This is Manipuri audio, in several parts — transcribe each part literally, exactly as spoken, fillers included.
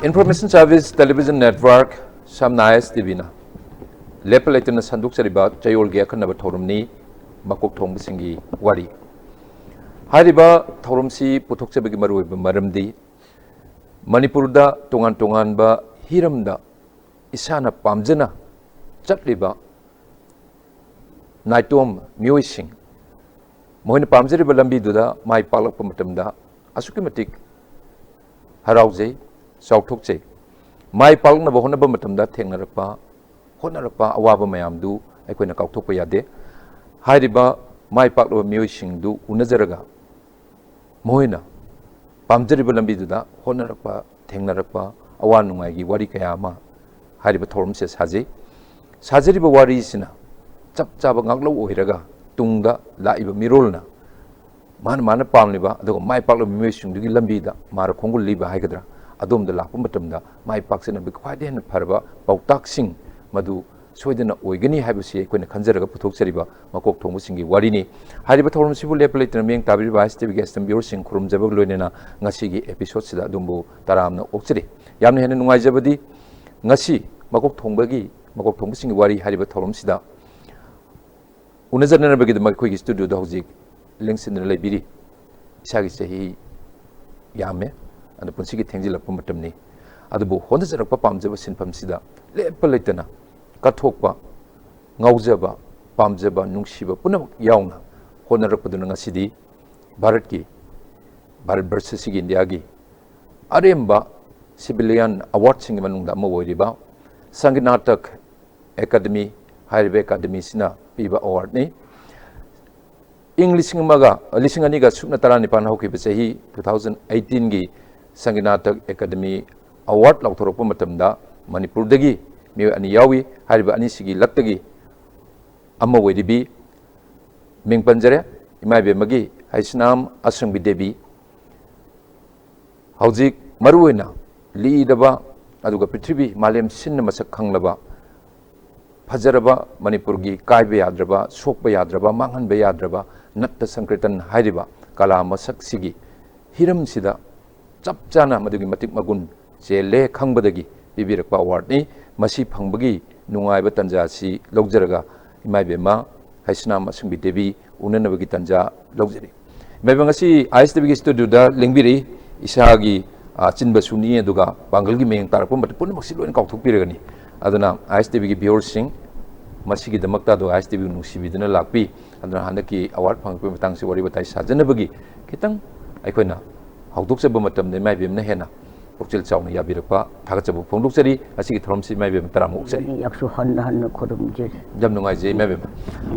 Information Service Television Network, ꯁꯝꯅ ISTVꯅ ꯂꯦꯞꯄ ꯂꯩꯇꯅ ꯁꯟꯗꯣꯛꯆꯔꯤꯕ ꯆꯌꯣꯜꯒꯤ ꯑꯈꯟꯅꯕ ꯊꯧꯔꯝꯅꯤ, ꯃꯀꯣꯛ ꯊꯣꯡꯕꯁꯤꯡꯒꯤ ꯋꯥꯔꯤ꯫ ꯍꯥꯏꯔꯤꯕ ꯊꯧꯔꯝꯁꯤ ꯄꯨꯊꯣꯛꯆꯕꯒꯤ ꯃꯔꯨꯑꯣꯏꯕ ꯃꯔꯝꯗꯤ, ꯃꯅꯤꯄꯨꯔꯗ ꯇꯣꯉꯥꯟ ꯇꯣꯉꯥꯟꯕ ꯍꯤꯔꯝꯗ ꯏꯁꯥꯅ ꯄꯥꯝꯖꯅ ꯆꯠꯂꯤꯕ ꯅꯥꯏꯇꯣꯝ ꯃꯤꯑꯣꯏꯁꯤꯡ, ꯃꯈꯣꯏꯅ ꯄꯥꯝꯖꯔꯤꯕ ꯂꯝꯕꯤꯗꯨꯗ ꯃꯥꯏ ꯄꯥꯛꯂꯛꯄ ꯃꯇꯝꯗ ꯑꯁꯨꯛꯀꯤ ꯃꯇꯤꯛ ꯍꯔꯥꯎꯖꯩ, ꯆꯥꯎꯊꯣꯛꯆꯩ꯫ ꯃꯥꯏ ꯄꯥꯛꯅꯕ ꯍꯣꯠꯅꯕ ꯃꯇꯝꯗ ꯊꯦꯡꯅꯔꯛꯄ, ꯍꯣꯠꯅꯔꯛꯄ ꯑꯋꯥꯕ ꯃꯌꯥꯝꯗꯨ ꯑꯩꯈꯣꯏꯅ ꯀꯥꯎꯊꯣꯛꯄ ꯌꯥꯗꯦ꯫ ꯍꯥꯏꯔꯤꯕ ꯃꯥꯏ ꯄꯥꯛꯂꯕ ꯃꯤꯑꯣꯏꯁꯤꯡꯗꯨ ꯎꯅꯖꯔꯒ, ꯃꯈꯣꯏꯅ ꯄꯥꯝꯖꯔꯤꯕ ꯂꯝꯕꯤꯗꯨꯗ ꯍꯣꯠꯅꯔꯛꯄ, ꯊꯦꯡꯅꯔꯛꯄ ꯑꯋꯥ ꯅꯨꯡꯉꯥꯏꯒꯤ ꯋꯥꯔꯤ ꯀꯌꯥ ꯑꯃ ꯍꯥꯏꯔꯤꯕ ꯊꯧꯔꯝꯁꯦ ꯁꯥꯖꯩ꯫ ꯁꯥꯖꯔꯤꯕ ꯋꯥꯔꯤꯁꯤꯅ ꯆꯞ ꯆꯥꯕ ꯉꯥꯛꯂꯧ ꯑꯣꯏꯔꯒ, ꯇꯨꯡꯗ ꯂꯥꯛꯏꯕ ꯃꯤꯔꯣꯜꯅ ꯃꯥꯅ ꯃꯥꯅ ꯄꯥꯝꯂꯤꯕ ꯑꯗꯨꯒ ꯃꯥꯏ ꯄꯥꯛꯂꯕ ꯃꯤꯑꯣꯏꯁꯤꯡꯗꯨꯒꯤ ꯂꯝꯕꯤꯗ ꯃꯥꯔ ꯈꯣꯡꯒꯨꯜ ꯂꯤꯕ ꯍꯥꯏꯒꯗ꯭ꯔꯥ, ꯑꯗꯣꯝꯗ ꯂꯥꯛꯄ ꯃꯇꯝꯗ ꯃꯥꯏ ꯄꯥꯛꯆꯅꯕꯒꯤ ꯈ꯭ꯋꯥꯏꯗꯒꯤ ꯍꯦꯟꯅ ꯐꯔꯕ ꯄꯥꯎꯇꯥꯛꯁꯤꯡ ꯃꯗꯨ ꯁꯣꯏꯗꯅ ꯑꯣꯏꯒꯅꯤ ꯍꯥꯏꯕꯁꯤ ꯑꯩꯈꯣꯏꯅ ꯈꯟꯖꯔꯒ ꯄꯨꯊꯣꯛꯆꯔꯤꯕ ꯃꯀꯣꯛ ꯊꯣꯡꯕꯁꯤꯡꯒꯤ ꯋꯥꯔꯤꯅꯤ꯫ ꯍꯥꯏꯔꯤꯕ ꯊꯧꯔꯝꯁꯤꯕꯨ ꯂꯦꯞꯄ ꯂꯩꯇꯅ ꯃꯤꯠꯌꯦꯡ ꯇꯥꯕꯤꯔꯤꯕ ISTVꯒꯤ esteemed viewerꯁꯤꯡ ꯈꯨꯔꯨꯝꯖꯕꯒ ꯂꯣꯏꯅꯅ ꯉꯁꯤꯒꯤ episodeꯁꯤꯗ ꯑꯗꯣꯝꯕꯨ ꯇꯔꯥꯝꯅ ꯑꯣꯛꯆꯔꯤ꯫ ꯌꯥꯝꯅ ꯍꯦꯟꯅ ꯅꯨꯡꯉꯥꯏꯖꯕꯗꯤ, ꯉꯁꯤ ꯃꯀꯣꯛ ꯊꯣꯡꯕꯒꯤ, ꯃꯀꯣꯛ ꯊꯣꯡꯕꯁꯤꯡꯒꯤ ꯋꯥꯔꯤ ꯍꯥꯏꯔꯤꯕ ꯊꯧꯔꯝꯁꯤꯗ ꯎꯅꯖꯅꯅꯕꯒꯤꯗꯃꯛ ꯑꯩꯈꯣꯏꯒꯤ studioꯗ ꯍꯧꯖꯤꯛ ꯂꯦꯡꯁꯤꯟꯗꯨꯅ ꯂꯩꯕꯤꯔꯤ꯫ ꯏꯁꯥꯒꯤ ꯆꯍꯤ ꯌꯥꯝꯃꯦ, ꯑꯗꯨ ꯄꯨꯟꯁꯤꯒꯤ ꯊꯦꯡꯖꯤꯜꯂꯛꯄ ꯃꯇꯝꯅꯤ꯫ ꯑꯗꯨꯕꯨ ꯍꯣꯠꯅꯖꯔꯛꯄ, ꯄꯥꯝꯖꯕ ꯁꯤꯟꯐꯝꯁꯤꯗ ꯂꯦꯞꯄ ꯂꯩꯇꯅ ꯀꯠꯊꯣꯛꯄ, ꯉꯥꯎꯖꯕ, ꯄꯥꯝꯖꯕ, ꯅꯨꯡꯁꯤꯕ ꯄꯨꯝꯅꯃꯛ ꯌꯥꯎꯅ ꯍꯣꯠꯅꯔꯛꯄꯗꯨꯅ ꯉꯁꯤꯗꯤ ꯚꯥꯔꯠꯀꯤ, ꯚꯥꯔꯠ ꯕꯔꯁꯁꯤꯒꯤ, ꯏꯟꯗꯤꯌꯥꯒꯤ ꯑꯔꯦꯝꯕ civilian awardꯁꯤꯡꯒꯤ ꯃꯅꯨꯡꯗ ꯑꯃ ꯑꯣꯏꯔꯤꯕ ꯁꯪꯒꯤꯠ ꯅꯥꯇꯛ ꯑꯦꯀꯥꯗꯃꯤ ꯍꯥꯏꯔꯤꯕ ꯑꯦꯀꯥꯗꯃꯤꯁꯤꯅ ꯄꯤꯕ awardꯅꯤ꯫ ꯏꯪ ꯂꯤꯁꯤꯡ ꯑꯃꯒ, ꯂꯤꯁꯤꯡ ꯑꯅꯤꯒ ꯁꯨꯞꯅ ꯇꯔꯥꯅꯤꯄꯥꯟ ꯍꯧꯈꯤꯕ ꯆꯍꯤ two thousand eighteenꯒꯤ Sangeet Natak academy award ꯂꯥꯎꯊꯣꯔꯛꯄ ꯃꯇꯝꯗ ꯃꯅꯤꯄꯨꯔꯗꯒꯤ ꯃꯤꯑꯣꯏ ꯑꯅꯤ ꯌꯥꯎꯏ꯫ ꯍꯥꯏꯔꯤꯕ ꯑꯅꯤꯁꯤꯒꯤ ꯂꯛꯇꯒꯤ ꯑꯃ ꯑꯣꯏꯔꯤꯕꯤ ꯃꯤꯡ ꯄꯟꯖꯔꯦ, ꯏꯃꯥ ꯏꯕꯦꯝꯃꯒꯤ ꯍꯩꯁꯅꯥꯝ ꯑꯁꯪꯕꯤ ꯗꯦꯕꯤ꯫ ꯍꯧꯖꯤꯛ ꯃꯔꯨꯑꯣꯏꯅ ꯂꯤꯔꯕ ꯑꯗꯨꯒ ꯄ꯭ꯔꯤꯊꯤꯕꯤ ꯃꯥꯂꯦꯝ ꯁꯤꯟꯅ ꯃꯁꯛ ꯈꯪꯂꯕ ꯐꯖꯔꯕ ꯃꯅꯤꯄꯨꯔꯒꯤ ꯀꯥꯏꯕ ꯌꯥꯗ꯭ꯔꯕ, ꯁꯣꯛꯄ ꯌꯥꯗ꯭ꯔꯕ, ꯃꯥꯡꯍꯟꯕ ꯌꯥꯗ꯭ꯔꯕ ꯅꯠꯇ ꯁꯪꯀ꯭ꯔꯤꯇꯟ ꯍꯥꯏꯔꯤꯕ ꯀꯂꯥ ꯃꯁꯛꯁꯤꯒꯤ ꯍꯤꯔꯝꯁꯤꯗ ꯆꯞ ꯆꯥꯅ ꯃꯗꯨꯒꯤ ꯃꯇꯤꯛ ꯃꯒꯨꯟ ꯆꯦꯜꯂꯦ ꯈꯪꯕꯗꯒꯤ ꯄꯤꯕꯤꯔꯛꯄ ꯑꯦꯋꯥꯔꯗꯅꯤ꯫ ꯃꯁꯤ ꯐꯪꯕꯒꯤ ꯅꯨꯡꯉꯥꯏꯕ ꯇꯥꯟꯖꯥ ꯑꯁꯤ ꯂꯧꯖꯔꯒ ꯏꯃꯥ ꯏꯕꯦꯝꯃ ꯍꯩꯁꯅꯥꯝ ꯑꯁꯨꯝꯕꯤ ꯗꯦꯕꯤ ꯎꯅꯅꯕꯒꯤ ꯇꯥꯟꯖꯥ ꯂꯧꯖꯔꯤ꯫ ꯏꯃꯥ ꯏꯕꯦꯝꯃ ꯉꯁꯤ ꯑꯥꯏ ꯑꯦꯁ ꯇꯤ ꯚꯤꯒꯤ ꯁ꯭ꯇꯨꯗꯤꯑꯣꯗ ꯂꯦꯡꯕꯤꯔꯛꯏ꯫ ꯏꯁꯥꯒꯤ ꯑ, ꯆꯤꯟꯕꯁꯨꯅꯤ, ꯑꯗꯨꯒ ꯄꯥꯡꯒꯜꯒꯤ ꯃꯌꯦꯡ ꯇꯥꯔꯛꯄ ꯃꯇꯝ ꯄꯨꯝꯅꯃꯛꯁꯤ ꯂꯣꯏꯅ ꯀꯥꯎꯊꯣꯛꯄꯤꯔꯒꯅꯤ꯫ ꯑꯗꯨꯅ ꯑꯥꯏ ꯑꯦꯁ ꯇꯤ ꯚꯤꯒꯤ ꯚ꯭ꯌꯨꯋꯔꯁꯤꯡ, ꯃꯁꯤꯒꯤꯗꯃꯛꯇ ꯑꯗꯨꯒ ꯑꯥꯏ ꯑꯦꯁ ꯇꯤ ꯚꯤꯕꯨ ꯅꯨꯡꯁꯤꯕꯤꯗꯨꯅ ꯂꯥꯛꯄꯤ꯫ ꯑꯗꯨꯅ ꯍꯟꯗꯛꯀꯤ ꯑꯦꯋꯥꯔꯗ ꯐꯪꯉꯛꯄꯒꯤ ꯃꯇꯥꯡꯁꯤ ꯋꯥꯔꯤ ꯋꯥꯇꯥꯏ ꯁꯥꯖꯅꯕꯒꯤ ꯈꯤꯇꯪ ꯑꯩꯈꯣꯏꯅ ꯍꯧꯗꯣꯛꯆꯕ ꯃꯇꯝꯗ ꯏꯃꯥ ꯏꯕꯦꯝꯅ ꯍꯦꯟꯅ ꯄꯨꯛꯆꯦꯜ ꯆꯥꯎꯅ ꯌꯥꯕꯤꯔꯛꯄ ꯊꯥꯒꯠꯆꯕ ꯐꯣꯡꯗꯣꯛꯆꯔꯤ꯫ ꯉꯁꯤꯒꯤ ꯊꯧꯔꯝꯁꯤ ꯏꯃꯥ ꯏꯕꯦꯝ ꯇꯔꯥꯃꯨꯛ ꯑꯣꯛꯆꯔꯤ꯫ ꯑꯩ ꯌꯥꯝꯁꯨ ꯍꯟꯅ ꯍꯟꯅ ꯈꯨꯔꯨꯝꯖꯔꯤ꯫ ꯌꯥꯝ ꯅꯨꯡꯉꯥꯏꯖꯩ ꯏꯃꯥ ꯏꯕꯦꯝ꯫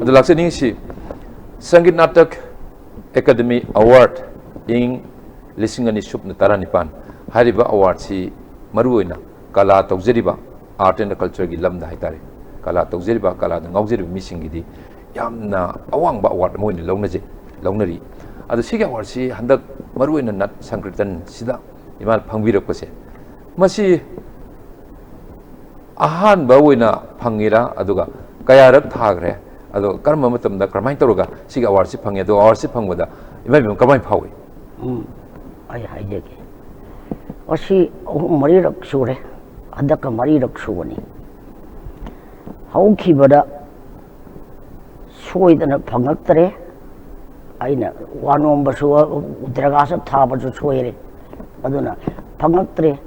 ꯑꯗꯣ ꯂꯥꯛꯆꯅꯤꯡꯉꯤꯁꯤ, ꯁꯪꯒꯤꯠ ꯅꯥꯇꯛ ꯑꯦꯀꯥꯗꯃꯤ ꯑꯦꯋꯥꯔꯗ ꯏꯪ ꯂꯤꯁꯤꯡ ꯑꯅꯤ ꯁꯨꯞꯅ ꯇꯔꯥꯅꯤꯄꯥꯟ ꯍꯥꯏꯔꯤꯕ ꯑꯦꯋꯥꯔꯗꯁꯤ ꯃꯔꯨꯑꯣꯏꯅ ꯀꯂꯥ ꯇꯧꯖꯔꯤꯕ, ꯑꯥꯔꯠ ꯑꯦꯟ ꯀꯜꯆꯔꯒꯤ ꯂꯝꯗ ꯍꯥꯏꯇꯥꯔꯦ, ꯀꯂꯥ ꯇꯧꯖꯔꯤꯕ, ꯀꯂꯥꯗ ꯉꯥꯎꯖꯔꯤꯕ ꯃꯤꯁꯤꯡꯒꯤꯗꯤ ꯌꯥꯝꯅ ꯑꯋꯥꯡꯕ ꯑꯦꯋꯥꯔꯗ ꯑꯃ ꯑꯣꯏꯅ ꯂꯧꯅꯖꯩ, ꯂꯧꯅꯔꯤ꯫ ꯑꯗꯣ ꯁꯤꯒꯤ ꯑꯦꯋꯥꯔꯗꯁꯤ ꯍꯟꯗꯛ ꯃꯔꯨꯑꯣꯏꯅ ꯅꯠ ꯁꯪꯀ꯭ꯔꯤꯇꯟꯁꯤꯗ ꯏꯃꯥꯅ ꯐꯪꯕꯤꯔꯛꯄꯁꯦ, ꯃꯁꯤ ꯑꯍꯥꯟꯕ ꯑꯣꯏꯅ ꯐꯪꯉꯤꯔꯥ, ꯑꯗꯨꯒ ꯀꯌꯥꯔꯛ ꯊꯥꯈ꯭ꯔꯦ, ꯑꯗꯣ ꯀꯔꯝꯕ ꯃꯇꯝꯗ ꯀꯔꯝꯍꯥꯏꯅ ꯇꯧꯔꯒ ꯁꯤꯒꯤ ꯑꯦꯋꯥꯔꯗꯁꯤ ꯐꯪꯉꯦ, ꯑꯗꯣ ꯑꯦꯋꯥꯔꯗꯁꯤ ꯐꯪꯕꯗ ꯏꯃꯥ ꯏꯕꯦꯝꯃ ꯀꯃꯥꯏꯅ ꯐꯥꯎꯏ? ꯎꯝ, ꯑꯩ ꯍꯥꯏꯖꯒꯦ꯫ ꯃꯁꯤ ꯑꯍꯨꯝ ꯃꯔꯤꯔꯛ ꯁꯨꯔꯦ, ꯍꯟꯗꯛꯀ ꯃꯔꯤꯔꯛ ꯁꯨꯕꯅꯤ꯫ ꯍꯧꯈꯤꯕꯗ ꯁꯣꯏꯗꯅ ꯐꯪꯉꯛꯇ꯭ꯔꯦ꯫ ꯑꯩꯅ ꯋꯥ ꯅꯣꯝꯕꯁꯨ, ꯗ꯭ꯔꯒꯥꯁꯨ ꯊꯥꯕꯁꯨ ꯁꯣꯏꯔꯦ, ꯑꯗꯨꯅ ꯐꯪꯉꯛꯇ꯭ꯔꯦ꯫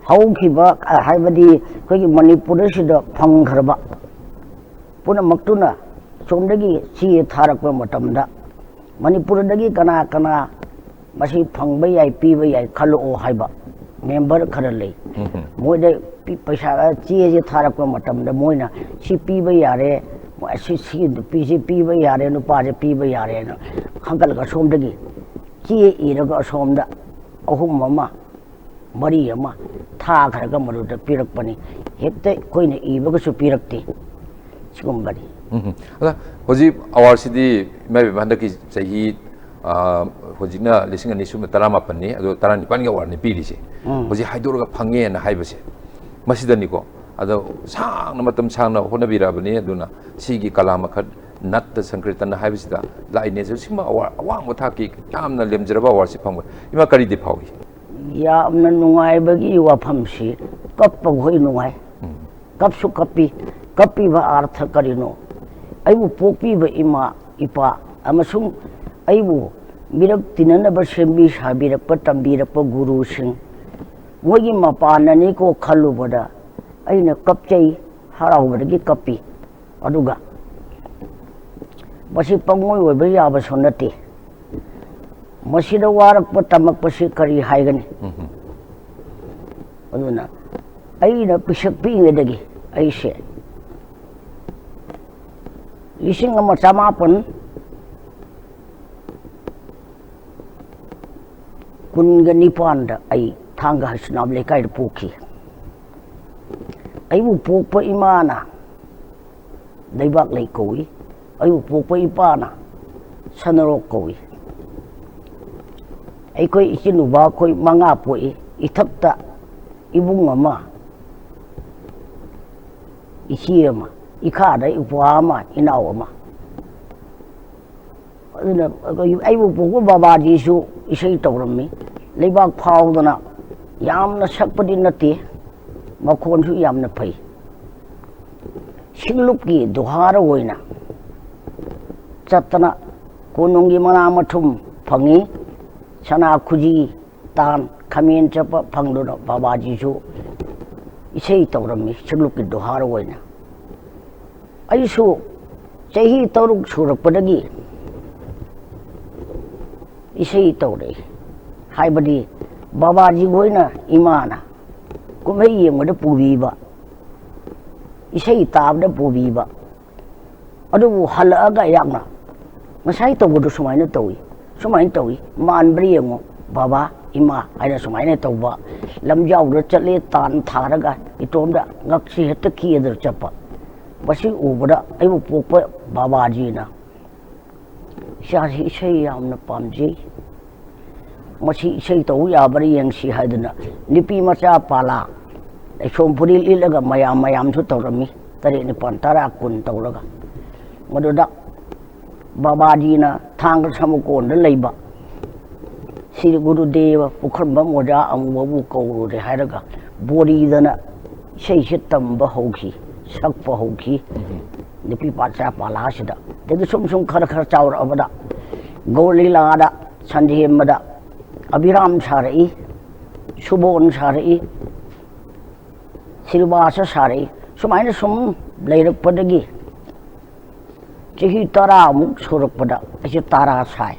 ꯍꯧꯈꯤꯕ, ꯍꯥꯏꯕꯗꯤ ꯑꯩꯈꯣꯏꯒꯤ ꯃꯅꯤꯄꯨꯔꯁꯤꯗ ꯐꯪꯈ꯭ꯔꯕ ꯄꯨꯝꯅꯃꯛꯇꯨꯅ ꯁꯣꯝꯗꯒꯤ ꯆꯦ ꯊꯥꯔꯛꯄ ꯃꯇꯝꯗ ꯃꯅꯤꯄꯨꯔꯗꯒꯤ ꯀꯅꯥ ꯀꯅꯥ ꯃꯁꯤ ꯐꯪꯕ ꯌꯥꯏ, ꯄꯤꯕ ꯌꯥꯏ ꯈꯜꯂꯛꯑꯣ ꯍꯥꯏꯕ ꯃꯦꯝꯕꯔ ꯈꯔ ꯂꯩ꯫ ꯃꯣꯏꯗ ꯄꯤ-, ꯄꯩꯁꯥ, ꯆꯦꯁꯦ ꯊꯥꯔꯛꯄ ꯃꯇꯝꯗ ꯃꯣꯏꯅ ꯁꯤ ꯄꯤꯕ ꯌꯥꯔꯦ, ꯑꯁꯤ, ꯁꯤ ꯅꯨꯄꯤꯁꯤ ꯄꯤꯕ ꯌꯥꯔꯦ, ꯅꯨꯄꯥꯁꯦ ꯄꯤꯕ ꯌꯥꯔꯦꯅ ꯈꯟꯒꯠꯂꯒ ꯁꯣꯝꯗꯒꯤ ꯆꯦ ꯏꯔꯒ ꯑꯁꯣꯝꯗ ꯑꯍꯨꯝ ꯑꯃ, ꯃꯔꯤ ꯑꯃ ꯊꯥꯈ꯭ꯔꯒ ꯃꯗꯨꯗ ꯄꯤꯔꯛꯄꯅꯤ꯫ ꯍꯦꯛꯇ ꯑꯩꯈꯣꯏꯅ ꯏꯕꯒꯁꯨ ꯄꯤꯔꯛꯇꯦ꯫ ꯁꯤꯒꯨꯝꯕꯅꯤ꯫ ꯎꯝ꯫ ꯑꯗ ꯍꯧꯖꯤꯛ ꯑꯦꯋꯥꯔꯗꯁꯤꯗꯤ ꯏꯃꯥ ꯏꯕꯦꯝꯃ ꯍꯟꯗꯛꯀꯤ ꯆꯍꯤ, ꯑ, ꯍꯧꯖꯤꯛꯅ ꯂꯤꯁꯤꯡ ꯑꯅꯤ ꯁꯨꯞꯅ ꯇꯔꯥꯃꯥꯄꯟꯅꯤ, ꯑꯗꯣ ꯇꯔꯥꯅꯤꯄꯥꯟꯒꯤ ꯑꯦꯋꯥꯔꯗꯅꯤ ꯄꯤꯔꯤꯁꯦ꯫ ꯎꯝ꯫ ꯍꯧꯖꯤꯛ ꯍꯥꯏꯗꯣꯔꯒ ꯐꯪꯉꯦꯅ ꯍꯥꯏꯕꯁꯦ ꯃꯁꯤꯗꯅꯤꯀꯣ꯫ ꯑꯗꯣ ꯁꯥꯡꯅ, ꯃꯇꯝ ꯁꯥꯡꯅ ꯍꯣꯠꯅꯕꯤꯔꯛꯑꯕꯅꯤ, ꯑꯗꯨꯅ ꯁꯤꯒꯤ ꯀꯂꯥ ꯃꯈꯜ ꯅꯠꯇ ꯁꯪꯀ꯭ꯔꯤꯇꯟ ꯍꯥꯏꯕꯁꯤꯗ ꯂꯥꯛꯏꯅꯦ꯫ ꯁꯤꯃ ꯑꯦꯋꯥꯔꯗ, ꯑꯋꯥꯡꯕ ꯊꯥꯛꯀꯤ ꯌꯥꯝꯅ ꯂꯦꯝꯖꯔꯕ ꯑꯦꯋꯥꯔꯗꯁꯤ ꯐꯪꯕ꯫ ꯏꯃꯥ, ꯀꯔꯤꯗꯤ ꯐꯥꯎꯏ? ꯌꯥꯝꯅ ꯅꯨꯡꯉꯥꯏꯕꯒꯤ ꯋꯥꯐꯝꯁꯤ, ꯀꯞꯄ ꯍꯣꯏ ꯅꯨꯡꯉꯥꯏ, ꯎꯝ꯫ ꯀꯞꯁꯨ ꯀꯞꯄꯤ꯫ ꯀꯞꯄꯤꯕ ꯑꯥꯔꯊ ꯀꯔꯤꯅꯣ? ꯑꯩꯕꯨ ꯄꯣꯛꯄꯤꯕ ꯏꯃꯥ, ꯏꯄꯥ ꯑꯃꯁꯨꯡ ꯑꯩꯕꯨ ꯃꯤꯔꯛ ꯇꯤꯟꯅꯅꯕ ꯁꯦꯝꯕꯤ ꯁꯥꯕꯤꯔꯛꯄ, ꯇꯝꯕꯤꯔꯛꯄ ꯒꯨꯔꯨꯁꯤꯡ, ꯃꯣꯏꯒꯤ ꯃꯄꯥꯟꯅꯅꯤꯀꯣ ꯈꯜꯂꯨꯕꯗ ꯑꯩꯅ ꯀꯞꯆꯩ, ꯍꯔꯥꯎꯕꯗꯒꯤ ꯀꯞꯄꯤ꯫ ꯑꯗꯨꯒ ꯃꯁꯤ ꯄꯪꯑꯣꯏ ꯑꯣꯏꯕ ꯌꯥꯕꯁꯨ ꯅꯠꯇꯦ꯫ ꯃꯁꯤꯗ ꯋꯥꯔꯛꯄ ꯇꯝꯃꯛꯄꯁꯤ ꯀꯔꯤ ꯍꯥꯏꯒꯅꯤ? ꯎꯝ꯫ ꯑꯗꯨꯅ ꯑꯩꯅ ꯄꯤꯁꯛ ꯄꯤꯛꯏꯉꯩꯗꯒꯤ ꯑꯩꯁꯦ ꯂꯤꯁꯤꯡ ꯑꯃ ꯆꯃꯥꯄꯟ ꯀꯨꯟꯒ ꯅꯤꯄꯥꯟꯗ ꯑꯩ ꯊꯥꯡꯒ ꯍꯩꯁꯅꯥꯝ ꯂꯩꯀꯥꯏꯗ ꯄꯣꯛꯈꯤ꯫ ꯑꯩꯕꯨ ꯄꯣꯛꯄ ꯏꯃꯥꯅ ꯂꯩꯕꯥꯛꯂꯩ ꯀꯧꯏ, ꯑꯩꯕꯨ ꯄꯣꯛꯄ ꯏꯄꯥꯅ ꯁꯅꯥꯔꯣꯛ ꯀꯧꯏ꯫ ꯑꯩꯈꯣꯏ ꯏꯆꯤꯟ ꯅꯨꯄꯥ ꯑꯩꯈꯣꯏ ꯃꯉꯥ ꯄꯣꯛꯏ꯫ ꯏꯊꯛꯇ ꯏꯕꯨꯡ ꯑꯃ, ꯏꯆꯦ ꯑꯃ, ꯏꯈꯥꯗ ꯏꯄ꯭ꯋꯥ ꯑꯃ, ꯏꯅꯥꯎ ꯑꯃ꯫ ꯑꯗꯨꯅ ꯑꯩꯈꯣꯏ ꯑꯩꯕꯨ ꯄꯣꯛꯄ ꯕꯕꯥꯖꯤꯁꯨ ꯏꯁꯩ ꯇꯧꯔꯝꯃꯤ꯫ ꯂꯩꯕꯥꯛ ꯐꯥꯎꯗꯅ, ꯌꯥꯝꯅ ꯁꯛꯄꯗꯤ ꯅꯠꯇꯦ, ꯃꯈꯣꯟꯁꯨ ꯌꯥꯝꯅ ꯐꯩ꯫ ꯁꯤꯡꯂꯨꯞꯀꯤ ꯗꯨꯍꯥꯔ ꯑꯣꯏꯅ ꯆꯠꯇꯅ ꯀꯣꯅꯨꯡꯒꯤ ꯃꯅꯥ ꯃꯊꯨꯝ ꯐꯪꯉꯤ, ꯁꯅꯥ ꯈꯨꯖꯤ, ꯇꯥꯟ, ꯈꯥꯃꯦꯟ ꯆꯠꯄ ꯐꯪꯗꯨꯅ ꯕꯕꯥꯖꯤꯁꯨ ꯏꯁꯩ ꯇꯧꯔꯝꯃꯤ ꯁꯤꯡꯂꯨꯞꯀꯤ ꯗꯨꯍꯥꯔ ꯑꯣꯏꯅ꯫ ꯑꯩꯁꯨ ꯆꯍꯤ ꯇꯔꯨꯛ ꯁꯨꯔꯛꯄꯗꯒꯤ ꯏꯁꯩ ꯇꯧꯔꯛꯏ꯫ ꯍꯥꯏꯕꯗꯤ ꯕꯕꯥꯖꯤ ꯍꯣꯏꯅ, ꯏꯃꯥꯅ ꯀꯨꯝꯍꯩ ꯌꯦꯡꯕꯗ ꯄꯨꯕꯤꯕ, ꯏꯁꯩ ꯇꯥꯕꯗ ꯄꯨꯕꯤꯕ꯫ ꯑꯗꯨꯕꯨ ꯍꯜꯂꯛꯑꯒ ꯑꯩꯍꯥꯛꯅ ꯉꯁꯥꯏ ꯇꯧꯕꯗꯣ ꯁꯨꯃꯥꯏꯅ ꯇꯧꯏ, ꯁꯨꯃꯥꯏꯅ ꯇꯧꯏ, ꯃꯥꯟꯕ꯭ꯔꯥ ꯌꯦꯡꯉꯨ ꯕꯕꯥ, ꯏꯃꯥ ꯍꯥꯏꯅ ꯁꯨꯃꯥꯏꯅ ꯇꯧꯕ꯫ ꯂꯝꯖꯥꯎꯗ ꯆꯠꯂꯦ, ꯇꯥꯟ ꯊꯥꯔꯒ ꯏꯇꯣꯝꯗ ꯉꯛꯁꯤ ꯍꯦꯛꯇ ꯀꯦꯗꯅ ꯆꯠꯄ꯫ ꯃꯁꯤ ꯎꯕꯗ ꯑꯩꯕꯨ ꯄꯣꯛꯄ ꯕꯕꯥꯖꯤꯅ, "ꯏꯆꯥꯁꯤ ꯏꯁꯩ ꯌꯥꯝꯅ ꯄꯥꯝꯖꯩ, ꯃꯁꯤ ꯏꯁꯩ ꯇꯧꯕ ꯌꯥꯕ꯭ꯔꯥ ꯌꯦꯡꯁꯤ" ꯍꯥꯏꯗꯨꯅ ꯅꯨꯄꯤ ꯃꯆꯥ ꯄꯥꯂꯥ ꯂꯩꯁꯣꯝ ꯐꯨꯔꯤꯠ ꯂꯤꯠꯂꯒ ꯃꯌꯥꯝ ꯃꯌꯥꯝꯁꯨ ꯇꯧꯔꯝꯃꯤ, ꯇꯔꯦꯠ ꯅꯤꯄꯥꯜ ꯇꯔꯥ ꯀꯨꯟ ꯇꯧꯔꯒ꯫ ꯃꯗꯨꯗ ꯕꯕꯥꯖꯤꯅ ꯊꯥꯡꯒ ꯁꯃꯨꯀꯣꯟꯗ ꯂꯩꯕ ꯁ꯭ꯔꯤ ꯒꯨꯔꯨꯗꯦꯕ ꯄꯨꯈ꯭ꯔꯝꯕꯝ ꯑꯣꯖꯥ ꯑꯃꯨꯕꯕꯨ ꯀꯧꯔꯨꯔꯦ ꯍꯥꯏꯔꯒ ꯕꯣꯔꯤꯗꯅ ꯏꯁꯩꯁꯦ ꯇꯝꯕ ꯍꯧꯈꯤ, ꯁꯛꯄ ꯍꯧꯈꯤ꯫ ꯅꯨꯄꯤ ꯄꯥꯠꯆꯥ ꯄꯥꯂꯥꯁꯤꯗ꯫ ꯑꯗꯒꯤ ꯁꯨꯝ ꯁꯨꯝ ꯈꯔ ꯈꯔ ꯆꯥꯎꯔꯛꯑꯕꯗ ꯒꯧꯔ ꯂꯤꯂꯥꯗ, ꯁꯟꯖꯦꯝꯕꯗ ꯑꯕꯤꯔꯥꯝ ꯁꯥꯔꯛꯏ, ꯁꯨꯕꯣꯟ ꯁꯥꯔꯛꯏ, ꯁ꯭ꯔꯤꯕꯥꯁ ꯁꯥꯔꯛꯏ꯫ ꯁꯨꯃꯥꯏꯅ ꯁꯨꯝ ꯂꯩꯔꯛꯄꯗꯒꯤ ꯆꯍꯤ ꯇꯔꯥꯃꯨꯛ ꯁꯨꯔꯛꯄꯗ ꯑꯩꯁꯦ ꯇꯥꯔꯥ ꯁꯥꯏ꯫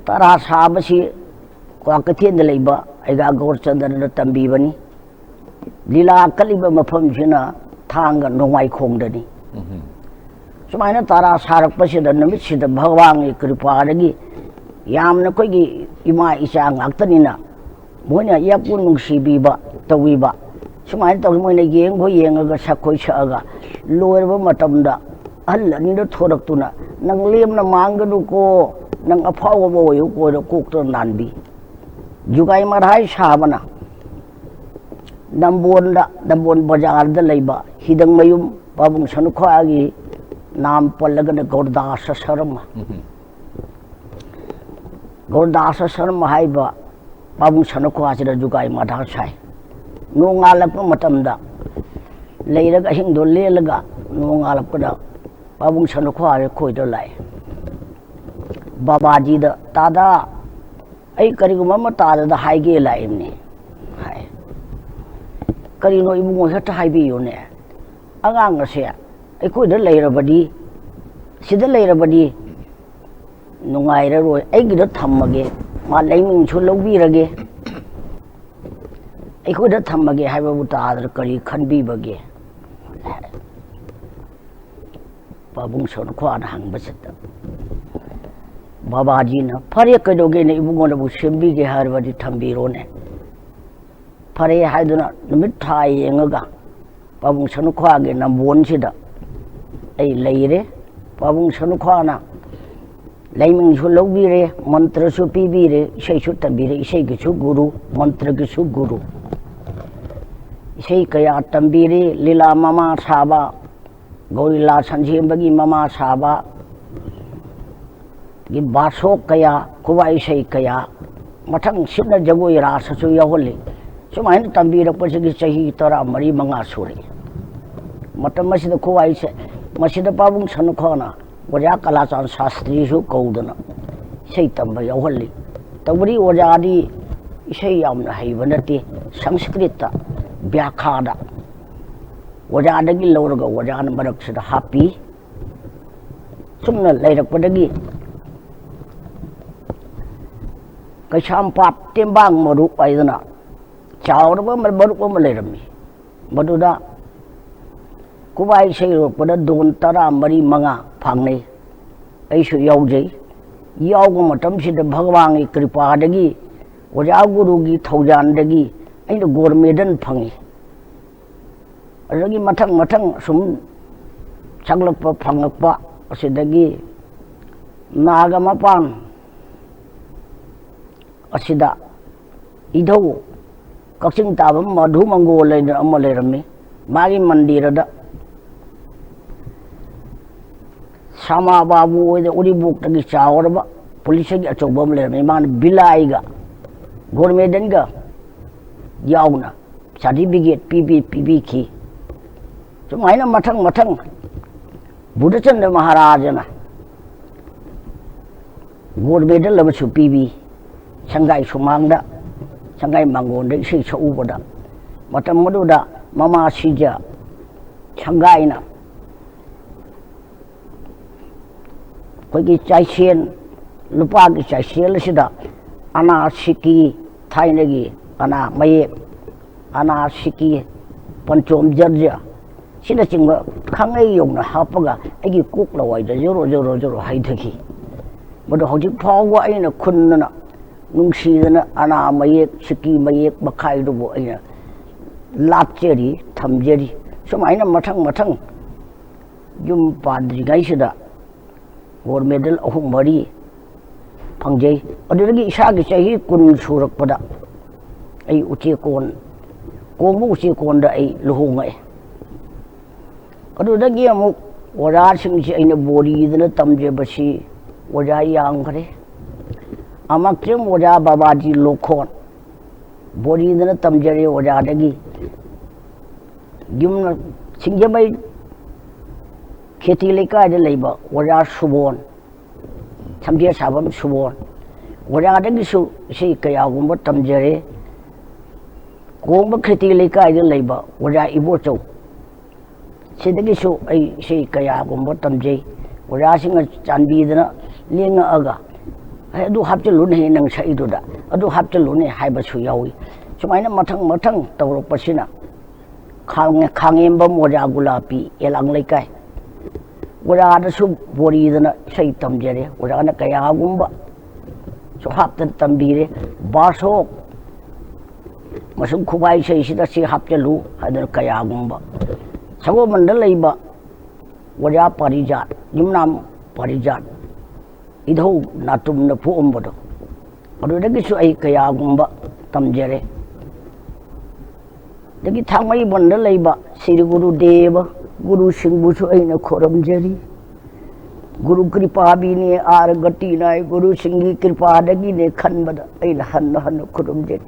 ꯇꯥꯔꯥ ꯁꯥꯕꯁꯤ ꯀ꯭ꯋꯥꯀꯩꯊꯦꯜꯗ ꯂꯩꯕ ꯑꯩꯒ ꯒꯧꯔꯆꯟꯗ꯭ꯔꯅ ꯇꯝꯕꯤꯕꯅꯤ꯫ ꯂꯤꯂꯥ ꯀꯠꯂꯤꯕ ꯃꯐꯝꯁꯤꯅ ꯊꯥꯡꯒ ꯅꯣꯡꯃꯥꯏꯈꯣꯡꯗꯅꯤ꯫ ꯁꯨꯃꯥꯏꯅ ꯇꯥꯔꯥ ꯁꯥꯔꯛꯄꯁꯤꯗ ꯅꯨꯃꯤꯠꯁꯤꯗ ꯚꯒꯋꯥꯟꯒꯤ ꯀ꯭ꯔꯤꯄꯥꯗꯒꯤ ꯌꯥꯝꯅ ꯑꯩꯈꯣꯏꯒꯤ ꯏꯃꯥ ꯏꯆꯥ ꯉꯥꯛꯇꯅꯤꯅ ꯃꯣꯏꯅ ꯌꯥꯝ ꯅꯨꯡꯁꯤꯕꯤꯕ ꯇꯧꯕꯤꯕ꯫ ꯁꯨꯃꯥꯏꯅ ꯇꯧꯗꯅ ꯃꯣꯏꯅ ꯌꯦꯡꯈꯣꯏ ꯌꯦꯡꯉꯒ ꯁꯛꯈꯣꯏ ꯁꯛꯑꯒ ꯂꯣꯏꯔꯕ ꯃꯇꯝꯗ ꯑꯍꯜ ꯑꯅꯤꯗ ꯊꯣꯔꯛꯇꯨꯅ, "ꯅꯪ ꯂꯦꯝꯅ ꯃꯥꯡꯒꯅꯨꯀꯣ, ꯅꯪ ꯑꯐꯥꯎꯕ ꯑꯃ ꯑꯣꯏꯌꯨꯀꯣꯅ" ꯀꯣꯛꯇ ꯅꯥꯟꯕꯤ꯫ ꯖꯨꯒꯥꯏ ꯃꯔꯥꯏ ꯁꯥꯕꯅ ꯅꯝꯕꯣꯟꯗ, ꯅꯝꯕꯣꯟ ꯕꯖꯥꯔꯗ ꯂꯩꯕ ꯍꯤꯗꯪꯃꯌꯨꯝ ꯄꯥꯕꯨꯡ ꯁꯅꯨꯈ꯭ꯋꯥꯒꯤ ꯅꯥꯝ ꯄꯜꯂꯒꯅ ꯒꯧꯔꯗꯥꯁ ꯁꯔꯃ꯫ ꯒꯧꯔꯗꯥꯁ ꯁꯔꯃ ꯍꯥꯏꯕ ꯄꯥꯕꯨꯡ ꯁꯅꯨꯈ꯭ꯋꯥꯁꯤꯗ ꯖꯨꯒꯥꯏ ꯃꯥꯙꯥ ꯁꯥꯏ꯫ ꯅꯣꯡꯉꯥꯜꯂꯛꯄ ꯃꯇꯝꯗ ꯂꯩꯔꯒ ꯑꯍꯤꯡꯗꯣ ꯂꯦꯜꯂꯒ ꯅꯣꯡꯉꯥꯜꯂꯛꯄꯗ ꯄꯥꯕꯨꯡ ꯁꯅꯨꯈ꯭ꯋꯥꯁꯦ ꯑꯩꯈꯣꯏꯗ ꯂꯥꯛꯑꯦ꯫ ꯕꯥꯕꯥꯖꯤꯗ, "ꯇꯥꯗ, ꯑꯩ ꯀꯔꯤꯒꯨꯝꯕ ꯑꯃ ꯇꯥꯗꯗ ꯍꯥꯏꯒꯦ ꯂꯥꯛꯏꯕꯅꯤ" ꯍꯥꯏ꯫ "ꯀꯔꯤꯅꯣ ꯏꯕꯨꯡꯉꯣ, ꯍꯦꯛꯇ ꯍꯥꯏꯕꯤꯌꯨꯅꯦ꯫ ꯑꯉꯥꯡ ꯑꯁꯦ ꯑꯩꯈꯣꯏꯗ ꯂꯩꯔꯕꯗꯤ, ꯁꯤꯗ ꯂꯩꯔꯕꯗꯤ ꯅꯨꯡꯉꯥꯏꯔꯔꯣꯏ, ꯑꯩꯒꯤꯗ ꯊꯝꯃꯒꯦ, ꯃꯥ ꯂꯥꯏꯃꯤꯡꯁꯨ ꯂꯧꯕꯤꯔꯒꯦ, ꯑꯩꯈꯣꯏꯗ ꯊꯝꯃꯒꯦ ꯍꯥꯏꯕꯕꯨ ꯇꯥꯗ꯭ꯔ ꯀꯔꯤ ꯈꯟꯕꯤꯕꯒꯦ?" ꯄꯥꯕꯨꯡ ꯁꯣꯟꯈ꯭ꯋꯥꯅ ꯍꯪꯕꯁꯤꯗ ꯕꯥꯕꯥꯖꯤꯅ, "ꯐꯔꯦ, ꯀꯩꯗꯧꯒꯦꯅꯦ, ꯏꯕꯨꯡꯉꯣꯅꯕꯨ ꯁꯦꯝꯕꯤꯒꯦ ꯍꯥꯏꯔꯕꯗꯤ ꯊꯝꯕꯤꯔꯣꯅꯦ꯫" ꯐꯔꯦ ꯍꯥꯏꯗꯨꯅ ꯅꯨꯃꯤꯠ ꯊꯥ ꯌꯦꯡꯉꯒ ꯄꯥꯕꯨꯡ ꯁꯅꯨꯈ꯭ꯋꯥꯒꯤ ꯅꯝꯕꯣꯟꯁꯤꯗ ꯑꯩ ꯂꯩꯔꯦ꯫ ꯄꯥꯕꯨꯡ ꯁꯅꯨꯈ꯭ꯋꯥꯅ ꯂꯥꯏꯃꯤꯡꯁꯨ ꯂꯧꯕꯤꯔꯦ, ꯃꯟꯇ꯭ꯔꯁꯨ ꯄꯤꯕꯤꯔꯦ, ꯏꯁꯩꯁꯨ ꯇꯝꯕꯤꯔꯦ, ꯏꯁꯩꯒꯤꯁꯨ ꯒꯨꯔꯨ, ꯃꯟꯇ꯭ꯔꯒꯤꯁꯨ ꯒꯨꯔꯨ꯫ ꯏꯁꯩ ꯀꯌꯥ ꯇꯝꯕꯤꯔꯦ, ꯂꯤꯂꯥ ꯃꯃꯥ ꯁꯥꯕ, ꯒꯧꯔꯤꯂꯥ ꯁꯟꯖꯦꯝꯕꯒꯤ ꯃꯃꯥ ꯁꯥꯕ, ꯒꯤ ꯕꯥꯁꯣꯛ ꯀꯌꯥ, ꯈꯨꯕꯥꯛ ꯏꯁꯩ ꯀꯌꯥ, ꯃꯊꯪ ꯁꯤꯠꯅ ꯖꯒꯣꯏ ꯔꯥꯁꯁꯨ ꯌꯥꯎꯍꯜꯂꯤ꯫ ꯁꯨꯃꯥꯏꯅ ꯇꯝꯕꯤꯔꯛꯄꯁꯤꯒꯤ ꯆꯍꯤ ꯇꯔꯥ ꯃꯔꯤ ꯃꯉꯥ ꯁꯨꯔꯛꯏ꯫ ꯃꯇꯝ ꯑꯁꯤꯗ ꯈꯨꯕꯥꯛ ꯏꯁꯩ, ꯃꯁꯤꯗ ꯄꯥꯕꯨꯡ ꯁꯅꯨꯈꯣꯅ ꯑꯣꯖꯥ ꯀꯂꯥꯆꯥꯟ ꯁꯥꯁꯇ꯭ꯔꯤꯁꯨ ꯀꯧꯗꯅ ꯏꯁꯩ ꯇꯝꯕ ꯌꯥꯎꯍꯜꯂꯤ꯫ ꯇꯧꯕꯗꯤ ꯑꯣꯖꯥꯗꯤ ꯏꯁꯩ ꯌꯥꯝꯅ ꯍꯩꯕ ꯅꯠꯇꯦ꯫ ꯁꯪꯁꯀ꯭ꯔꯤꯠꯇ ꯕ꯭ꯌꯥꯈꯥꯗ ꯑꯣꯖꯥꯗꯒꯤ ꯂꯧꯔꯒ ꯑꯣꯖꯥꯅ ꯃꯔꯛꯁꯤꯗ ꯍꯥꯞꯄꯤ꯫ ꯁꯨꯝꯅ ꯂꯩꯔꯛꯄꯗꯒꯤ ꯀꯩꯁꯥꯝꯄꯥꯠ ꯇꯦꯡꯕꯥꯡ ꯃꯔꯨꯞ ꯍꯥꯏꯗꯅ ꯆꯥꯎꯔꯕ ꯃꯔꯨꯞ ꯑꯃ ꯂꯩꯔꯝꯃꯤ꯫ ꯃꯗꯨꯗ ꯈꯨꯕꯥꯛ ꯏꯁꯩ ꯂꯣꯏꯔꯛꯄꯗ ꯗꯣꯟ ꯇꯔꯥ ꯃꯔꯤ ꯃꯉꯥ ꯐꯪꯅꯩ꯫ ꯑꯩꯁꯨ ꯌꯥꯎꯖꯩ꯫ ꯌꯥꯎꯕ ꯃꯇꯝꯁꯤꯗ ꯚꯒꯋꯥꯟꯒꯤ ꯀ꯭ꯔꯤꯄꯥꯗꯒꯤ, ꯑꯣꯖꯥ ꯒꯨꯔꯨꯒꯤ ꯊꯧꯖꯥꯜꯗꯒꯤ ꯑꯩꯅ ꯒꯣꯜ ꯃꯦꯗꯜ ꯐꯪꯉꯤ꯫ ꯑꯗꯨꯗꯒꯤ ꯃꯊꯪ ꯃꯊꯪ ꯁꯨꯝ ꯁꯛꯂꯛꯄ ꯐꯪꯉꯛꯄ ꯑꯁꯤꯗꯒꯤ ꯅꯥꯒ ꯃꯄꯥꯟ ꯑꯁꯤꯗ ꯏꯙꯧ ꯀꯛꯆꯤꯡ ꯇꯥꯕ ꯃꯙꯨ ꯃꯪꯒꯣꯜ ꯍꯥꯏꯅ ꯑꯃ ꯂꯩꯔꯝꯃꯤ꯫ ꯃꯥꯒꯤ ꯃꯟꯗꯤꯔꯗ ꯁꯥꯃꯥ ꯕꯥꯕꯨ ꯍꯣꯏꯗ ꯎꯔꯤꯕꯣꯛꯇꯒꯤ ꯆꯥꯎꯔꯕ ꯄꯨꯂꯤꯁꯀꯤ ꯑꯆꯧꯕ ꯑꯃ ꯂꯩꯔꯝꯃꯤ꯫ ꯃꯥꯅ ꯕꯤꯂꯥꯏꯒ ꯒꯣꯜ ꯃꯦꯗꯜꯒ ꯌꯥꯎꯅ ꯁꯥꯔꯇꯤꯐꯤꯀꯦꯠ ꯄꯤꯕꯤ-, ꯄꯤꯕꯤꯈꯤ꯫ ꯁꯨꯃꯥꯏꯅ ꯃꯊꯪ ꯃꯊꯪ ꯕꯨꯙꯆꯟꯗ꯭ꯔ ꯃꯍꯥꯔꯥꯖꯅ ꯒꯣꯜ ꯃꯦꯗꯜ ꯑꯃꯁꯨ ꯄꯤꯕꯤ꯫ ꯁꯪꯒꯥꯏ ꯁꯨꯃꯥꯡꯗ, ꯁꯪꯒꯥꯏ ꯃꯥꯡꯒꯣꯟꯗ ꯏꯁꯩ ꯁꯛꯎꯕꯗ, ꯃꯇꯝ ꯑꯗꯨꯗ ꯃꯃꯥ ꯁꯤꯖ ꯁꯪꯒꯥꯏꯅ ꯑꯩꯈꯣꯏꯒꯤ ꯆꯥꯏꯁꯦꯟ, ꯂꯨꯄꯥꯒꯤ ꯆꯥꯏꯁꯦꯟ ꯑꯁꯤꯗ ꯑꯅꯥ ꯁꯤꯀꯤ, ꯊꯥꯏꯅꯒꯤ ꯑꯅꯥ ꯃꯌꯦꯛ, ꯑꯅꯥ ꯁꯤꯀꯤ, ꯄꯟꯆꯣꯝ ꯖꯔꯖ, ꯁꯤꯅꯆꯤꯡꯕ ꯈꯥꯡꯉꯩ ꯌꯧꯅ ꯍꯥꯞꯄꯒ ꯑꯩꯒꯤ ꯀꯣꯛ ꯂꯋꯥꯏꯗ ꯖꯣꯔꯣ ꯖꯣꯔꯣ ꯖꯣꯔꯣ ꯍꯩꯊꯈꯤ꯫ ꯃꯗꯨ ꯍꯧꯖꯤꯛ ꯐꯥꯎꯕ ꯑꯩꯅ ꯈꯨꯟꯗꯅ ꯅꯨꯡꯁꯤꯗꯅ ꯑꯅꯥ ꯃꯌꯦꯛ, ꯁꯤꯀꯤ ꯃꯌꯦꯛ ꯃꯈꯥꯏꯗꯨꯕꯨ ꯑꯩꯅ ꯂꯥꯠꯆꯔꯤ, ꯊꯝꯖꯔꯤ꯫ ꯁꯨꯃꯥꯏꯅ ꯃꯊꯪ ꯃꯊꯪ ꯌꯨꯝ ꯄꯥꯟꯗ꯭ꯔꯤꯉꯩꯁꯤꯗ ꯒꯣꯜ ꯃꯦꯗꯜ ꯑꯍꯨꯝ ꯃꯔꯤ ꯐꯪꯖꯩ꯫ ꯑꯗꯨꯗꯒꯤ ꯏꯁꯥꯒꯤ ꯆꯍꯤ ꯀꯨꯟ ꯁꯨꯔꯛꯄꯗ ꯑꯩ ꯎꯆꯦꯛꯀꯣꯟ, ꯀꯣꯡꯕ ꯎꯆꯦꯛꯀꯣꯟꯗ ꯑꯩ ꯂꯨꯍꯣꯡꯉꯛꯑꯦ꯫ ꯑꯗꯨꯗꯒꯤ ꯑꯃꯨꯛ ꯑꯣꯖꯥꯁꯤꯡꯁꯤ ꯑꯩꯅ ꯕꯣꯔꯤꯗꯅ ꯇꯝꯖꯕꯁꯤ ꯑꯣꯖꯥ ꯌꯥꯝꯈ꯭ꯔꯦ꯫ ꯑꯃꯛꯆꯦꯝ ꯑꯣꯖꯥ ꯕꯕꯥꯖꯤ ꯂꯣꯈꯣꯟ, ꯕꯣꯔꯤꯗꯅ ꯇꯝꯖꯔꯦ ꯑꯣꯖꯥꯗꯒꯤ꯫ ꯌꯨꯝꯅ ꯁꯤꯡꯖꯃꯩ ꯈꯦꯇꯤ ꯂꯩꯀꯥꯏꯗ ꯂꯩꯕ ꯑꯣꯖꯥ ꯁꯨꯕꯣꯟ, ꯁꯝꯖꯦꯠ ꯁꯥꯕꯝ ꯁꯨꯕꯣꯟ, ꯑꯣꯖꯥꯗꯒꯤꯁꯨ ꯏꯁꯩ ꯀꯌꯥꯒꯨꯝꯕ ꯇꯝꯖꯔꯦ꯫ ꯀꯣꯡꯕ ꯈꯦꯇꯤ ꯂꯩꯀꯥꯏꯗ ꯂꯩꯕ ꯑꯣꯖꯥ ꯏꯕꯣꯆꯧ, ꯁꯤꯗꯒꯤꯁꯨ ꯑꯩ ꯏꯁꯩ ꯀꯌꯥꯒꯨꯝꯕ ꯇꯝꯖꯩ꯫ ꯑꯣꯖꯥꯁꯤꯡꯅ ꯆꯥꯟꯕꯤꯗꯅ ꯂꯦꯡꯉꯛꯑꯒ, "ꯑꯦ, ꯑꯗꯨ ꯍꯥꯞꯆꯤꯜꯂꯨꯅꯦ ꯅꯪ ꯁꯛꯏꯗꯨꯗ, ꯑꯗꯨ ꯍꯥꯞꯆꯤꯜꯂꯨꯅꯦ" ꯍꯥꯏꯕꯁꯨ ꯌꯥꯎꯏ꯫ ꯁꯨꯃꯥꯏꯅ ꯃꯊꯪ ꯃꯊꯪ ꯇꯧꯔꯛꯄꯁꯤꯅ ꯈꯥꯡꯉꯦ-, ꯈꯥꯡꯉꯦꯝꯕꯝ ꯑꯣꯖꯥ ꯒꯨꯂꯥꯄꯤ, ꯌꯦꯂꯥꯡ ꯂꯩꯀꯥꯏ꯫ ꯑꯣꯖꯥꯗꯁꯨ ꯕꯣꯔꯤꯗꯅ ꯏꯁꯩ ꯇꯝꯖꯔꯦ꯫ ꯑꯣꯖꯥꯅ ꯀꯌꯥꯒꯨꯝꯕ ꯁꯨ ꯍꯥꯞꯇꯅ ꯇꯝꯕꯤꯔꯦ꯫ ꯕꯥꯁꯣꯛ ꯃꯁꯨꯝ ꯈꯨꯕꯥꯏ ꯏꯁꯩꯁꯤꯗ ꯁꯤ ꯍꯥꯞꯆꯤꯜꯂꯨ ꯍꯥꯏꯗꯅ ꯀꯌꯥꯒꯨꯝꯕ꯫ ꯁꯒꯣꯜꯕꯟꯗ ꯂꯩꯕ ꯑꯣꯖꯥ ꯄꯥꯔꯤꯖꯥꯠ, ꯌꯨꯝꯅꯥꯝ ꯄꯥꯔꯤꯖꯥꯠ, ꯏꯙꯧ ꯅꯥꯇꯨꯝꯅ ꯄꯣꯛꯑꯝꯕꯗꯣ, ꯑꯗꯨꯗꯒꯤꯁꯨ ꯑꯩ ꯀꯌꯥꯒꯨꯝꯕ ꯇꯝꯖꯔꯦ꯫ ꯑꯗꯒꯤ ꯊꯥꯡꯃꯩꯕꯟꯗ ꯂꯩꯕ ꯁ꯭ꯔꯤ ꯒꯨꯔꯨꯗꯦꯕ ꯒꯨꯔꯨꯁꯤꯡꯕꯨꯁꯨ ꯑꯩꯅ ꯈꯨꯔꯨꯝꯖꯔꯤ꯫ ꯒꯨꯔꯨ ꯀ꯭ꯔꯤꯄꯥꯕꯤꯅꯦ, ꯑꯥꯔ ꯒꯇꯤꯅꯥꯏ ꯒꯨꯔꯨꯁꯤꯡꯒꯤ ꯀ꯭ꯔꯤꯄꯥꯗꯒꯤꯅꯦ ꯈꯟꯕꯗ ꯑꯩꯅ ꯍꯟꯅ ꯍꯟꯅ ꯈꯨꯔꯨꯝꯖꯔꯤ꯫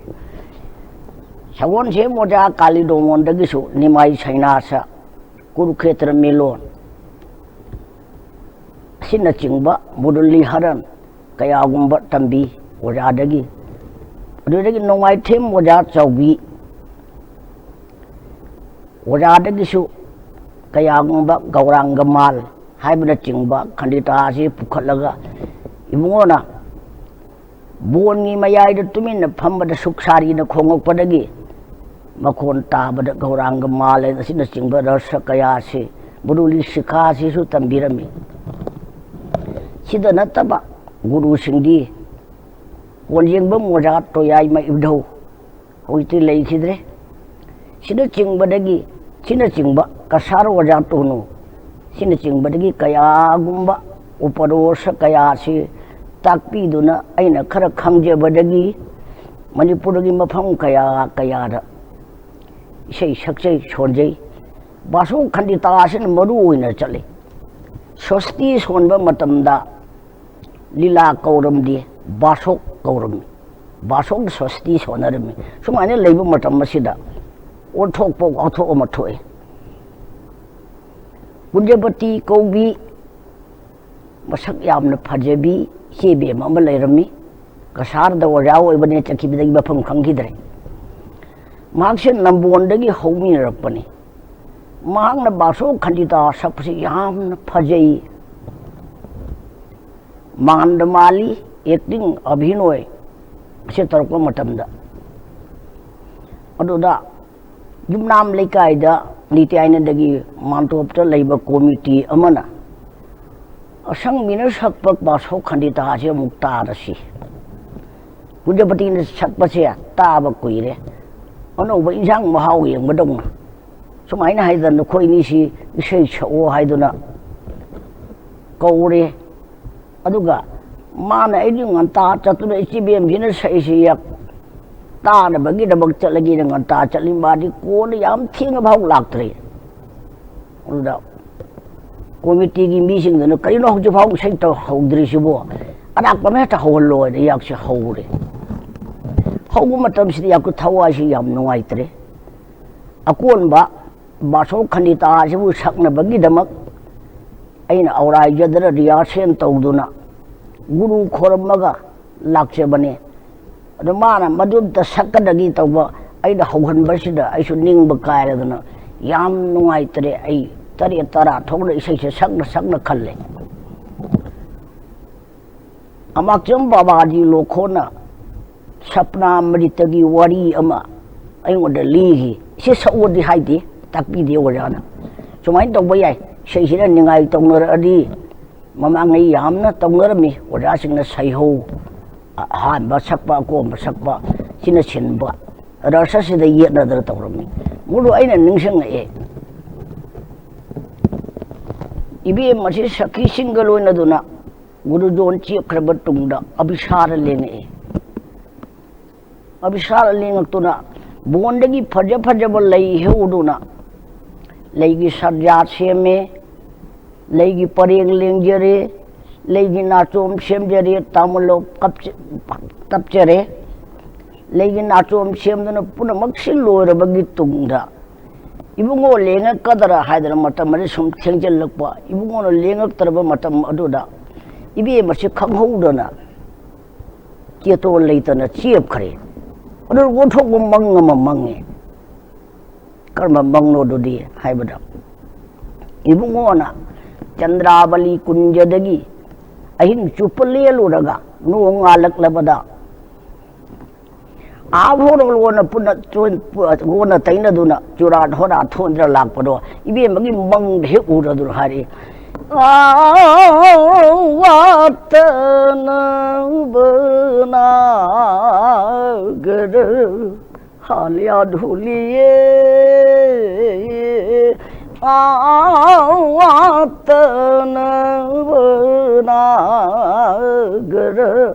ꯁꯒꯣꯜꯁꯦꯝ ꯑꯣꯖꯥ ꯀꯥꯂꯤꯗꯣꯃꯣꯟꯗꯒꯤꯁꯨ ꯅꯤꯃꯥꯏ ꯁꯩꯅꯥꯁ, ꯀꯨꯔꯨꯈꯦꯇ꯭ꯔ ꯃꯦꯂꯣꯟ ꯑꯁꯤꯅꯆꯤꯡꯕ ꯃꯨꯔꯂꯤ ꯍꯔꯟ ꯀꯌꯥꯒꯨꯝꯕ ꯇꯝꯕꯤ ꯑꯣꯖꯥꯗꯒꯤ꯫ ꯑꯗꯨꯗꯒꯤ ꯅꯣꯡꯃꯥꯏꯊꯦꯝ ꯑꯣꯖꯥ ꯆꯥꯎꯕꯤ ꯑꯣꯖꯥꯗꯒꯤꯁꯨ ꯀꯌꯥꯒꯨꯝꯕ ꯒꯧꯔꯥꯡꯒ ꯃꯥꯜ ꯍꯥꯏꯕꯅꯆꯤꯡꯕ ꯈꯟꯗꯤꯇꯥ ꯑꯁꯤ ꯄꯨꯈꯠꯂꯒ ꯏꯕꯨꯡꯉꯣꯅ ꯕꯣꯟꯒꯤ ꯃꯌꯥꯏꯗ ꯇꯨꯃꯤꯟꯅ ꯐꯝꯕꯗ ꯁꯨꯛꯁꯥꯔꯤꯅ ꯈꯣꯡꯉꯛꯄꯗꯒꯤ ꯃꯈꯣꯟ ꯇꯥꯕꯗ ꯒꯧꯔꯥꯡꯒ ꯃꯥꯜꯂꯦ ꯑꯁꯤꯅꯆꯤꯡꯕ ꯔꯁ ꯀꯌꯥꯁꯤ ꯃꯨꯔꯂꯤ ꯁꯤꯈꯥꯁꯤꯁꯨ ꯇꯝꯕꯤꯔꯝꯃꯤ꯫ ꯁꯤꯗ ꯅꯠꯇꯕ ꯒꯨꯔꯨꯁꯤꯡꯗꯤ ꯀꯣꯟꯖꯦꯡꯕꯝ ꯑꯣꯖꯥ ꯇꯣꯌꯥꯏꯃ ꯏꯙꯧ ꯍꯧꯖꯤꯛꯇꯤ ꯂꯩꯈꯤꯗ꯭ꯔꯦ꯫ ꯁꯤꯅꯆꯤꯡꯕꯗꯒꯤ, ꯁꯤꯅꯆꯤꯡꯕ ꯀꯁꯥꯔ ꯑꯣꯖꯥ ꯇꯣꯅꯨ, ꯁꯤꯅꯆꯤꯡꯕꯗꯒꯤ ꯀꯌꯥꯒꯨꯝꯕ ꯎꯄꯔꯣꯁ ꯀꯌꯥꯁꯤ ꯇꯥꯛꯄꯤꯗꯨꯅ ꯑꯩꯅ ꯈꯔ ꯈꯪꯖꯕꯗꯒꯤ ꯃꯅꯤꯄꯨꯔꯒꯤ ꯃꯐꯝ ꯀꯌꯥ ꯀꯌꯥꯗ ꯏꯁꯩ ꯁꯛꯆꯩ, ꯁꯣꯟꯖꯩ꯫ ꯕꯥꯁꯨ ꯈꯟꯗꯤꯇꯥ ꯑꯁꯤꯅ ꯃꯔꯨ ꯑꯣꯏꯅ ꯆꯠꯂꯤ꯫ ꯁ꯭ꯋꯁꯇꯤ ꯁꯣꯟꯕ ꯃꯇꯝꯗ ꯂꯤꯂꯥ ꯀꯧꯔꯝꯗꯦ, ꯕꯥꯁꯣꯛ ꯀꯧꯔꯝꯃꯤ꯫ ꯕꯥꯁꯣꯛ ꯁꯣꯁꯇꯤ ꯁꯣꯟꯅꯔꯝꯃꯤ꯫ ꯁꯨꯃꯥꯏꯅ ꯂꯩꯕ ꯃꯇꯝ ꯑꯁꯤꯗ ꯑꯣꯟꯊꯣꯛꯄ ꯋꯥꯊꯣꯛ ꯑꯃ ꯊꯣꯛꯑꯦ꯫ ꯀꯨꯟꯖꯕꯇꯤ ꯀꯧꯕꯤ, ꯃꯁꯛ ꯌꯥꯝꯅ ꯐꯖꯕꯤ ꯏꯆꯦ ꯏꯕꯦꯝ ꯑꯃ ꯂꯩꯔꯝꯃꯤ꯫ ꯀꯁꯥꯔꯗ ꯑꯣꯖꯥ ꯑꯣꯏꯕꯅꯦ, ꯆꯠꯈꯤꯕꯗꯒꯤ ꯃꯐꯝ ꯈꯪꯈꯤꯗ꯭ꯔꯦ꯫ ꯃꯍꯥꯛꯁꯦ ꯅꯝꯕꯣꯟꯗꯒꯤ ꯍꯧꯃꯤꯟꯅꯔꯛꯄꯅꯤ꯫ ꯃꯍꯥꯛꯅ ꯕꯥꯁꯣ ꯈꯟꯗꯤꯇꯥ ꯁꯛꯄꯁꯤ ꯌꯥꯝꯅ ꯐꯖꯩ꯫ ꯃꯥꯟꯗ ꯃꯥꯜꯂꯤ, ꯑꯦꯛꯇꯤꯡ, ꯑꯚꯤꯅꯣꯏ ꯑꯁꯤ ꯇꯧꯔꯛꯄ ꯃꯇꯝꯗ꯫ ꯑꯗꯨꯗ ꯌꯨꯝꯅꯥꯝ ꯂꯩꯀꯥꯏꯗ ꯅꯤꯇꯤ ꯑꯥꯏꯅꯗꯒꯤ ꯃꯥꯟꯇꯣꯞꯇ ꯂꯩꯕ ꯀꯣꯃꯤꯇꯤ ꯑꯃꯅ ꯑꯁꯪꯕꯤꯅ ꯁꯛꯄ ꯕꯥꯁꯣ ꯈꯟꯗꯤꯇꯥꯁꯦ ꯑꯃꯨꯛ ꯇꯥꯔꯁꯤ꯫ ꯀꯨꯟꯖꯄꯇꯤꯅ ꯁꯛꯄꯁꯦ ꯇꯥꯕ ꯀꯨꯏꯔꯦ, ꯑꯅꯧꯕ ꯏꯟꯁꯥꯡ ꯃꯍꯥꯎ ꯌꯦꯡꯕꯗꯧꯅ꯫ ꯁꯨꯃꯥꯏꯅ ꯍꯥꯏꯗꯅ ꯅꯈꯣꯏ ꯑꯅꯤꯁꯤ ꯏꯁꯩ ꯁꯛꯑꯣ ꯍꯥꯏꯗꯨꯅ ꯀꯧꯔꯦ꯫ ꯑꯗꯨꯒ ꯃꯥꯅ ꯑꯩꯗꯤ ꯉꯟꯇꯥ ꯆꯠꯇꯨꯅ ꯏꯆꯦꯕꯦꯝꯁꯤꯅ ꯁꯛꯏꯁꯤ ꯌꯥ-, ꯇꯥꯅꯕꯒꯤꯗꯃꯛ ꯆꯠꯂꯒꯦꯅ ꯉꯟꯇꯥ ꯆꯠꯂꯤ꯫ ꯃꯥꯗꯤ ꯀꯣꯟꯅ ꯌꯥꯝ ꯊꯦꯡꯅ ꯐꯥꯎ ꯂꯥꯛꯇ꯭ꯔꯦ꯫ ꯑꯗꯨꯗ ꯀꯣꯃꯤꯇꯤꯒꯤ ꯃꯤꯁꯤꯡꯗꯨꯅ, "ꯀꯔꯤꯅꯣ ꯍꯧꯖꯤꯛ ꯐꯥꯎ ꯏꯁꯩ ꯇꯧꯍꯧꯗ꯭ꯔꯤꯁꯤꯕꯣ? ꯑꯔꯥꯛꯄ ꯑꯃ ꯍꯦꯛꯇ ꯍꯧꯍꯜꯂꯣ" ꯍꯥꯏꯅ ꯌꯥꯛꯁꯦ ꯍꯧꯔꯦ꯫ ꯍꯧꯕ ꯃꯇꯝꯁꯤꯗ ꯌꯥꯛꯀꯤ ꯊꯋꯥꯏꯁꯤ ꯌꯥꯝ ꯅꯨꯡꯉꯥꯏꯇ꯭ꯔꯦ꯫ ꯑꯀꯣꯟꯕ ꯕꯥꯁꯣ ꯈꯟꯗꯤꯇꯥ ꯑꯁꯤꯕꯨ ꯁꯛꯅꯕꯒꯤꯗꯃꯛ ꯑꯩꯅ ꯑꯧꯔꯥꯏꯖꯗꯅ ꯔꯤꯍꯥꯔꯁꯦꯜ ꯇꯧꯗꯨꯅ ꯒꯨꯔꯨ ꯈꯣꯏꯔꯝꯃꯒ ꯂꯥꯛꯆꯕꯅꯦ꯫ ꯑꯗꯣ ꯃꯥꯅ ꯃꯗꯨ ꯑꯝꯇ ꯁꯛꯀꯗꯒꯤ ꯇꯧꯕ ꯑꯩꯅ ꯍꯧꯍꯟꯕꯁꯤꯗ ꯑꯩꯁꯨ ꯅꯤꯡꯕ ꯀꯥꯏꯔꯗꯅ ꯌꯥꯝ ꯅꯨꯡꯉꯥꯏꯇ꯭ꯔꯦ꯫ ꯑꯩ ꯇꯔꯦꯠ ꯇꯔꯥ ꯊꯣꯛꯅ ꯏꯁꯩꯁꯦ ꯁꯛꯅ ꯁꯛꯅ ꯈꯜꯂꯦ꯫ ꯑꯃꯥꯛꯆꯝ ꯕꯥꯕꯥꯖꯤ ꯂꯣꯈꯣꯅ ꯁꯄꯅꯥ ꯃꯔꯤꯇꯒꯤ ꯋꯥꯔꯤ ꯑꯃ ꯑꯩꯉꯣꯟꯗ ꯂꯤꯈꯤ꯫ ꯁꯤ ꯁꯛꯎꯗꯤ ꯍꯥꯏꯗꯦ, ꯇꯥꯛꯄꯤꯗꯦ ꯑꯣꯖꯥꯅ꯫ ꯁꯨꯃꯥꯏꯅ ꯇꯧꯕ ꯌꯥꯏ, ꯏꯁꯩꯁꯤꯅ ꯅꯤꯡꯉꯥꯏ ꯇꯧꯅꯔꯛꯑꯗꯤ, ꯃꯃꯥꯡꯉꯩ ꯌꯥꯝꯅ ꯇꯧꯅꯔꯝꯃꯤ ꯑꯣꯖꯥꯁꯤꯡꯅ ꯁꯩꯍꯧ, ꯑꯍꯥꯟꯕ ꯁꯛꯄ, ꯑꯀꯣꯟꯕ ꯁꯛꯄ, ꯁꯤꯅ ꯁꯤꯟꯕ, ꯔꯁꯁꯤꯗ ꯌꯦꯠꯅꯗꯅ ꯇꯧꯔꯝꯃꯤ꯫ ꯃꯗꯨ ꯑꯩꯅ ꯅꯤꯡꯁꯤꯡꯉꯛꯑꯦ꯫ ꯏꯕꯦꯝ ꯑꯁꯤ ꯁꯈꯤꯁꯤꯡꯒ ꯂꯣꯏꯅꯗꯨꯅ ꯒꯨꯔꯨꯖꯣꯟ ꯆꯦꯞꯈ꯭ꯔꯕ ꯇꯨꯡꯗ ꯑꯕꯤꯁꯥꯔ ꯂꯦꯡꯉꯛꯏ꯫ ꯑꯕꯤꯁꯥꯔ ꯂꯦꯡꯉꯛꯇꯨꯅ ꯕꯣꯟꯗꯒꯤ ꯐꯖ ꯐꯖꯕ ꯂꯩ ꯍꯦꯛꯎꯗꯨꯅ ꯂꯩꯒꯤ ꯁꯖꯥ ꯁꯦꯝꯃꯦ, ꯂꯩꯒꯤ ꯄꯔꯦꯡ ꯂꯦꯡꯖꯔꯦ, ꯂꯩꯒꯤ ꯅꯥꯆꯣꯝ ꯁꯦꯝꯖꯔꯦ, ꯇꯥꯃꯨꯂꯣ ꯀꯞꯆ-, ꯇꯞꯆꯔꯦ꯫ ꯂꯩꯒꯤ ꯅꯥꯆꯣꯝ ꯁꯦꯝꯗꯨꯅ ꯄꯨꯝꯅꯃꯛꯁꯤ ꯂꯣꯏꯔꯕꯒꯤ ꯇꯨꯡꯗ, ꯏꯕꯨꯡꯉꯣ ꯂꯦꯡꯉꯛꯀꯗ꯭ꯔꯥ ꯍꯥꯏꯗꯅ ꯃꯇꯝ ꯑꯁꯤ ꯁꯨꯝ ꯊꯦꯡꯖꯤꯜꯂꯛꯄ, ꯏꯕꯨꯡꯉꯣꯅ ꯂꯦꯡꯉꯛꯇ꯭ꯔꯕ ꯃꯇꯝ ꯑꯗꯨꯗ ꯏꯕꯦꯝ ꯑꯁꯤ ꯈꯪꯍꯧꯗꯅ ꯆꯦꯇꯣꯟ ꯂꯩꯇꯅ ꯆꯦꯞꯈ꯭ꯔꯦ꯫ ꯑꯗꯨ ꯑꯣꯟꯊꯣꯛꯄ ꯃꯪ ꯑꯃ ꯃꯪꯉꯦ꯫ ꯀꯔꯝꯕ ꯃꯪꯅꯣ ꯑꯗꯨꯗꯤ ꯍꯥꯏꯕꯗ, ꯏꯕꯨꯡꯉꯣꯅ ꯆꯟꯗ꯭ꯔꯥꯕꯂꯤ ꯀꯨꯟꯖꯗꯒꯤ ꯑꯍꯤꯡ ꯆꯨꯞꯄ ꯂꯦꯜꯂꯨꯔꯒ ꯅꯣꯡ ꯉꯥꯜꯂꯛꯂꯕꯗ, ꯑꯥ ꯍꯣꯔꯣꯜ ꯑꯣꯟꯅ ꯄꯨꯟꯅ ꯆꯣꯟ-, ꯄꯨ-, ꯑꯣꯟꯅ ꯇꯩꯅꯗꯨꯅ ꯆꯨꯔꯥꯠ ꯍꯣꯔꯥꯠ ꯊꯣꯟꯗ꯭ꯔ ꯂꯥꯛꯄꯗꯣ ꯏꯕꯦꯝꯃꯒꯤ ꯃꯪꯗ ꯍꯦꯛ ꯎꯔꯗꯨꯅ ꯍꯥꯏꯔꯛꯏ꯫ ꯑꯥ, ꯋꯥꯇꯅꯕ ꯅꯥꯒꯔ ꯍꯥꯂꯤꯌꯥ ꯙꯨꯂꯤꯌꯦ, ꯑꯥ, ꯋꯥꯇꯅꯕ ꯅꯥꯒꯔ꯫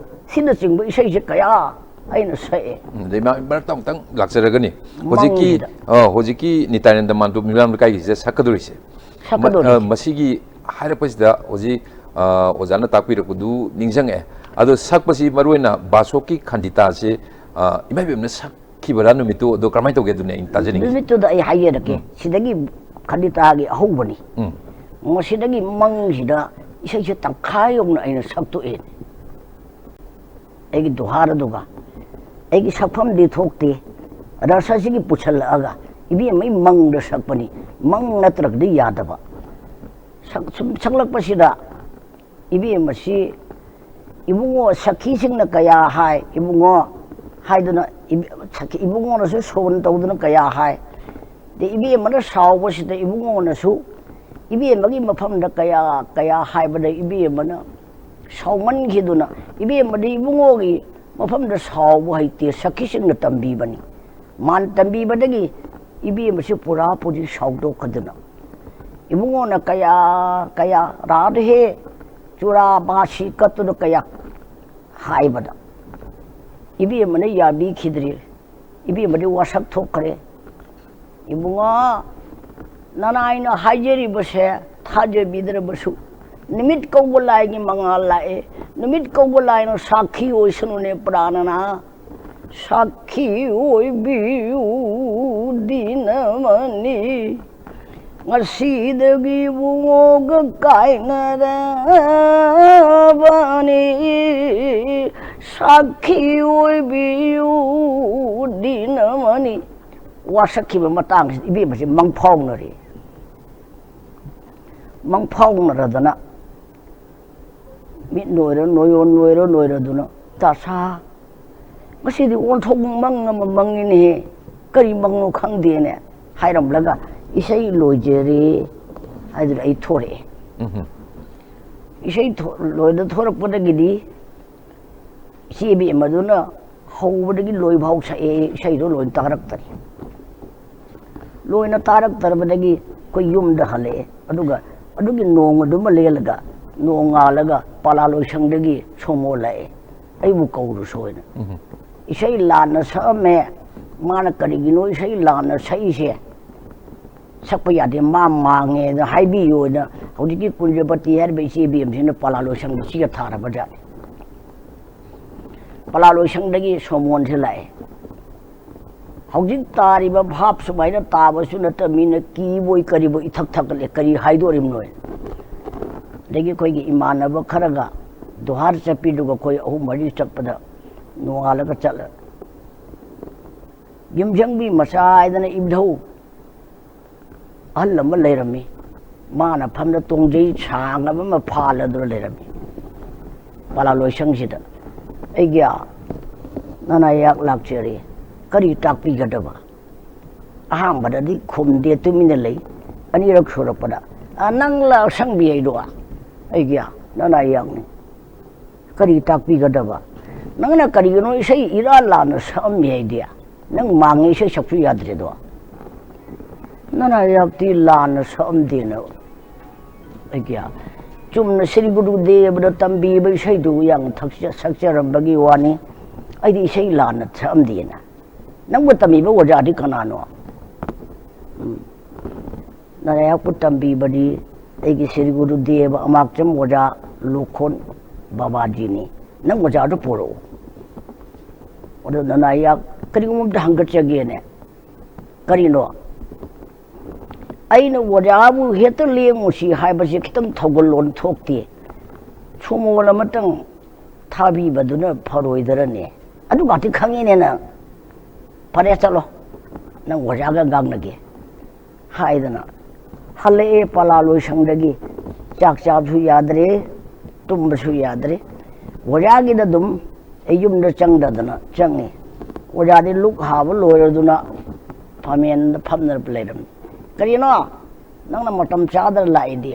ꯁꯤꯅꯆꯤꯡꯕ ꯏꯁꯩꯁꯦ ꯀꯌꯥ ꯑꯩꯅ ꯁꯛꯑꯦ꯫ ꯎꯝ, ꯑꯗꯩ ꯃ-, ꯃꯔꯛꯇ ꯑꯃꯨꯛꯇꯪ ꯂꯥꯛꯆꯔꯒꯅꯤ꯫ ꯍꯧꯖꯤꯛꯀꯤ, ꯃꯪꯁꯤꯗ꯫ ꯑ, ꯍꯧꯖꯤꯛꯀꯤ ꯅꯤꯇꯥꯅꯟꯗ ꯃꯥꯟꯇꯣꯞ ꯃꯤꯔꯥꯝ ꯂꯩꯀꯥꯏꯒꯤꯁꯤꯗ ꯁꯛꯀꯗꯧꯔꯤꯁꯦ꯫ ꯁꯛꯀꯗꯧꯔꯤꯁꯦ꯫ ꯃ-, ꯑ, ꯃꯁꯤꯒꯤ ꯍꯥꯏꯔꯛꯄꯁꯤꯗ ꯍꯧꯖꯤꯛ, ꯑ, ꯑꯣꯖꯥꯅ ꯇꯥꯛꯄꯤꯔꯛꯄꯗꯨ ꯅꯤꯡꯁꯤꯡꯉꯛꯑꯦ꯫ ꯑꯗꯣ ꯁꯛꯄꯁꯤ ꯃꯔꯨꯑꯣꯏꯅ ꯕꯥꯁꯣꯛꯀꯤ ꯈꯟꯗꯤꯇꯥꯁꯦ, ꯑ, ꯏꯃꯥ ꯏꯕꯦꯝꯅ ꯁꯛꯈꯤꯕꯔꯥ ꯅꯨꯃꯤꯠꯇꯨ? ꯑꯗꯣ ꯀꯔꯝꯍꯥꯏꯅ ꯇꯧꯒꯦ? ꯑꯗꯨꯅꯦ ꯑꯩꯅ ꯇꯥꯖꯅꯤꯡꯉꯤꯁꯦ꯫ ꯅꯨꯃꯤꯠꯇꯨꯗ ꯑꯩ ꯍꯥꯏꯖꯔꯛꯀꯦ꯫ ꯎꯝ꯫ ꯁꯤꯗꯒꯤ ꯈꯟꯗꯤꯇꯥꯒꯤ ꯑꯍꯧꯕꯅꯤ꯫ ꯎꯝ꯫ ꯃꯁꯤꯗꯒꯤ ꯃꯪꯁꯤꯗ ꯏꯁꯩꯁꯦ ꯇꯪꯈꯥꯏ ꯌꯧꯅ ꯑꯩꯅ ꯁꯛꯇꯣꯛꯑꯦ꯫ ꯑꯩꯒꯤ ꯗꯨꯍꯥꯔꯗꯨꯒ ꯑꯩꯒꯤ ꯁꯛꯐꯝꯗꯤ ꯊꯣꯛꯇꯦ꯫ ꯔꯁꯁꯤꯒꯤ ꯄꯨꯁꯜꯂꯛꯑꯒ ꯏꯕꯦꯝꯃꯩ ꯃꯪꯗ ꯁꯛꯄꯅꯤ꯫ ꯃꯪ ꯅꯠꯇ꯭ꯔꯒꯗꯤ ꯌꯥꯗꯕ꯫ ꯁꯛ-, ꯁꯨꯝ ꯁꯛꯂꯛꯄꯁꯤꯗ ꯏꯕꯦꯝꯃꯁꯤ ꯏꯕꯨꯡꯉꯣ ꯁꯈꯤꯁꯤꯡꯅ ꯀꯌꯥ ꯍꯥꯏ, ꯏꯕꯨꯡꯉꯣ ꯍꯥꯏꯗꯨꯅ ꯏꯕ-, ꯁꯈꯤ-, ꯏꯕꯨꯡꯉꯣꯅꯁꯨ ꯁꯣꯟ ꯇꯧꯗꯨꯅ ꯀꯌꯥ ꯍꯥꯏ꯫ ꯑꯗꯩ ꯏꯕꯦꯝꯃꯅ ꯁꯥꯎꯕꯁꯤꯗ ꯏꯕꯨꯡꯉꯣꯅꯁꯨ ꯏꯕꯦꯝꯃꯒꯤ ꯃꯐꯝꯗ ꯀꯌꯥ, ꯀꯌꯥ ꯍꯥꯏꯕꯗ ꯏꯕꯦꯝꯃꯅ ꯁꯥꯎꯃꯟꯈꯤꯗꯨꯅ, ꯏꯕꯦꯝꯃꯗꯤ ꯏꯕꯨꯡꯉꯣꯒꯤ ꯃꯐꯝꯗ ꯁꯥꯎꯕ ꯍꯩꯇꯦ, ꯁꯈꯤꯁꯤꯡꯅ ꯇꯝꯕꯤꯕꯅꯤ꯫ ꯃꯥꯅ ꯇꯝꯕꯤꯕꯗꯒꯤ ꯏꯕꯦꯝꯃꯁꯤ ꯄꯨꯔꯥ ꯄꯨꯔꯤ ꯁꯥꯎꯗꯣꯛꯈꯗꯨꯅ, ꯏꯕꯨꯡꯉꯣꯅ ꯀꯌꯥ, ꯀꯌꯥ ꯔꯥꯙꯦ ꯆꯨꯔꯥꯕꯥꯁꯤ ꯀꯠꯇꯨꯅ ꯀꯌꯥ ꯍꯥꯏꯕꯗ, ꯏꯕꯦꯝꯃꯅ ꯌꯥꯕꯤꯈꯤꯗ꯭ꯔꯦ꯫ ꯏꯕꯦꯝꯃꯗꯤ ꯋꯥꯁꯛ ꯊꯣꯛꯈ꯭ꯔꯦ꯫ ꯏꯕꯨꯡꯉꯣ, ꯅꯅꯥꯏꯅ ꯍꯥꯏꯖꯔꯤꯕꯁꯦ ꯊꯥꯖꯕꯤꯗ꯭ꯔꯕꯁꯨ, ꯅꯨꯃꯤꯠ ꯀꯧꯕ ꯂꯥꯏꯒꯤ ꯃꯉꯥꯜ ꯂꯥꯛꯑꯦ꯫ ꯅꯨꯃꯤꯠ ꯀꯧꯕ ꯂꯥꯏꯅ ꯁꯥꯈꯤ ꯑꯣꯏꯁꯅꯨꯅꯦ ꯄ꯭ꯔꯥꯅꯅ꯫ ꯁꯥꯈꯤ ꯑꯣꯏꯕꯤꯌꯨ ꯗꯤꯅꯃꯅꯤ꯫ ꯉꯁꯤꯗꯒꯤ ꯏꯕꯨꯡꯉꯣꯒ ꯀꯥꯏꯅꯔꯕꯅꯤ꯫ ꯁꯥꯈꯤ ꯑꯣꯏꯕꯤꯌꯨ ꯗꯤꯅꯃꯅꯤ꯫ ꯋꯥꯁꯛꯈꯤꯕ ꯃꯇꯥꯡꯁꯤꯗ ꯏꯕꯦꯝꯃꯁꯦ ꯃꯪꯐꯥꯎꯅꯔꯦ꯫ ꯃꯪꯐꯥꯎꯅꯔꯗꯅ ꯃꯤꯠ ꯅꯣꯏꯔ ꯅꯣꯏꯔꯣ ꯅꯣꯏꯔ ꯅꯣꯏꯔꯗꯨꯅ, "ꯇꯥꯁꯥ, ꯉꯁꯤꯗꯤ ꯑꯣꯟꯊꯣꯛ ꯃꯪ ꯑꯃ ꯃꯪꯉꯤꯅꯦꯍꯦ, ꯀꯔꯤ ꯃꯪꯅꯣ ꯈꯪꯗꯦꯅꯦ" ꯍꯥꯏꯔꯝꯂꯒ, "ꯏꯁꯩ ꯂꯣꯏꯖꯔꯦ" ꯍꯥꯏꯗꯨꯅ ꯑꯩ ꯊꯣꯔꯛꯑꯦ꯫ ꯎꯝꯍꯨꯝ꯫ ꯏꯁꯩ ꯊꯣ-, ꯂꯣꯏꯗ ꯊꯣꯔꯛꯄꯗꯒꯤꯗꯤ ꯏꯆꯦ ꯏꯕꯦꯝꯃꯗꯨꯅ ꯍꯧꯕꯗꯒꯤ ꯂꯣꯏꯐꯥꯎ ꯁꯛꯑꯦ, ꯏꯁꯩꯗꯣ ꯂꯣꯏꯅ ꯇꯥꯔꯛꯇꯔꯦ꯫ ꯂꯣꯏꯅ ꯇꯥꯔꯛꯇꯔꯕꯗꯒꯤ ꯑꯩꯈꯣꯏ ꯌꯨꯝꯗ ꯍꯜꯂꯛꯑꯦ꯫ ꯑꯗꯨꯒ ꯑꯗꯨꯒꯤ ꯅꯣꯡꯃꯗꯨꯃ ꯂꯦꯜꯂꯒ, ꯅꯣꯡꯉꯥꯜꯂꯒ ꯄꯂꯥ ꯂꯣꯏꯁꯪꯗꯒꯤ ꯁꯣꯃꯣ ꯂꯥꯛꯑꯦ, ꯑꯩꯕꯨ ꯀꯧꯔꯨꯁꯣꯅ꯫ ꯎꯝꯍꯨꯝ꯫ ꯏꯁꯩ ꯂꯥꯟꯅ ꯁꯛꯑꯝꯃꯦ, ꯃꯥꯅ ꯀꯔꯤꯒꯤꯅꯣ ꯏꯁꯩ ꯂꯥꯟꯅ ꯁꯛꯏꯁꯦ? ꯁꯛꯄ ꯌꯥꯗꯦ, ꯃꯥ ꯃꯥꯡꯉꯦꯅ ꯍꯥꯏꯕꯤꯌꯣꯅ ꯍꯧꯖꯤꯛꯀꯤ ꯀꯨꯟꯖꯄꯇꯤ ꯍꯥꯏꯔꯤꯕ ꯏꯆꯦ ꯏꯕꯦꯝꯁꯤꯅ ꯄꯂꯥ ꯂꯣꯏꯁꯪꯗ ꯆꯦ ꯊꯥꯔꯕꯖꯥꯠꯅꯤ꯫ ꯄꯂꯥ ꯂꯣꯏꯁꯪꯗꯒꯤ ꯁꯣꯃꯣꯟꯁꯦ ꯂꯥꯛꯑꯦ꯫ ꯍꯧꯖꯤꯛ ꯇꯥꯔꯤꯕ ꯚꯥꯞ ꯁꯨꯃꯥꯏꯅ ꯇꯥꯕꯁꯨ ꯅꯠꯇꯕ, ꯃꯤꯅ ꯀꯤꯕꯣꯏ ꯀꯔꯤꯕꯣꯏ ꯏꯊꯛ ꯊꯛꯀꯠꯂꯦ, ꯀꯔꯤ ꯍꯥꯏꯗꯣꯔꯤꯕꯅꯣ? ꯑꯗꯒꯤ ꯑꯩꯈꯣꯏꯒꯤ ꯏꯃꯥꯟꯅꯕ ꯈꯔꯒ ꯗꯨꯍꯥꯔ ꯆꯠꯄꯤꯗꯨꯒ ꯑꯩꯈꯣꯏ ꯑꯍꯨꯝ ꯃꯔꯤ ꯆꯠꯄꯗ ꯅꯣꯡꯉꯥꯜꯂꯒ ꯆꯠꯂꯦ꯫ ꯌꯨꯝꯁꯪꯕꯤ ꯃꯆꯥ ꯍꯥꯏꯗꯅ ꯏꯕꯨꯙꯧ ꯑꯍꯜ ꯑꯃ ꯂꯩꯔꯝꯃꯤ꯫ ꯃꯥꯅ ꯐꯝꯗ ꯇꯣꯡꯖꯩ ꯁꯥꯡꯉꯕ ꯑꯃ ꯐꯥꯜꯂꯗꯨꯅ ꯂꯩꯔꯝꯃꯤ ꯄꯂꯥ ꯂꯣꯏꯁꯪꯁꯤꯗ꯫ "ꯑꯩꯒꯤ ꯅꯅꯥꯌꯥꯛ ꯂꯥꯛꯆꯔꯤ, ꯀꯔꯤ ꯇꯥꯛꯄꯤꯒꯗꯕ?" ꯑꯍꯥꯟꯕꯗꯗꯤ ꯈꯨꯝꯗꯦ, ꯇꯨꯃꯤꯟꯅ ꯂꯩ꯫ ꯑꯅꯤꯔꯛ ꯁꯨꯔꯛꯄꯗ, "ꯑ, ꯅꯪ ꯂꯥꯛꯁꯪꯕꯤ ꯍꯥꯏꯗꯣ?" "ꯑꯩꯒꯤ ꯅꯅꯥꯌꯥꯛꯅꯤ꯫ ꯀꯔꯤ ꯇꯥꯛꯄꯤꯒꯗꯕ? ꯅꯪꯅ ꯀꯔꯤꯒꯤꯅꯣ ꯏꯁꯩ ꯏꯔꯥ ꯂꯥꯟꯅ ꯁꯛꯑꯝꯃꯤ ꯍꯥꯏꯗꯤ? ꯅꯪ ꯃꯥꯡꯉꯦ, ꯏꯁꯩ ꯁꯛꯁꯨ ꯌꯥꯗ꯭ꯔꯦꯗꯣ?" "ꯅꯅꯥꯌꯥꯛꯇꯤ ꯂꯥꯟꯅ ꯁꯛꯑꯝꯗꯦꯅ ꯑꯩꯒꯤ ꯆꯨꯝꯅ ꯁ꯭ꯔꯤ ꯒꯨꯔꯨꯗꯦꯕꯅ ꯇꯝꯕꯤꯕ ꯏꯁꯩꯗꯨ ꯌꯥꯝ ꯊꯛꯆ-, ꯁꯛꯆꯔꯝꯕꯒꯤ ꯋꯥꯅꯤ꯫ ꯑꯩꯗꯤ ꯏꯁꯩ ꯂꯥꯟꯅ ꯁꯛꯑꯝꯗꯦꯅ꯫ ꯅꯪꯕꯨ ꯇꯝꯕꯤꯕ ꯑꯣꯖꯥꯗꯤ ꯀꯅꯥꯅꯣ?" ꯎꯝ꯫ "ꯅꯅꯥꯌꯥꯛꯄꯨ ꯇꯝꯕꯤꯕꯗꯤ ꯑꯩꯒꯤ ꯁ꯭ꯔꯤ ꯒꯨꯔꯨꯗꯦꯕ ꯑꯃꯥꯛꯆꯝ ꯑꯣꯖꯥ ꯂꯣꯈꯣꯟ ꯕꯕꯥꯖꯤꯅꯤ, ꯅꯪ ꯑꯣꯖꯥꯗꯨ ꯄꯨꯔꯛꯎ꯫ ꯑꯗꯨ ꯅꯅꯥꯌꯥꯛ ꯀꯔꯤꯒꯨꯝꯕ ꯑꯝꯇ ꯍꯪꯒꯠꯆꯒꯦꯅꯦ꯫ ꯀꯔꯤꯅꯣ? ꯑꯩꯅ ꯑꯣꯖꯥꯕꯨ ꯍꯦꯛꯇ ꯂꯦꯡꯉꯨꯁꯤ ꯍꯥꯏꯕꯁꯤ ꯈꯤꯇꯪ ꯊꯧꯒꯜꯂꯣꯟ ꯊꯣꯛꯇꯦ꯫ ꯁꯣꯃꯣꯟ ꯑꯃꯇꯪ ꯊꯥꯕꯤꯕꯗꯨꯅ ꯐꯔꯣꯏꯗꯔꯅꯦ? ꯑꯗꯨ ꯉꯥꯛꯇꯤ ꯈꯪꯉꯤꯅꯦ ꯅꯪ꯫ ꯐꯔꯦ, ꯆꯠꯂꯣ, ꯅꯪ ꯑꯣꯖꯥꯒ ꯉꯥꯡꯅꯒꯦ꯫ ꯍꯥꯏꯗꯅ ꯍꯜꯂꯛꯑꯦ ꯄꯂꯥ ꯂꯣꯏꯁꯪꯗꯒꯤ꯫ ꯆꯥꯛ ꯆꯥꯕꯁꯨ ꯌꯥꯗ꯭ꯔꯦ, ꯇꯨꯝꯕꯁꯨ ꯌꯥꯗ꯭ꯔꯦ꯫ ꯑꯣꯖꯥꯒꯤꯗ ꯑꯗꯨꯝ ꯑꯩ ꯌꯨꯝꯗ ꯆꯪꯗꯗꯅ ꯆꯪꯉꯤ꯫ ꯑꯣꯖꯥꯗꯤ ꯂꯨꯛ ꯍꯥꯕ ꯂꯣꯏꯔꯗꯨꯅ ꯐꯝꯃꯦꯟꯗ ꯐꯝꯅ ꯂꯩꯔꯝꯃꯤ꯫ "ꯀꯔꯤꯅꯣ? ꯅꯪꯅ ꯃꯇꯝ ꯆꯥꯗꯅ ꯂꯥꯛꯏꯗꯤ?"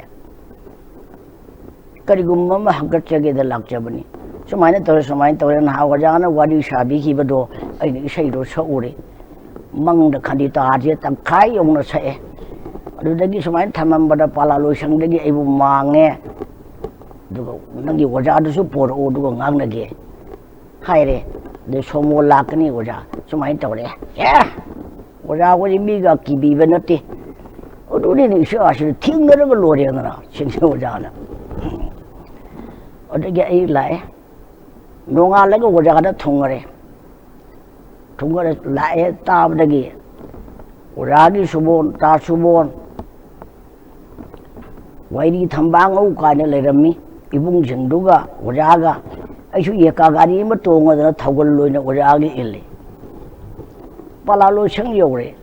"ꯀꯔꯤꯒꯨꯝꯕ ꯑꯃ ꯍꯪꯒꯠꯆꯒꯦꯗ ꯂꯥꯛꯆꯕꯅꯤ꯫ ꯁꯨꯃꯥꯏꯅ ꯇꯧꯔꯦ, ꯁꯨꯃꯥꯏꯅ ꯇꯧꯔꯦ, ꯅꯍꯥꯟ ꯑꯣꯖꯥꯅ ꯋꯥꯔꯤ ꯁꯥꯕꯤꯈꯤꯕꯗꯣ ꯑꯩꯅ ꯏꯁꯩꯗꯣ ꯁꯛꯎꯔꯦ꯫ ꯃꯪꯗ ꯈꯟꯗꯤꯇꯥꯁꯦ ꯇꯪꯈꯥꯏ ꯌꯧꯅ ꯁꯛꯑꯦ꯫ ꯑꯗꯨꯗꯒꯤ ꯁꯨꯃꯥꯏꯅ ꯊꯝꯃꯝꯕꯗ ꯄꯂꯥ ꯂꯣꯏꯁꯪꯗꯒꯤ ꯑꯩꯕꯨ ꯃꯥꯡꯉꯦ꯫ ꯑꯗꯨꯒ ꯅꯪꯒꯤ ꯑꯣꯖꯥꯗꯨꯁꯨ ꯄꯣꯔꯛꯎ, ꯑꯗꯨꯒ ꯉꯥꯡꯅꯒꯦ" ꯍꯥꯏꯔꯦ꯫ ꯑꯗꯩ ꯁꯣꯃꯣ ꯂꯥꯛꯀꯅꯤ ꯑꯣꯖꯥ, ꯁꯨꯃꯥꯏꯅ ꯇꯧꯔꯦ꯫ ꯑꯦ! ꯑꯣꯖꯥ ꯍꯣꯏ ꯃꯤꯒ ꯀꯤꯕꯤꯕ ꯅꯠꯇꯦ꯫ ꯑꯗꯨꯅꯤꯅꯦ ꯏꯁꯥꯁꯤꯗ ꯊꯦꯡꯅꯔꯒ ꯂꯣꯏꯔꯦꯗꯅ ꯁꯤꯡꯁꯦ ꯑꯣꯖꯥꯅ꯫ ꯑꯗꯒꯤ ꯑꯩ ꯂꯥꯛꯑꯦ꯫ ꯅꯣꯡꯉꯥꯜꯂꯒ ꯑꯣꯖꯥꯗ ꯊꯨꯡꯉꯔꯦ꯫ ꯊꯨꯡꯉꯔ ꯂꯥꯛꯑꯦ ꯇꯥꯕꯗꯒꯤ ꯑꯣꯖꯥꯒꯤ ꯁꯨꯕꯣꯟ, ꯇꯥ ꯁꯨꯕꯣꯟ, ꯋꯥꯏꯔꯤ ꯊꯝꯕꯥꯉꯧ ꯀꯥꯏꯅ ꯂꯩꯔꯝꯃꯤ꯫ ꯏꯕꯨꯡꯁꯤꯡꯗꯨꯒ ꯑꯣꯖꯥꯒ ꯑꯩꯁꯨ ꯌꯦꯀꯥ ꯒꯥꯔꯤ ꯑꯃ ꯇꯣꯡꯉꯗꯅ ꯊꯧꯒꯜ ꯑꯣꯏꯅ ꯑꯣꯖꯥꯒꯤ ꯏꯜꯂꯤ꯫ ꯄꯂꯥ ꯂꯣꯏꯁꯪ ꯌꯧꯔꯦ꯫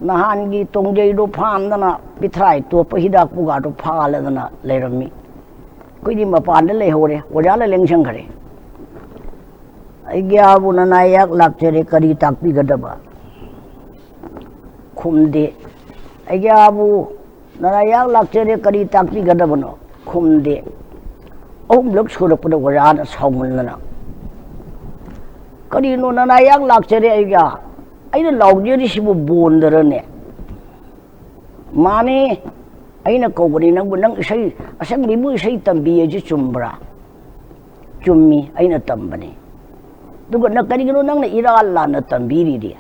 ꯅꯍꯥꯟꯒꯤ ꯇꯣꯡꯖꯩꯗꯣ ꯐꯥꯟꯗꯅ ꯄꯤꯊ꯭ꯔꯥꯏ ꯇꯣꯞꯄ ꯍꯤꯗꯥꯛ ꯄꯨꯒꯥꯗꯣ ꯐꯥꯜꯂꯗꯅ ꯂꯩꯔꯝꯃꯤ꯫ ꯑꯩꯈꯣꯏꯗꯤ ꯃꯄꯥꯟꯗ ꯂꯩꯍꯧꯔꯦ, ꯑꯣꯖꯥꯅ ꯂꯦꯡꯁꯟꯈ꯭ꯔꯦ꯫ "ꯑꯩꯒꯤ ꯑꯥꯕꯨ ꯅꯅꯥꯌꯥꯛ ꯂꯥꯛꯆꯔꯦ, ꯀꯔꯤ ꯇꯥꯛꯄꯤꯒꯗꯕ?" ꯈꯨꯝꯗꯦ꯫ "ꯑꯩꯒꯤ ꯑꯥꯕꯨ ꯅꯅꯥꯌꯥꯛ ꯂꯥꯛꯆꯔꯦ, ꯀꯔꯤ ꯇꯥꯛꯄꯤꯒꯗꯕꯅꯣ?" ꯈꯨꯝꯗꯦ꯫ ꯑꯍꯨꯝꯂꯛ ꯁꯨꯔꯛꯄꯗ ꯑꯣꯖꯥꯅ ꯁꯥꯎꯃꯟꯗꯅ, "ꯀꯔꯤꯅꯣ ꯅꯅꯥꯌꯥꯛ ꯂꯥꯛꯆꯔꯦ ꯑꯩꯒꯤ ꯑꯥ? ꯑꯩꯅ ꯂꯥꯎꯖꯔꯤꯁꯤꯕꯨ ꯕꯣꯟꯗꯔꯅꯦ?" "ꯃꯥꯅꯦ, ꯑꯩꯅ ꯀꯧꯕꯅꯤ ꯅꯪꯕꯨ, ꯅꯪ ꯏꯁꯩ, ꯑꯁꯪꯕꯤꯕꯨ ꯏꯁꯩ ꯇꯝꯕꯤ ꯍꯥꯏꯁꯤ ꯆꯨꯝꯕ꯭ꯔꯥ?" "ꯆꯨꯝꯃꯤ, ꯑꯩꯅ ꯇꯝꯕꯅꯤ꯫" "ꯑꯗꯨꯒ ꯅꯪ ꯀꯔꯤꯒꯤꯅꯣ ꯅꯪꯅ ꯏꯔꯥꯜ ꯂꯥꯟꯅ ꯇꯝꯕꯤꯔꯤꯗꯤ?"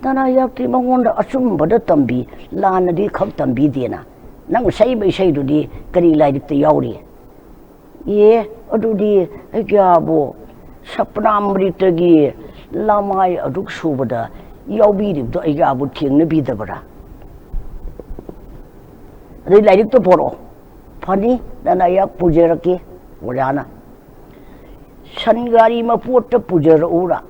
ꯅꯅꯥ ꯌꯥꯛꯇꯤ ꯃꯉꯣꯟꯗ ꯑꯆꯨꯝꯕꯗ ꯇꯝꯕꯤ, ꯂꯥꯟꯅꯗꯤ ꯈꯛ ꯇꯝꯕꯤꯗꯦꯅ꯫ ꯅꯪ ꯁꯛꯏꯕ ꯏꯁꯩꯗꯨꯗꯤ ꯀꯔꯤ ꯂꯥꯏꯔꯤꯛꯇ ꯌꯥꯎꯔꯤ? ꯑꯦ, ꯑꯗꯨꯗꯤ ꯑꯩꯒꯤꯕꯨ ꯁꯄ꯭ꯔꯥꯃ꯭ꯔꯤꯇꯒꯤ ꯂꯃꯥꯏ ꯑꯗꯨꯛ ꯁꯨꯕꯗ ꯌꯥꯎꯕꯤꯔꯤꯕꯗꯣ ꯑꯩꯒꯤꯕꯨ ꯊꯦꯡꯅꯕꯤꯗꯕ꯭ꯔꯥ? ꯑꯗꯩ ꯂꯥꯏꯔꯤꯛꯇꯣ ꯄꯣꯔꯛꯑꯣ, ꯐꯅꯤ, ꯅꯅꯥ ꯌꯥꯛ ꯄꯨꯖꯔꯛꯀꯦ꯫ ꯑꯣꯖꯥꯅ ꯁꯟ ꯒꯥꯔꯤ ꯃꯄꯣꯠꯇ ꯄꯨꯖꯔꯛꯎꯔꯥ?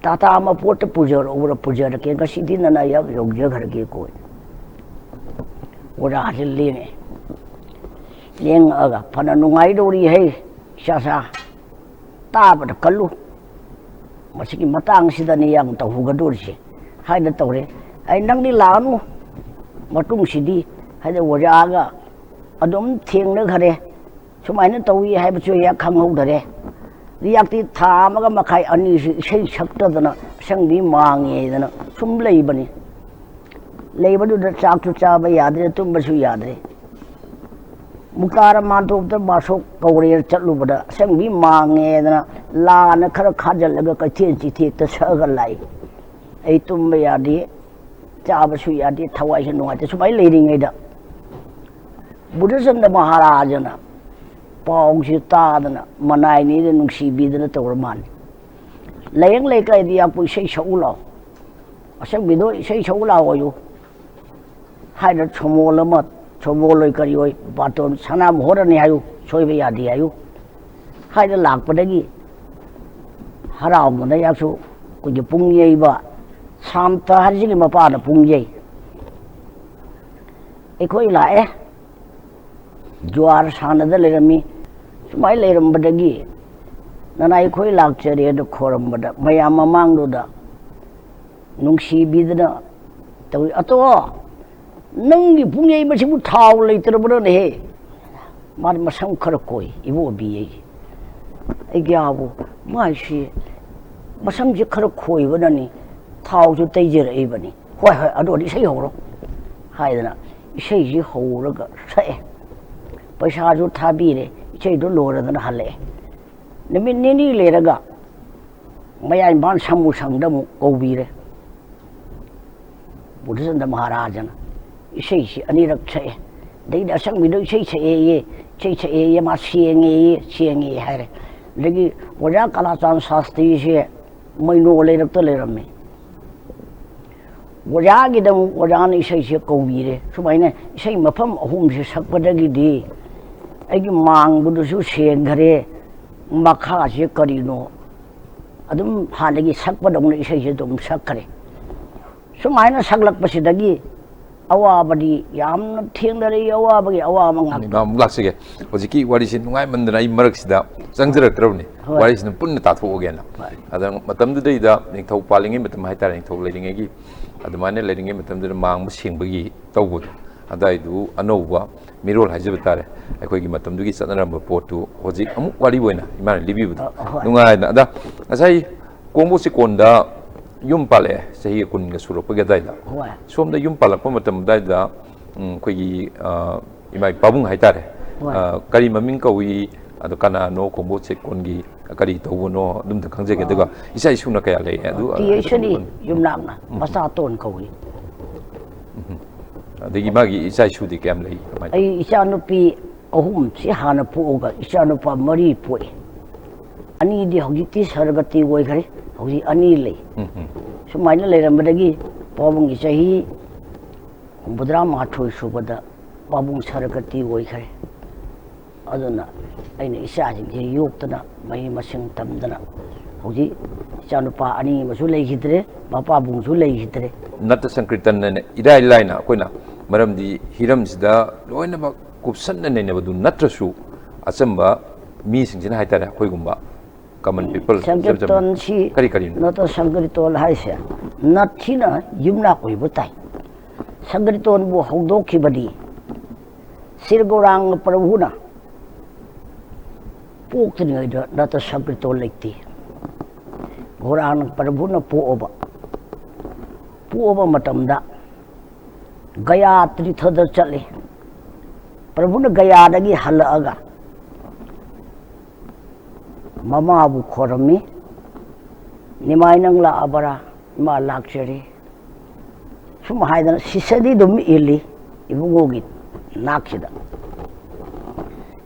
ꯇꯥꯇꯥ ꯃꯄꯣꯠꯇ ꯄꯨꯖꯔꯛꯎꯔ? ꯄꯨꯖꯔꯛꯀꯦ, ꯉꯁꯤꯗꯤ ꯅꯅꯥ ꯌꯥꯛ ꯌꯧꯖꯈ꯭ꯔꯒꯦ ꯀꯣꯏ꯫ ꯑꯣꯖꯥꯁꯦ ꯂꯦꯡꯉꯦ꯫ ꯂꯦꯡꯉꯛꯑꯒ, "ꯐꯅ ꯅꯨꯡꯉꯥꯏꯗꯧꯔꯤ ꯍꯩ, ꯏꯆꯥꯁꯥ꯫ ꯇꯥꯕꯗ ꯀꯜꯂꯨ꯫ ꯃꯁꯤꯒꯤ ꯃꯇꯥꯡꯁꯤꯗꯅꯤ ꯌꯥꯝ ꯇꯧꯍꯧꯒꯗꯧꯔꯤꯁꯦ" ꯍꯥꯏꯅ ꯇꯧꯔꯦ꯫ "ꯑꯩ ꯅꯪꯗꯤ ꯂꯥꯛꯑꯅꯨ ꯃꯇꯨꯡꯁꯤꯗꯤ" ꯍꯥꯏꯗꯤ ꯑꯣꯖꯥꯒ ꯑꯗꯨꯝ ꯊꯦꯡꯅꯈꯔꯦ꯫ ꯁꯨꯃꯥꯏꯅ ꯇꯧꯏ ꯍꯥꯏꯕꯁꯨ ꯍꯦꯛ ꯈꯪꯍꯧꯗꯔꯦ꯫ ꯔꯤꯌꯥꯛꯇꯤ ꯊꯥ ꯑꯃꯒ ꯃꯈꯥꯏ ꯑꯅꯤꯁꯤ ꯏꯁꯩ ꯁꯛꯇꯗꯅ ꯑꯁꯪꯕꯤ ꯃꯥꯡꯉꯦꯗꯅ ꯁꯨꯝ ꯂꯩꯕꯅꯤ꯫ ꯂꯩꯕꯗꯨꯗ ꯆꯥꯛꯁꯨ ꯆꯥꯕ ꯌꯥꯗ꯭ꯔꯦ, ꯇꯨꯝꯕꯁꯨ ꯌꯥꯗ꯭ꯔꯦ꯫ ꯃꯨꯛꯇꯥꯔ ꯃꯥꯟꯇꯣꯞꯇ ꯕꯥꯁꯣꯛ ꯀꯧꯔꯦ ꯆꯠꯂꯨꯕꯗ ꯑꯁꯪꯕꯤ ꯃꯥꯡꯉꯦꯗꯅ ꯂꯥꯅ ꯈꯔ ꯈꯥꯖꯤꯜꯂꯒ ꯀꯩꯊꯦꯜ ꯆꯤꯊꯦꯛꯇ ꯁꯛꯑꯒ ꯂꯥꯛꯏ꯫ ꯑꯩ ꯇꯨꯝꯕ ꯌꯥꯗꯦ, ꯆꯥꯕꯁꯨ ꯌꯥꯗꯦ, ꯊꯋꯥꯏꯁꯨ ꯅꯨꯡꯉꯥꯏꯇꯦ꯫ ꯁꯨꯃꯥꯏꯅ ꯂꯩꯔꯤꯉꯩꯗ ꯕꯨꯙꯆꯟꯗ꯭ꯔ ꯃꯍꯥꯔꯥꯖꯅ ꯄꯥꯎꯁꯤ ꯇꯥꯗꯅ ꯃꯅꯥꯏꯅꯤꯗ ꯅꯨꯡꯁꯤꯕꯤꯗꯅ ꯇꯧꯔ ꯃꯥꯜꯂꯤ꯫ "ꯂꯥꯏꯌꯦꯡ ꯂꯩꯀꯥꯏꯗ ꯌꯥꯛꯄꯨ ꯏꯁꯩ ꯁꯛꯎ ꯂꯥꯛꯑꯣ, ꯑꯁꯪꯕꯤꯗꯣ ꯏꯁꯩ ꯁꯛꯎ ꯂꯥꯛꯑꯣꯌꯨ" ꯍꯥꯏꯅ ꯁꯣꯃꯣꯜ ꯑꯃ, ꯁꯣꯃꯣꯜ ꯑꯣꯏ ꯀꯔꯤ ꯑꯣꯏ, ꯕꯥꯇꯣꯟ ꯁꯅꯥ ꯃꯣꯍꯣꯔꯅꯤ ꯍꯥꯏꯌꯨ, ꯁꯣꯏꯕ ꯌꯥꯗꯦ ꯍꯥꯏꯌꯨ ꯍꯥꯏꯅ ꯂꯥꯛꯄꯗꯒꯤ ꯍꯔꯥꯎꯗꯅ ꯌꯥꯛꯁꯨ ꯑꯩꯈꯣꯏꯒꯤ ꯄꯨꯡ ꯌꯩꯕ, ꯁꯥꯟꯇ ꯍꯥꯏꯁꯤꯒꯤ ꯃꯄꯥꯅ ꯄꯨꯡ ꯌꯩ꯫ ꯑꯩꯈꯣꯏ ꯂꯥꯛꯑꯦ, ꯖ꯭ꯋꯥꯔ ꯁꯥꯟꯅꯗ ꯂꯩꯔꯝꯃꯤ꯫ ꯁꯨꯃꯥꯏꯅ ꯂꯩꯔꯝꯕꯗꯒꯤ ꯅꯅꯥꯏ ꯑꯩꯈꯣꯏ ꯂꯥꯛꯆꯔꯦ ꯑꯗꯨ ꯈꯣꯏꯔꯝꯕꯗ ꯃꯌꯥꯝ ꯃꯃꯥꯡꯗꯨꯗ ꯅꯨꯡꯁꯤꯕꯤꯗꯅ ꯇꯧꯏ꯫ "ꯑꯇꯣ, ꯅꯪꯒꯤ ꯄꯨꯡ ꯌꯩꯕꯁꯤꯕꯨ ꯊꯥꯎ ꯂꯩꯇ꯭ꯔꯕ꯭ꯔꯅꯦꯍꯦ?" ꯃꯥꯗꯤ ꯃꯁꯝ ꯈꯔ ꯈꯣꯏ, ꯏꯕꯣꯕꯤ ꯑꯩꯒꯤ꯫ ꯑꯩꯒꯤ ꯑꯥꯕꯨ, "ꯃꯥꯏꯁꯤ ꯃꯁꯝꯁꯤ ꯈꯔ ꯈꯣꯏꯕꯅꯅꯤ, ꯊꯥꯎꯁꯨ ꯇꯩꯖꯔꯛꯏꯕꯅꯤ꯫ ꯍꯣꯏ, ꯍꯣꯏ, ꯑꯗꯨ ꯑꯣꯏꯔꯗꯤ ꯏꯁꯩ ꯍꯧꯔꯣ" ꯍꯥꯏꯗꯅ ꯏꯁꯩꯁꯤ ꯍꯧꯔꯒ ꯁꯛꯑꯦ꯫ ꯄꯩꯁꯥꯁꯨ ꯊꯥꯕꯤꯔꯦ, ꯏꯁꯩꯗꯨ ꯂꯣꯏꯔꯗꯅ ꯍꯜꯂꯛꯑꯦ꯫ ꯅꯨꯃꯤꯠ ꯅꯤꯅꯤ ꯂꯩꯔꯒ ꯃꯌꯥꯏ ꯏꯝꯐꯥꯜ ꯁꯥꯃꯨ ꯁꯪꯗ ꯑꯃꯨꯛ ꯀꯧꯕꯤꯔꯦ꯫ ꯕꯨꯙꯆꯟꯗ꯭ꯔ ꯃꯍꯥꯔꯥꯖꯅ ꯏꯁꯩꯁꯤ ꯑꯅꯤꯔꯛ ꯁꯛꯑꯦ꯫ ꯑꯗꯩꯗꯤ ꯑꯁꯪꯕꯤꯗꯣ ꯏꯁꯩ ꯁꯛꯑꯦꯌꯦ, ꯏꯁꯩ ꯁꯛꯑꯦꯌꯦ, ꯃꯥ ꯁꯦꯡꯉꯦꯌꯦ, ꯁꯦꯡꯉꯦ ꯍꯥꯏꯔꯦ꯫ ꯑꯗꯒꯤ ꯑꯣꯖꯥ ꯀꯂꯥꯆꯥꯟ ꯁꯥꯁꯇ꯭ꯔꯤꯁꯦ ꯃꯩꯅꯣ ꯂꯩꯔꯛꯇ ꯂꯩꯔꯝꯃꯤ꯫ ꯑꯣꯖꯥꯒꯤꯗꯃꯛ ꯑꯣꯖꯥꯅ ꯏꯁꯩꯁꯦ ꯀꯧꯕꯤꯔꯦ꯫ ꯁꯨꯃꯥꯏꯅ ꯏꯁꯩ ꯃꯐꯝ ꯑꯍꯨꯝꯁꯦ ꯁꯛꯄꯗꯒꯤꯗꯤ ꯑꯩꯒꯤ ꯃꯥꯡꯕꯗꯨꯁꯨ ꯁꯦꯡꯈꯔꯦ, ꯃꯈꯥꯁꯦ ꯀꯔꯤꯅꯣ ꯑꯗꯨꯝ ꯍꯥꯟꯅꯒꯤ ꯁꯛꯄꯗꯧꯅ ꯏꯁꯩꯁꯦ ꯑꯗꯨꯝ ꯁꯛꯈ꯭ꯔꯦ꯫ ꯁꯨꯃꯥꯏꯅ ꯁꯛꯂꯛꯄꯁꯤꯗꯒꯤ ꯑꯋꯥꯕꯗꯤ ꯌꯥꯝꯅ ꯊꯦꯡꯅꯔꯛꯏ, ꯑꯋꯥꯕꯒꯤ ꯑꯋꯥꯕ ꯉꯥꯛꯇ꯫ ꯏꯃꯥ ꯑꯃꯨꯛ ꯂꯥꯛꯆꯒꯦ꯫ ꯍꯧꯖꯤꯛꯀꯤ ꯋꯥꯔꯤꯁꯤ ꯅꯨꯡꯉꯥꯏꯃꯟꯗꯅ ꯑꯩ ꯃꯔꯛꯁꯤꯗ ꯆꯪꯖꯔꯛꯇ꯭ꯔꯕꯅꯤ꯫ ꯍꯣꯏ꯫ ꯋꯥꯔꯤꯁꯤꯅ ꯄꯨꯟꯅ ꯇꯥꯊꯣꯛꯑꯒꯦꯅ꯫ ꯍꯣꯏ꯫ ꯑꯗ ꯃꯇꯝꯗꯨꯗꯩꯗ ꯅꯤꯡꯊꯧ ꯄꯥꯜꯂꯤꯉꯩ ꯃꯇꯝ ꯍꯥꯏꯇꯥꯔꯦ, ꯅꯤꯡꯊꯧ ꯂꯩꯔꯤꯉꯩꯒꯤ ꯑꯗꯨꯃꯥꯏꯅ ꯂꯩꯔꯤꯉꯩ ꯃꯇꯝꯗꯨꯗ ꯃꯥꯡꯕ ꯁꯦꯡꯕꯒꯤ ꯇꯧꯕꯗꯣ, ꯑꯗꯨꯋꯥꯏꯗꯨ ꯑꯅꯧꯕ ꯃꯤꯔꯣꯜ ꯍꯥꯏꯖꯕ ꯇꯥꯔꯦ, ꯑꯩꯈꯣꯏꯒꯤ ꯃꯇꯝꯗꯨꯒꯤ ꯆꯠꯅꯔꯝꯕ ꯄꯣꯠꯇꯨ ꯍꯧꯖꯤꯛ ꯑꯃꯨꯛ ꯋꯥꯔꯤ ꯑꯣꯏꯅ ꯏꯃꯥꯅ ꯂꯤꯕꯤꯕꯗꯣ ꯑ, ꯍꯣꯏ꯫ ꯅꯨꯡꯉꯥꯏꯅ꯫ ꯑꯗ ꯉꯁꯥꯏ ꯀꯣꯡꯕꯣ ꯆꯦꯛꯀꯣꯟꯗ ꯌꯨꯝ ꯄꯥꯜꯂꯛꯑꯦ, ꯆꯍꯤ ꯀꯨꯟꯒ ꯁꯨꯔꯛꯄꯒꯤ ꯑꯗꯨꯋꯥꯏꯗ꯫ ꯍꯣꯏ꯫ ꯁꯣꯝꯗ ꯌꯨꯝ ꯄꯥꯜꯂꯛꯄ ꯃꯇꯝ ꯑꯗꯨꯋꯥꯏꯗ, ꯎꯝ, ꯑꯩꯈꯣꯏꯒꯤ, ꯑ, ꯏꯃꯥ ꯄꯥꯕꯨꯡ ꯍꯥꯏꯇꯥꯔꯦ, ꯍꯣꯏ꯫ ꯑ, ꯀꯔꯤ ꯃꯃꯤꯡ ꯀꯧꯏ, ꯑꯗꯣ ꯀꯅꯥꯅꯣ, ꯀꯣꯡꯕꯣ ꯆꯦꯛꯀꯣꯟꯒꯤ ꯀꯔꯤ ꯇꯧꯕꯅꯣ, ꯑꯗꯨꯝꯇ ꯈꯪꯖꯒꯦ꯫ ꯑꯗꯨꯒ ꯏꯆꯥ ꯏꯁꯨꯅ ꯀꯌꯥ ꯂꯩ? ꯑꯗꯨ ꯇꯤ ꯑꯩꯁꯅꯤ ꯌꯨꯝꯅꯥꯛꯅ ꯃꯆꯥꯇꯣꯟ ꯀꯧꯏ꯫ ꯑꯗꯒꯤ ꯃꯥꯒꯤ ꯏꯆꯥ ꯏꯁꯨꯗꯤ ꯀꯌꯥꯝ ꯂꯩ, ꯀꯃꯥꯏꯅ ꯇꯧꯏ? ꯑꯩ ꯏꯆꯥꯅꯨꯄꯤ ꯑꯍꯨꯝꯁꯤ ꯍꯥꯟꯅ ꯄꯣꯛꯑꯒ ꯏꯆꯥꯅꯨꯄꯥ ꯃꯔꯤ ꯄꯣꯛꯏ꯫ ꯑꯅꯤꯗꯤ ꯍꯧꯖꯤꯛꯇꯤ ꯁꯔꯒꯇꯤ ꯑꯣꯏꯈ꯭ꯔꯦ꯫ ꯍꯧꯖꯤꯛ ꯑꯅꯤ ꯂꯩ꯫ ꯎꯝ, ꯎꯝ꯫ ꯁꯨꯃꯥꯏꯅ ꯂꯩꯔꯝꯕꯗꯒꯤ ꯄꯥꯕꯨꯡꯒꯤ ꯆꯍꯤ ꯍꯨꯝꯐꯨꯇꯔꯥ ꯃꯥꯊꯣꯏ ꯁꯨꯕꯗ ꯄꯥꯕꯨꯡ ꯁꯔꯒꯇꯤ ꯑꯣꯏꯈ꯭ꯔꯦ꯫ ꯑꯗꯨꯅ ꯑꯩꯅ ꯏꯆꯥꯁꯤꯡꯁꯦ ꯌꯣꯛꯇꯅ, ꯃꯍꯩ ꯃꯁꯤꯡ ꯇꯝꯗꯅ, ꯍꯧꯖꯤꯛ ꯏꯆꯥꯅꯨꯄꯥ ꯑꯅꯤ ꯑꯃꯁꯨ ꯂꯩꯈꯤꯗ꯭ꯔꯦ, ꯃꯄꯥꯕꯨꯡꯁꯨ ꯂꯩꯈꯤꯗ꯭ꯔꯦ꯫ ꯅꯠꯇ ꯁꯪꯀ꯭ꯔꯤꯇꯟꯅ ꯏꯔꯥꯏ ꯂꯥꯏꯅ ꯑꯩꯈꯣꯏꯅ, ꯃꯔꯝꯗꯤ ꯍꯤꯔꯝꯁꯤꯗ ꯂꯣꯏꯅꯃꯛ ꯀꯨꯞꯁꯟꯅ ꯅꯩꯅꯕꯗꯨ ꯅꯠꯇ꯭ꯔꯁꯨ, ꯑꯆꯝꯕ ꯃꯤꯁꯤꯡꯁꯤꯅ ꯍꯥꯏꯇꯥꯔꯦ, ꯑꯩꯈꯣꯏꯒꯨꯝꯕ common people, ꯏꯆꯝ ꯆꯝꯕ, ꯁꯪꯀ꯭ꯔꯤꯇꯣꯟꯁꯤ ꯀꯔꯤ ꯀꯔꯤꯅꯣ? ꯅꯠꯇ ꯁꯪꯀ꯭ꯔꯤꯇꯣꯟ ꯍꯥꯏꯁꯦ ꯅꯠꯊꯤꯅ ꯌꯨꯝꯅꯥꯛ ꯑꯣꯏꯕ ꯇꯥꯏ꯫ ꯁꯪꯀ꯭ꯔꯤꯇꯣꯟꯕꯨ ꯍꯧꯗꯣꯛꯈꯤꯕꯗꯤ ꯁ꯭ꯔꯤ ꯒꯧꯔꯥꯡꯒ ꯄ꯭ꯔꯚꯨꯅ ꯄꯣꯛꯇ꯭ꯔꯤꯉꯩꯗ ꯅꯠꯇ ꯁꯪꯀ꯭ꯔꯤꯇꯣꯟ ꯂꯩꯇꯦ꯫ ꯒꯧꯔꯥꯡꯒ ꯄ꯭ꯔꯚꯨꯅ ꯄꯣꯛꯑꯕ, ꯄꯣꯛꯑꯕ ꯃꯇꯝꯗ ꯒꯌꯥ ꯇꯤꯔꯊꯗ ꯆꯠꯂꯤ꯫ ꯄ꯭ꯔꯚꯨꯅ ꯒꯌꯥꯗꯒꯤ ꯍꯜꯂꯛꯑꯒ ꯃꯃꯥꯕꯨ ꯈꯣꯏꯔꯝꯃꯤ꯫ "ꯅꯤꯃꯥꯏ, ꯅꯪ ꯂꯥꯛꯑꯕꯔꯥ?" "ꯏꯃꯥ, ꯂꯥꯛꯆꯔꯦ"꯫ ꯁꯨꯝ ꯍꯥꯏꯗꯅ ꯁꯤꯁꯗꯤ ꯑꯗꯨꯝ ꯏꯜꯂꯤ ꯏꯕꯨꯡꯉꯣꯒꯤ ꯅꯥꯛꯁꯤꯗ꯫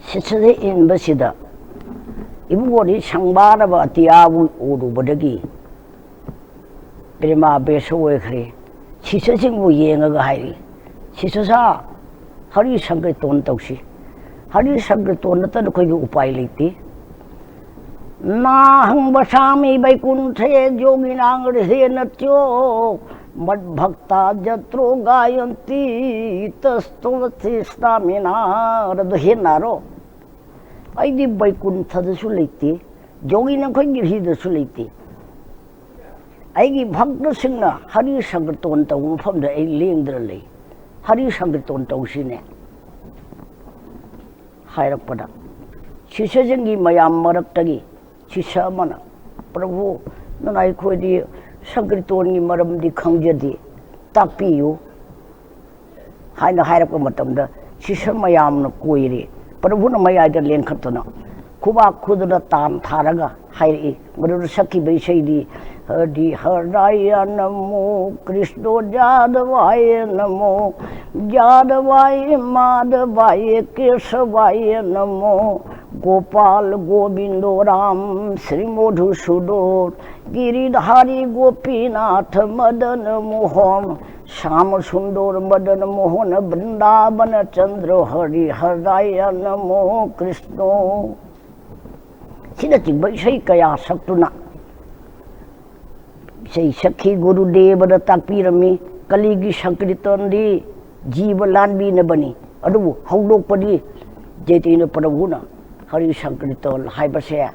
ꯁꯤꯁꯗꯤ ꯏꯟꯕꯁꯤꯗ ꯏꯕꯨꯡꯉꯣꯗꯤ ꯁꯪꯕꯥꯔꯕ ꯑꯇꯤꯌꯥꯕꯨ ꯎꯔꯨꯕꯗꯒꯤ ꯄ꯭ꯔꯦꯃꯥꯕꯦꯁ ꯑꯣꯏꯈ꯭ꯔꯦ꯫ ꯁꯤꯁꯗꯁꯤꯡꯕꯨ ꯌꯦꯡꯉꯒ ꯍꯥꯏꯔꯤ, "ꯁꯤꯁꯗ ꯁꯥ, ꯍꯔꯤ ꯁꯪꯀꯤꯔꯇꯣꯟ ꯇꯧꯁꯤ꯫ ꯍꯔꯤ ꯁꯪꯀꯤꯔꯇꯣꯟ ꯅꯠꯇꯅ ꯑꯩꯈꯣꯏꯒꯤ ꯎꯄꯥꯏ ꯂꯩꯇꯦ꯫ ꯅꯥꯍꯪ ꯕꯁꯥꯃꯤ ꯕꯩꯀꯨꯟꯊꯦ ꯖꯣꯒꯤꯅꯥꯡ ꯍ꯭ꯔꯤꯗꯦꯅ ꯇ꯭ꯌꯣ ꯃꯠꯚꯛꯇꯥ ꯖꯇ꯭ꯔꯣ ꯒꯥꯌꯟꯇꯤ ꯇꯁꯇꯣ ꯇꯤꯁꯇꯥꯃꯤꯅꯥ"꯫ ꯑꯗꯨ ꯍꯦꯟꯅꯔꯣ꯫ ꯑꯩꯗꯤ ꯕꯩꯀꯨꯟꯊꯗꯁꯨ ꯂꯩꯇꯦ, ꯖꯣꯒꯤ ꯅꯈꯣꯏꯒꯤ ꯍ꯭ꯔꯤꯗꯁꯨ ꯂꯩꯇꯦ꯫ ꯑꯩꯒꯤ ꯚꯛꯇꯁꯤꯡꯅ ꯍꯔꯤ ꯁꯪꯀꯤꯔꯇꯣꯟ ꯇꯧꯕ ꯃꯐꯝꯗ ꯑꯩ ꯂꯦꯡꯗꯅ ꯂꯩ꯫ ꯍꯔꯤ ꯁꯪꯀꯤꯔꯇꯣꯟ ꯇꯧꯁꯤꯅꯦ ꯍꯥꯏꯔꯛꯄꯗ, ꯁꯤꯁ꯭ꯌꯁꯤꯡꯒꯤ ꯃꯌꯥꯝ ꯃꯔꯛꯇꯒꯤ ꯁꯤꯁ꯭ꯌ ꯑꯃꯅ, "ꯄ꯭ꯔꯚꯨ, ꯅꯅꯥꯏ ꯑꯩꯈꯣꯏꯗꯤ ꯁꯪꯀꯤꯔꯇꯣꯟꯒꯤ ꯃꯔꯝꯗꯤ ꯈꯪꯖꯗꯦ, ꯇꯥꯛꯄꯤꯌꯨ" ꯍꯥꯏꯅ ꯍꯥꯏꯔꯛꯄ ꯃꯇꯝꯗ, ꯁꯤꯁ꯭ꯌ ꯃꯌꯥꯝꯅ ꯀꯣꯏꯔꯦ꯫ ꯄ꯭ꯔꯚꯨꯅ ꯃꯌꯥꯏꯗ ꯂꯦꯡꯈꯠꯇꯨꯅ ꯈꯨꯕꯥꯛ ꯈꯨꯗꯨꯅ ꯇꯥꯟ ꯊꯥꯔꯒ ꯍꯥꯏꯔꯛꯏ꯫ ꯃꯗꯨꯗ ꯁꯛꯈꯤꯕ ꯏꯁꯩꯗꯤ, "ꯍꯔꯤ ꯍꯔꯥꯌ ꯅꯃꯣ, ꯀ꯭ꯔꯤꯁꯅꯣ ꯌꯥꯗꯕꯥꯌ ꯅꯃꯣ, ꯌꯥꯗꯕꯥꯌ ꯃꯥꯗꯕꯥꯌ ꯀꯦꯁꯕꯥꯌ ꯅꯃꯣ, ꯒꯣꯄꯥꯜ ꯒꯣꯕꯤꯟꯗꯣ ꯔꯥꯝ ꯁ꯭ꯔꯤ ꯃꯣꯙꯨꯁꯨꯗꯣꯟ, ꯒꯤꯔꯤꯙꯥꯔꯤ ꯒꯣꯄꯤꯅꯥꯊ ꯃꯗꯟ ꯃꯣꯍꯟ, ꯁ꯭ꯌꯥꯃ ꯁꯨꯟꯗꯣꯔ ꯃꯗꯟ ꯃꯣꯍꯟ, ꯕ꯭ꯔꯤꯟꯗꯥꯕꯟ ꯆꯟꯗ꯭ꯔ ꯍꯔꯤ ꯍꯔꯥꯌ ꯅꯃꯣ ꯀ꯭ꯔꯤꯁꯅꯣ"꯫ ꯁꯤꯅꯆꯤꯡꯕ ꯏꯁꯩ ꯀꯌꯥ ꯁꯛꯇꯨꯅ ꯏꯁꯩ ꯁꯛꯈꯤ꯫ ꯒꯨꯔꯨꯗꯦꯕꯅ ꯇꯥꯛꯄꯤꯔꯝꯃꯤ, ꯀꯂꯤꯒꯤ ꯁꯪꯀꯤꯔꯇꯟꯗꯤ ꯖꯤꯕ ꯂꯥꯟꯕꯤꯅꯕꯅꯤ, ꯑꯗꯨꯕꯨ ꯍꯧꯗꯣꯛꯄꯗꯤ ꯆꯩꯇꯟꯌ ꯄ꯭ꯔꯚꯨꯅ ꯍꯔꯤ ꯁꯪꯀꯤꯔꯇꯟ ꯍꯥꯏꯕꯁꯦ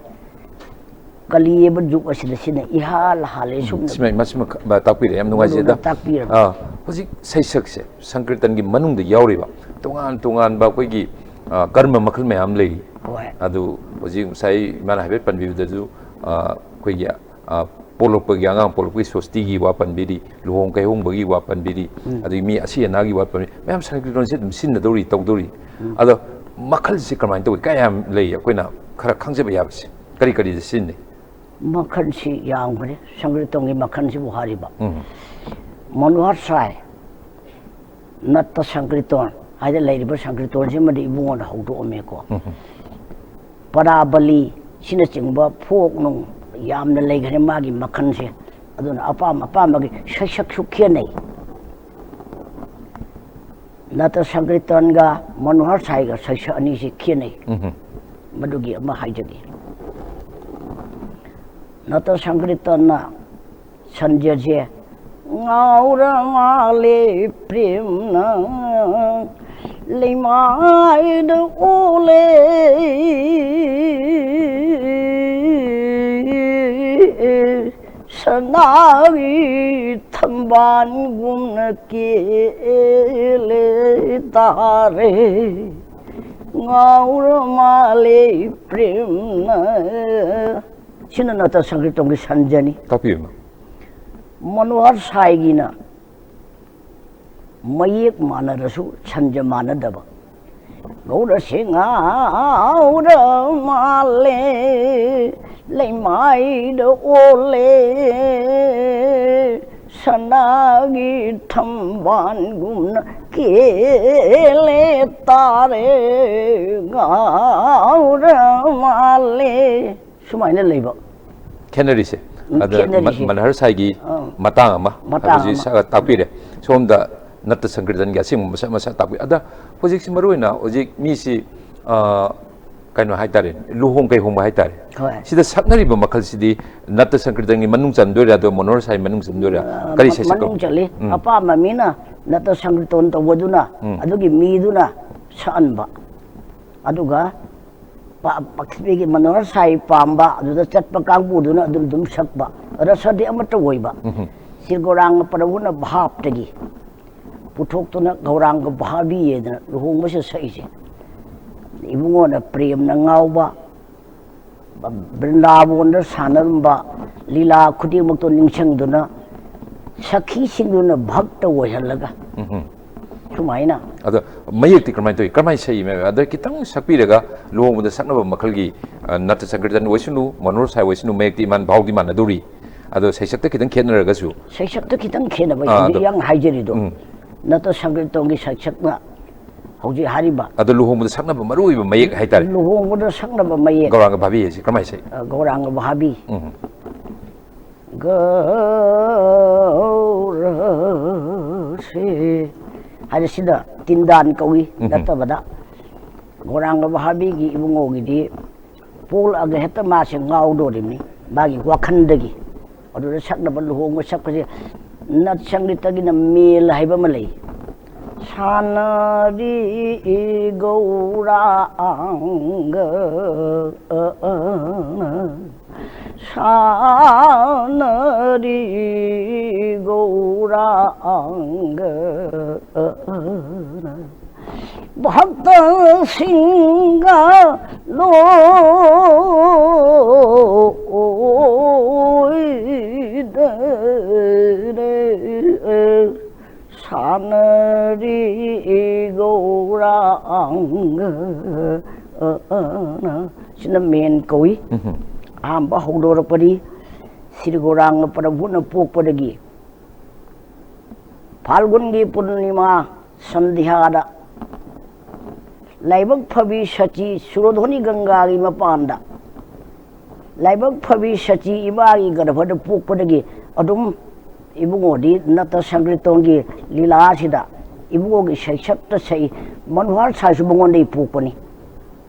ꯀꯂꯤ ꯍꯥꯏꯕ ꯖꯨꯒ ꯑꯁꯤꯗ ꯁꯤꯖꯤꯟꯅꯩ꯫ ꯏꯍꯥꯜ ꯍꯥꯜꯂꯦ꯫ ꯁꯨꯝꯅ ꯁꯤꯃ, ꯃꯁꯤꯃ ꯈ-, ꯃ-, ꯇꯥꯛꯄꯤꯔꯦ, ꯌꯥꯝ ꯅꯨꯡꯉꯥꯏꯖꯩ꯫ ꯒꯨꯔꯨꯅ ꯑꯗꯣ, ꯇꯥꯛꯄꯤꯔꯝꯃꯤ꯫ ꯑꯥ, ꯍꯧꯖꯤꯛ ꯁꯩꯁꯛꯁꯦ ꯁꯪꯀꯤꯔꯇꯟꯒꯤ ꯃꯅꯨꯡꯗ ꯌꯥꯎꯔꯤꯕ ꯇꯣꯉꯥꯟ ꯇꯣꯉꯥꯟꯕ ꯑꯩꯈꯣꯏꯒꯤ, ꯑꯥ, ꯀꯔꯃ ꯃꯈꯜ ꯃꯌꯥꯝ ꯂꯩꯔꯤ꯫ ꯍꯣꯏ꯫ ꯑꯗꯨ ꯍꯧꯖꯤꯛ ꯉꯁꯥꯏ ꯏꯃꯥꯅ ꯍꯥꯏꯐꯦꯠ ꯄꯟꯕꯤꯕꯗꯁꯨ, ꯑꯥ, ꯑꯩꯈꯣꯏꯒꯤ, ꯑꯥ, ꯄꯣꯛꯂꯛꯄꯒꯤ, ꯑꯉꯥꯡ ꯄꯣꯛꯂꯛꯄꯒꯤ ꯁꯣꯁꯇꯤꯒꯤ ꯋꯥ ꯄꯟꯕꯤꯔꯤ, ꯂꯨꯍꯣꯡ ꯀꯩꯍꯣꯡꯕꯒꯤ ꯋꯥ ꯄꯟꯕꯤꯔꯤ, ꯎꯝ꯫ ꯑꯗꯒꯤ ꯃꯤ ꯑꯁꯤ ꯑꯅꯥꯒꯤ ꯋꯥ ꯄꯟꯕꯤꯔꯤ, ꯃꯌꯥꯝ ꯁꯪꯀꯤꯔꯇꯟꯁꯦ ꯑꯗꯨꯝ ꯁꯤꯖꯤꯟꯅꯗꯧꯔꯤ, ꯇꯧꯗꯧꯔꯤ꯫ ꯎꯝ꯫ ꯑꯗꯣ ꯃꯈꯜꯁꯦ ꯀꯃꯥꯏꯅ ꯇꯧꯏ? ꯀꯌꯥꯝ ꯂꯩ? ꯑꯩꯈꯣꯏꯅ ꯈꯔ ꯈꯪꯖꯕ ꯌꯥꯕꯁꯦ ꯀꯔꯤ ꯀꯔꯤꯗ ꯁꯤꯖꯤꯟꯅꯩ? ꯃꯈꯜꯁꯤ ꯌꯥꯝꯈ꯭ꯔꯦ, ꯁꯪꯀꯤꯔꯇꯟꯒꯤ ꯃꯈꯜꯁꯤꯕꯨ ꯍꯥꯏꯔꯤꯕ꯫ ꯎꯝ꯫ ꯃꯅꯣꯍꯔ ꯁꯥꯏ, ꯅꯠꯇ ꯁꯪꯀ꯭ꯔꯤꯇꯣꯟ ꯍꯥꯏꯗ ꯂꯩꯔꯤꯕ ꯁꯪꯀ꯭ꯔꯤꯇꯣꯟꯁꯤꯃꯗꯤ ꯏꯕꯨꯡꯉꯣꯅ ꯍꯧꯗꯣꯛꯑꯝꯃꯦꯀꯣ꯫ ꯄꯔꯥꯕꯂꯤ ꯁꯤꯅꯆꯤꯡꯕ ꯐꯣꯛ ꯅꯨꯡ ꯌꯥꯝꯅ ꯂꯩꯈ꯭ꯔꯦ ꯃꯥꯒꯤ ꯃꯈꯜꯁꯦ꯫ ꯑꯗꯨꯅ ꯑꯄꯥꯝ ꯑꯄꯥꯝꯕꯒꯤ ꯁꯩꯁꯛꯁꯨ ꯈꯦꯠꯅꯩ꯫ ꯅꯠꯇ ꯁꯪꯀ꯭ꯔꯤꯇꯟꯒ ꯃꯅꯣꯍꯔ ꯁꯥꯏꯒ ꯁꯩꯁꯛ ꯑꯅꯤꯁꯤ ꯈꯦꯠꯅꯩ꯫ ꯎꯝ꯫ ꯃꯗꯨꯒꯤ ꯑꯃ ꯍꯥꯏꯖꯒꯦ꯫ ꯅꯠꯇ ꯁꯪꯀ꯭ꯔꯤꯇꯟꯅ ꯁꯟꯖꯁꯦ ꯉꯥꯎꯔ ꯃꯥꯜꯂꯦ ꯄ꯭ꯔꯦꯝꯅ ꯂꯩꯃꯥꯏꯗ ꯑꯣꯜꯂꯦ꯫ ꯁꯅꯥꯒꯤ ꯊꯝꯕꯥꯜꯒꯨꯝꯅ ꯀꯦꯜꯂꯦ ꯇꯥꯔꯦ꯫ ꯉꯥꯎꯔ ꯃꯥꯜꯂꯦ ꯄ꯭ꯔꯦꯝꯅ꯫ ꯁꯤꯅ ꯅꯠꯇ ꯁꯪꯀ꯭ꯔꯤꯇꯝꯒꯤ ꯁꯟꯖꯅꯤ꯫ ꯇꯥꯛꯄꯤꯌꯨ ꯏꯃꯥ꯫ ꯃꯅꯣꯍꯔ ꯁꯥꯏꯒꯤꯅ ꯃꯌꯦꯛ ꯃꯥꯟꯅꯔꯁꯨ ꯁꯟꯖ ꯃꯥꯟꯅꯗꯕ꯫ ꯒꯧꯔꯁꯦ ꯉꯥꯎꯔ ꯃꯥꯜꯂꯦ ꯂꯩꯃꯥꯏꯗ ꯑꯣꯜꯂꯦ ꯁꯅꯥꯒꯤ ꯊꯝꯕꯥꯜꯒꯨꯝꯅ ꯀꯦꯜꯂꯦ ꯇꯥꯔꯦ ꯉꯥꯎꯔ ꯃꯥꯜꯂꯦ꯫ ꯁꯨꯃꯥꯏꯅ ꯂꯩꯕ꯫ ꯈꯦꯠꯅꯔꯤꯁꯦ꯫ ꯎꯝ, ꯑꯗ ꯈꯦꯠꯅꯔꯤꯁꯦ꯫ ꯃ- ꯃꯜꯍꯔ ꯁꯥꯏꯒꯤ ꯑꯥ꯫ ꯃꯇꯥꯡ ꯑꯃ, ꯃꯇꯥꯡ ꯍꯧꯖꯤꯛ ꯑꯃ꯫ ꯁ- ꯇꯥꯛꯄꯤꯔꯦ꯫ ꯁꯣꯝꯗ ꯅꯠꯇ ꯁꯪꯀ꯭ꯔꯤꯇꯟꯒꯤ ꯑꯁꯦꯡꯕ ꯃꯁꯛ ꯃꯁꯛ ꯇꯥꯛꯄꯤ꯫ ꯑꯗ ꯍꯧꯖꯤꯛꯁꯤ ꯃꯔꯨ ꯑꯣꯏꯅ ꯍꯧꯖꯤꯛ ꯃꯤꯁꯤ, ꯑ, ꯀꯩꯅꯣ ꯍꯥꯏꯇꯥꯔꯦ, ꯂꯨꯍꯣꯡ ꯀꯩꯍꯣꯡꯕ ꯍꯥꯏꯇꯥꯔꯦ꯫ ꯍꯣꯏ꯫ ꯁꯤꯗ ꯁꯛꯅꯔꯤꯕ ꯃꯈꯜꯁꯤꯗꯤ ꯅꯠꯇ ꯁꯪꯀ꯭ꯔꯤꯇꯟꯒꯤ ꯃꯅꯨꯡ ꯆꯟꯗꯣꯏꯔꯥ, ꯑꯗꯣ ꯃꯅꯣꯍꯔ ꯁꯥꯏ ꯃꯅꯨꯡ ꯆꯟꯗꯣꯏꯔꯥ? ꯑ, ꯀꯔꯤ ꯃ- ꯁꯩꯁꯛꯄ? ꯃꯅꯨꯡ ꯆꯜꯂꯤ꯫ ꯎꯝ꯫ ꯑꯄꯥꯝꯕ ꯃꯤꯅ ꯅꯠꯇ ꯁꯪꯀ꯭ꯔꯤꯇꯟ ꯇꯧꯕꯗꯨꯅ ꯎꯝ꯫ ꯑꯗꯨꯒꯤ ꯃꯤꯗꯨꯅ ꯁꯛꯍꯟꯕ꯫ ꯑꯗꯨꯒ ꯄ- ꯄ- ꯃꯅꯣꯍꯔ ꯁꯥꯏ ꯄꯥꯝꯕ ꯑꯗꯨꯗ ꯆꯠꯄ ꯀꯥꯡꯕꯨꯗꯨꯅ ꯑꯗꯨꯝ ꯑꯗꯨꯝ ꯁꯛꯄ꯫ ꯔꯁꯗꯤ ꯑꯃꯠꯇ ꯑꯣꯏꯕ꯫ ꯎꯝ꯫ ꯁ꯭ꯔꯤ ꯒꯧꯔꯥꯡꯒ ꯄ꯭ꯔꯚꯨꯅ ꯚꯥꯞꯇꯒꯤ ꯄꯨꯊꯣꯛꯇꯨꯅ ꯒꯧꯔꯥꯡꯒ ꯚꯥꯕꯤꯌꯦꯗꯅ ꯂꯨꯍꯣꯡꯕꯁꯤꯗ ꯁꯛꯏꯁꯦ꯫ ꯏꯕꯨꯡꯉꯣꯅ ꯄ꯭ꯔꯦꯝꯅ ꯉꯥꯎꯕ, ꯕ꯭ꯔꯤꯟꯗꯥꯕꯣꯟꯗ ꯁꯥꯟꯅꯔꯝꯕ ꯂꯤꯂꯥ ꯈꯨꯗꯤꯡꯃꯛꯇꯣ ꯅꯤꯡꯁꯤꯡꯗꯨꯅ ꯁꯈꯤꯁꯤꯡꯗꯨꯅ ꯚꯛꯇ ꯑꯣꯏꯍꯜꯂꯒ ꯎꯝ꯫ ꯁꯨꯃꯥꯏꯅ꯫ ꯑꯗꯣ ꯃꯌꯦꯛꯇꯤ ꯀꯔꯝꯍꯥꯏꯅ ꯇꯧꯏ? ꯀꯔꯝꯍꯥꯏꯅ ꯁꯛꯏ? ꯃꯌꯥꯝ ꯑꯗ ꯈꯤꯇꯪ ꯁꯛꯄꯤꯔꯒ ꯂꯨꯍꯣꯡꯕꯗ ꯁꯛꯅꯕ ꯃꯈꯜꯒꯤ, ꯑ, ꯅꯠꯇ ꯁꯪꯀ꯭ꯔꯤꯇꯟ ꯑꯣꯏꯁꯅꯨ, ꯃꯅꯣꯍꯔ ꯁꯥꯏ ꯑꯣꯏꯁꯅꯨ, ꯃꯌꯦꯛꯇꯤ ꯏꯃꯥꯟ ꯚꯥꯎꯗꯤ ꯃꯥꯟꯅꯗꯧꯔꯤ꯫ ꯑꯗꯣ ꯁꯩꯁꯛꯇ ꯈꯤꯇꯪ ꯈꯦꯠꯅꯔꯒꯁꯨ꯫ ꯁꯩꯁꯛꯇ ꯈꯤꯇꯪ ꯈꯦꯠꯅꯕ ꯑꯥ, ꯍꯧꯖꯤꯛ ꯑꯗꯣ- ꯌꯥꯝ ꯍꯥꯏꯖꯔꯤꯗꯣ꯫ ꯎꯝ. ꯅꯠꯇ ꯁꯪꯀ꯭ꯔꯤꯇꯣꯟꯒꯤ ꯁꯩꯁꯛꯅ ꯍꯧꯖꯤꯛ ꯍꯥꯏꯔꯤꯕ ꯑꯗꯣ ꯂꯨꯍꯣꯡꯕꯗ ꯁꯛꯅꯕ ꯃꯔꯨ ꯑꯣꯏꯕ ꯃꯌꯦꯛ ꯍꯥꯏꯇꯥꯔꯦ꯫ ꯂꯨꯍꯣꯡꯕꯗ ꯁꯛꯅꯕ ꯃꯌꯦꯛ꯫ ꯒꯧꯔꯥꯡꯒ ꯚꯥꯕꯤ ꯍꯥꯏꯁꯦ ꯀꯔꯝꯍꯥꯏꯅ ꯁꯛꯏ? ꯑ, ꯒꯧꯔꯥꯡꯒ ꯚꯥꯕꯤ꯫ ꯎꯝ. ꯒꯧꯔꯁꯦ ꯍꯥꯏꯅ ꯁꯤꯗ ꯇꯤꯟꯗꯥꯟ ꯀꯧꯏ꯫ ꯎꯝ. ꯅꯠꯇꯕꯗ ꯒꯧꯔꯥꯡꯒ ꯚꯥꯕꯤꯒꯤ ꯏꯕꯨꯡꯉꯣꯒꯤꯗꯤ ꯄꯣꯛꯂꯛꯑꯒ ꯍꯦꯛꯇ ꯃꯥꯁꯦ ꯉꯥꯎꯗꯣꯔꯤꯕꯅꯤ ꯃꯥꯒꯤ ꯋꯥꯈꯜꯗꯒꯤ꯫ ꯑꯗꯨꯗ ꯁꯛꯅꯕ ꯂꯨꯍꯣꯡꯕ ꯁꯛꯄꯁꯦ ꯅꯠ ꯁꯪꯒꯤꯠꯇꯒꯤꯅ ꯃꯦꯜ ꯍꯥꯏꯕ ꯑꯃ ꯂꯩ꯫ ꯁꯥꯟꯅꯔꯤ ꯒꯧꯔꯥꯡꯒ ꯁꯥꯟꯅꯔꯤ ꯒꯧꯔꯥꯡꯒ ꯚꯛꯇꯁꯤꯡꯒ ꯂꯣꯏꯅꯔꯦ ꯁꯥꯟꯅꯔꯤ ꯒꯧꯔꯥꯡꯒ꯫ ꯁꯤꯅ ꯃꯦꯟ ꯀꯧꯏ꯫ ꯎꯝ. ꯑꯍꯥꯟꯕ ꯍꯧꯗꯣꯔꯛꯄꯗꯤ ꯁ꯭ꯔꯤ ꯒꯧꯔꯥꯡꯒ ꯄ꯭ꯔꯚꯨꯅ ꯄꯣꯛꯄꯗꯒꯤ ꯐꯥꯜꯒꯨꯟꯒꯤ ꯄꯨꯔꯅꯤꯃꯥ ꯁꯟꯙ꯭ꯌꯥꯗ ꯂꯥꯏꯕꯛ ꯐꯕꯤ ꯁꯆꯤ ꯁꯨꯔꯙꯣꯅꯤ ꯒꯪꯒꯥꯒꯤ ꯃꯄꯥꯟꯗ ꯂꯥꯏꯕꯛ ꯐꯕꯤ ꯁꯆꯤ ꯏꯃꯥꯒꯤ ꯒꯔꯚꯗ ꯄꯣꯛꯄꯗꯒꯤ ꯑꯗꯨꯝ ꯏꯕꯨꯡꯉꯣꯗꯤ ꯅꯠꯇ ꯁꯪꯀ꯭ꯔꯤꯇꯣꯟꯒꯤ ꯂꯤꯂꯥꯁꯤꯗ ꯏꯕꯨꯡꯉꯣꯒꯤ ꯁꯩꯁꯛꯇ ꯁꯛꯏ꯫ ꯃꯅꯣꯍꯔ ꯁꯥꯏꯁꯨ ꯃꯉꯣꯟꯗꯒꯤ ꯄꯣꯛꯄꯅꯤ꯫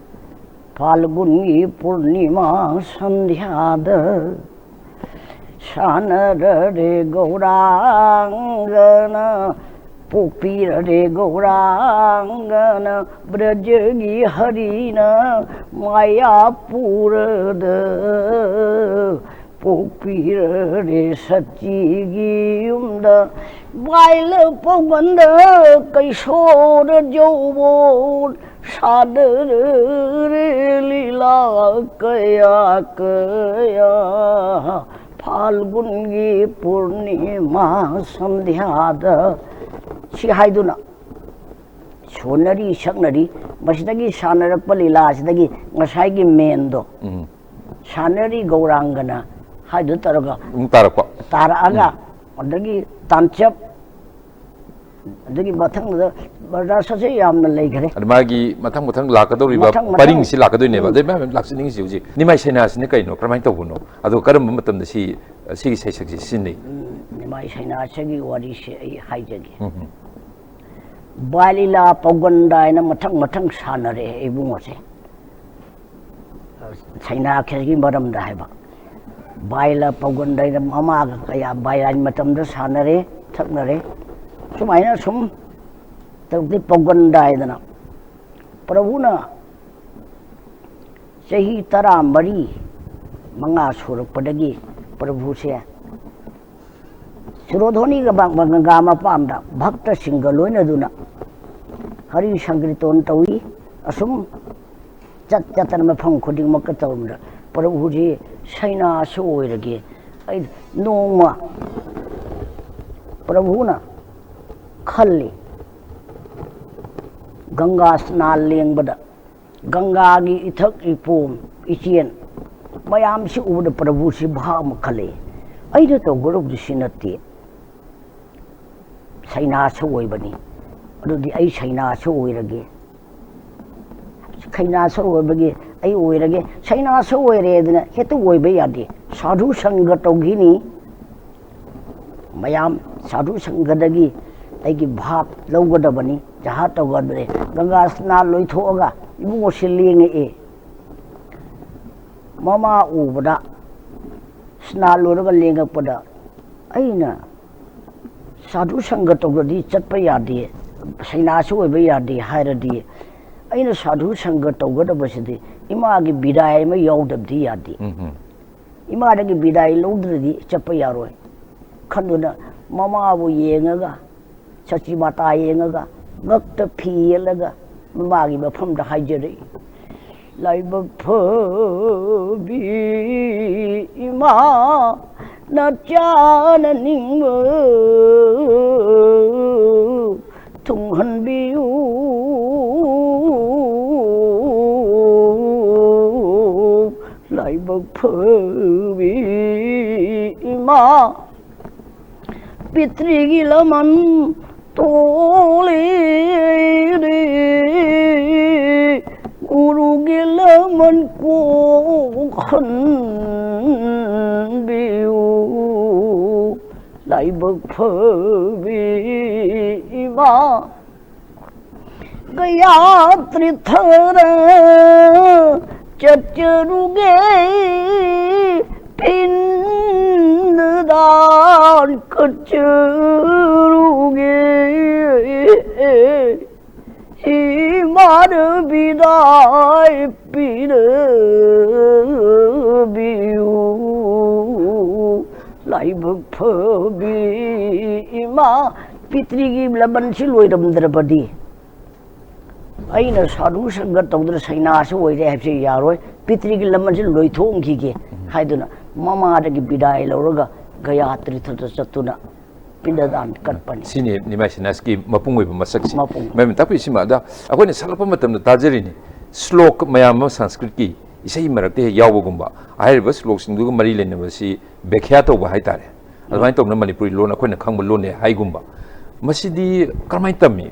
ꯐꯥꯜꯒꯨꯟꯒꯤ ꯄꯨꯔꯅꯤꯃꯥ ꯁꯟꯙ꯭ꯌꯥꯗ ꯁꯥꯟꯅꯔꯔꯦ ꯒꯧꯔꯥꯡꯒꯅ ꯄꯣꯛꯄꯤꯔꯔꯦ ꯒꯧꯔꯥꯡꯒꯅ ꯕ꯭ꯔꯖꯒꯤ ꯍꯔꯤꯅ ꯃꯥꯌꯥꯄꯨꯔꯗ ꯄꯣꯛꯄꯤꯔꯔꯦ ꯁꯆꯤꯒꯤ ꯌꯨꯝꯗ ꯕꯥꯏꯂ ꯄꯧꯒꯟꯗ ꯀꯩꯁꯣꯔ ꯌꯧꯕꯣꯟ ꯁꯥꯟꯅꯔꯦ ꯂꯤꯂꯥ ꯀꯌꯥ ꯀꯌꯥ ꯐꯥꯜꯒꯨꯟꯒꯤ ꯄꯨꯔꯅꯤꯃꯥ ꯁꯟꯙ꯭ꯌꯥꯗ꯫ ꯁꯤ ꯍꯥꯏꯗꯨꯅ ꯁꯣꯟꯅꯔꯤ ꯁꯛꯅꯔꯤ꯫ ꯃꯁꯤꯗꯒꯤ ꯁꯥꯟꯅꯔꯛꯄ ꯂꯤꯂꯥꯁꯤꯗꯒꯤ ꯉꯁꯥꯏꯒꯤ ꯃꯦꯟꯗꯣ ꯎꯝ. ꯁꯥꯟꯅꯔꯤ ꯒꯧꯔꯥꯡꯒꯅ ꯍꯥꯏꯗꯨ ꯇꯧꯔꯒ ꯑꯃꯨꯛ ꯇꯥꯔꯛꯄ꯫ ꯇꯥꯔꯛꯑꯒ ꯑꯗꯒꯤ ꯇꯥꯟꯆꯞ, ꯑꯗꯒꯤ ꯃꯊꯪꯗ ꯕꯔꯗꯥꯁ ꯑꯁꯤ ꯌꯥꯝꯅ ꯂꯩꯈ꯭ꯔꯦ꯫ ꯑꯗ ꯃꯥꯒꯤ ꯃꯊꯪ ꯃꯊꯪ ꯂꯥꯛꯀꯗꯧꯔꯤꯕ ꯃꯊꯪ ꯃꯊꯪ ꯄꯔꯤꯡꯁꯤ ꯂꯥꯛꯀꯗꯣꯏꯅꯦꯕ꯫ ꯑꯗꯩ ꯃꯌꯥꯝ ꯂꯥꯛꯆꯅꯤꯡꯉꯤꯁꯤ ꯍꯧꯖꯤꯛ ꯅꯤꯃꯥꯏ ꯁꯩꯅꯥꯁꯤꯅ ꯀꯩꯅꯣ, ꯀꯔꯝꯍꯥꯏꯅ ꯇꯧꯕꯅꯣ, ꯑꯗꯣ ꯀꯔꯝꯕ ꯃꯇꯝꯗ ꯁꯤ ꯁꯤꯒꯤ ꯁꯩꯁꯛꯁꯤ ꯁꯤꯖꯤꯟꯅꯩ? ꯅꯤꯃꯥꯏ ꯁꯩꯅꯥꯁꯤꯒꯤ ꯋꯥꯔꯤꯁꯦ ꯑꯩ ꯍꯥꯏꯖꯒꯦ꯫ ꯎꯝ, ꯎꯝ꯫ ꯕꯥꯏ ꯂꯤꯂꯥ ꯄꯧꯒꯟꯗ ꯍꯥꯏꯅ ꯃꯊꯪ ꯃꯊꯪ ꯁꯥꯟꯅꯔꯦ ꯏꯕꯨꯡꯉꯣꯁꯦ꯫ ꯁꯩꯅꯥꯈꯤꯒꯤ ꯃꯔꯝꯗ ꯍꯥꯏꯕ꯫ ꯕꯥꯏ ꯂꯤꯂꯥ ꯄꯧꯒꯟꯗ ꯍꯥꯏꯅ ꯃꯃꯥꯒ ꯀꯌꯥ ꯕꯥꯏ ꯂꯤꯂꯥꯒꯤ ꯃꯇꯝꯗ ꯁꯥꯟꯅꯔꯦ, ꯊꯛꯅꯔꯦ꯫ ꯁꯨꯃꯥꯏꯅ ꯁꯨꯝ ꯇꯧꯗꯤ ꯄꯧꯒꯟꯗ ꯍꯥꯏꯗꯅ ꯄ꯭ꯔꯚꯨꯅ ꯆꯍꯤ ꯇꯔꯥꯃꯔꯤ ꯃꯉꯥ ꯁꯨꯔꯛꯄꯗꯒꯤ ꯄ꯭ꯔꯚꯨꯁꯦ ꯁꯨꯔꯣꯙꯣꯅꯤꯒ ꯕ-, ꯒꯪꯒꯥ ꯃꯄꯥꯟꯗ ꯚꯛꯇꯁꯤꯡꯒ ꯂꯣꯏꯅꯗꯨꯅ ꯍꯔꯤ ꯁꯪꯀꯤꯔꯇꯣꯟ ꯇꯧꯏ꯫ ꯑꯁꯨꯝ ꯆꯠ ꯆꯠꯇꯅ ꯃꯐꯝ ꯈꯨꯗꯤꯡꯃꯛꯇ ꯇꯧꯔꯝꯕꯗ ꯄ꯭ꯔꯚꯨꯁꯤ ꯁꯩꯅꯥꯁꯨ ꯑꯣꯏꯔꯒꯦ꯫ ꯑꯩ ꯅꯣꯡꯃ ꯄ꯭ꯔꯚꯨꯅ ꯈꯜꯂꯤ, ꯒꯪꯒꯥ ꯁ꯭ꯅꯥꯟ ꯂꯦꯡꯕꯗ ꯒꯪꯒꯥꯒꯤ ꯏꯊꯛ ꯏꯄꯣꯝ ꯏꯆꯦꯟ ꯃꯌꯥꯝꯁꯤ ꯎꯕꯗ ꯄ꯭ꯔꯚꯨꯁꯤ ꯚꯥꯕ ꯑꯃ ꯈꯜꯂꯛꯏ, ꯑꯩꯅ ꯇꯧꯒꯗꯧꯕꯗꯤ ꯁꯤ ꯅꯠꯇꯦ, ꯁꯩꯅꯥꯁꯨ ꯑꯣꯏꯕꯅꯤ, ꯑꯗꯨꯗꯤ ꯑꯩ ꯁꯩꯅꯥꯁꯨ ꯑꯣꯏꯔꯒꯦ꯫ ꯁꯩꯅꯥꯁꯨ ꯑꯣꯏꯕꯒꯤ ꯑꯩ ꯑꯣꯏꯔꯒꯦ, ꯁꯩꯅꯥꯁꯨ ꯑꯣꯏꯔꯦꯗꯅ ꯍꯦꯛꯇ ꯑꯣꯏꯕ ꯌꯥꯗꯦ꯫ ꯁꯥꯙꯨ ꯁꯪꯒ ꯇꯧꯈꯤꯅꯤ, ꯃꯌꯥꯝ ꯁꯥꯙꯨ ꯁꯪꯒꯗꯒꯤ ꯑꯩꯒꯤ ꯚꯥꯕ ꯂꯧꯒꯗꯕꯅꯤ, ꯖꯍꯥ ꯇꯧꯒꯗꯕꯅꯤ꯫ ꯒꯪꯒꯥ ꯁ꯭ꯅꯥꯟ ꯂꯣꯏꯊꯣꯛꯑꯒ ꯏꯕꯨꯡꯉꯣꯁꯤ ꯂꯦꯡꯉꯛꯑꯦ꯫ ꯃꯃꯥ ꯎꯕꯗ, ꯁ꯭ꯅꯥꯟ ꯂꯣꯏꯔꯒ ꯂꯦꯡꯉꯛꯄꯗ ꯑꯩꯅ ꯁꯥꯙꯨ ꯁꯪꯒ ꯇꯧꯗ꯭ꯔꯗꯤ ꯆꯠꯄ ꯌꯥꯗꯦ, ꯁꯩꯅꯥꯁꯨ ꯑꯣꯏꯕ ꯌꯥꯗꯦ ꯍꯥꯏꯔꯗꯤ ꯑꯩꯅ ꯁꯥꯙꯨ ꯁꯪꯒ ꯇꯧꯒꯗꯕꯁꯤꯗꯤ ꯏꯃꯥꯒꯤ ꯕꯤꯗꯥꯏ ꯑꯃ ꯌꯥꯎꯗꯕꯗꯤ ꯌꯥꯗꯦ꯫ ꯎꯝ, ꯎꯝ꯫ ꯏꯃꯥꯗꯒꯤ ꯕꯤꯗꯥꯏ ꯂꯧꯗ꯭ꯔꯗꯤ ꯆꯠꯄ ꯌꯥꯔꯣꯏ ꯈꯟꯗꯨꯅ ꯃꯃꯥꯕꯨ ꯌꯦꯡꯉꯒ, ꯁꯆꯤ ꯃꯥꯇꯥ ꯌꯦꯡꯉꯒ, ꯉꯛꯇ ꯐꯤ ꯌꯦꯠꯂꯒ ꯃꯃꯥꯒꯤ ꯃꯐꯝꯗ ꯍꯥꯏꯖꯔꯛꯏ, "ꯂꯥꯏꯕꯛ ꯐꯕꯤ ꯏꯃꯥ, ꯅꯆꯥꯅ ꯅꯤꯡꯕ ꯊꯨꯡꯍꯟꯕꯤꯌꯨ, ꯂꯥꯏꯕꯛ ꯐꯕꯤ ꯏꯃꯥ, ꯄꯤꯇ꯭ꯔꯤꯒꯤ ꯂꯃꯟ ꯇꯣꯜꯂꯤꯔꯦ, ꯒꯨꯔꯨꯒꯤ ꯂꯃꯟ ꯀꯣꯛꯍꯟꯕꯤꯌꯨ, ꯂꯥꯏꯕꯛ ꯐꯕꯤ ꯏꯃꯥ꯫ ꯒꯌꯥ ꯇ꯭ꯔꯤꯊꯔ ꯆꯠꯆꯔꯨꯒꯦ, ꯄꯤꯟꯗ ꯗꯥꯟ ꯀꯠꯆꯔꯨꯒꯦ, ꯏꯃꯥꯅ ꯕꯤꯗꯥꯏ ꯄꯤꯔꯕꯤꯌꯨ, ꯂꯥꯏꯕꯛ ꯐꯕꯤ ꯏꯃꯥ꯫ ꯄꯤꯇ꯭ꯔꯤꯒꯤ ꯂꯃꯟꯁꯤ ꯂꯣꯏꯔꯝꯗ꯭ꯔꯕꯗꯤ ꯑꯩꯅ ꯁꯥꯙꯨ ꯁꯪꯒ ꯇꯧꯗꯅ ꯁꯩꯅꯥꯁꯤ ꯑꯣꯏꯔꯦ ꯍꯥꯏꯕꯁꯤ ꯌꯥꯔꯣꯏ꯫ ꯄꯤꯇ꯭ꯔꯤꯒꯤ ꯂꯃꯟꯁꯤ ꯂꯣꯏꯊꯣꯛꯈꯤꯒꯦ ꯍꯥꯏꯗꯨꯅ ꯃꯃꯥꯗꯒꯤ ꯕꯤꯗꯥꯏ ꯂꯧꯔꯒ ꯒꯌꯥ ꯇ꯭ꯔꯤꯊꯗ ꯆꯠꯇꯨꯅ ꯄꯤꯟꯗꯗꯥꯟ ꯀꯠꯄꯅꯤ꯫ ꯁꯤꯅꯤ ꯅꯤꯃꯥꯏ ꯁꯤꯅꯥꯁꯀꯤ ꯃꯄꯨꯡ ꯑꯣꯏꯕ ꯃꯁꯛꯁꯤ꯫ ꯃꯄꯨꯡ꯫ ꯃꯌꯥꯝ ꯇꯥꯛꯄꯤꯔꯤꯁꯤꯃ ꯑꯗ ꯑꯩꯈꯣꯏꯅ ꯁꯛꯂꯛꯄ ꯃꯇꯝꯗ ꯇꯥꯖꯔꯤꯅꯤ꯫ ꯁ꯭ꯂꯣꯛ ꯃꯌꯥꯝ ꯑꯃ ꯁꯪꯁꯀ꯭ꯔꯤꯠꯀꯤ ꯏꯁꯩ ꯃꯔꯛꯇ ꯍꯦꯛ ꯌꯥꯎꯕꯒꯨꯝꯕ, ꯍꯥꯏꯔꯤꯕ ꯁ꯭ꯂꯣꯛꯁꯤꯡꯗꯨꯒ ꯃꯔꯤ ꯂꯩꯅꯕꯁꯤ ꯕ꯭ꯌꯥꯈ꯭ꯌꯥ ꯇꯧꯕ ꯍꯥꯏꯇꯥꯔꯦ꯫ ꯑꯗꯨꯃꯥꯏꯅ ꯇꯧꯗꯅ ꯃꯅꯤꯄꯨꯔꯤ ꯂꯣꯟ ꯑꯩꯈꯣꯏꯅ ꯈꯪꯕ ꯂꯣꯟꯅꯦ ꯍꯥꯏꯒꯨꯝꯕ꯫ ꯃꯁꯤꯗꯤ ꯀꯔꯝꯍꯥꯏꯅ ꯇꯝꯃꯤ?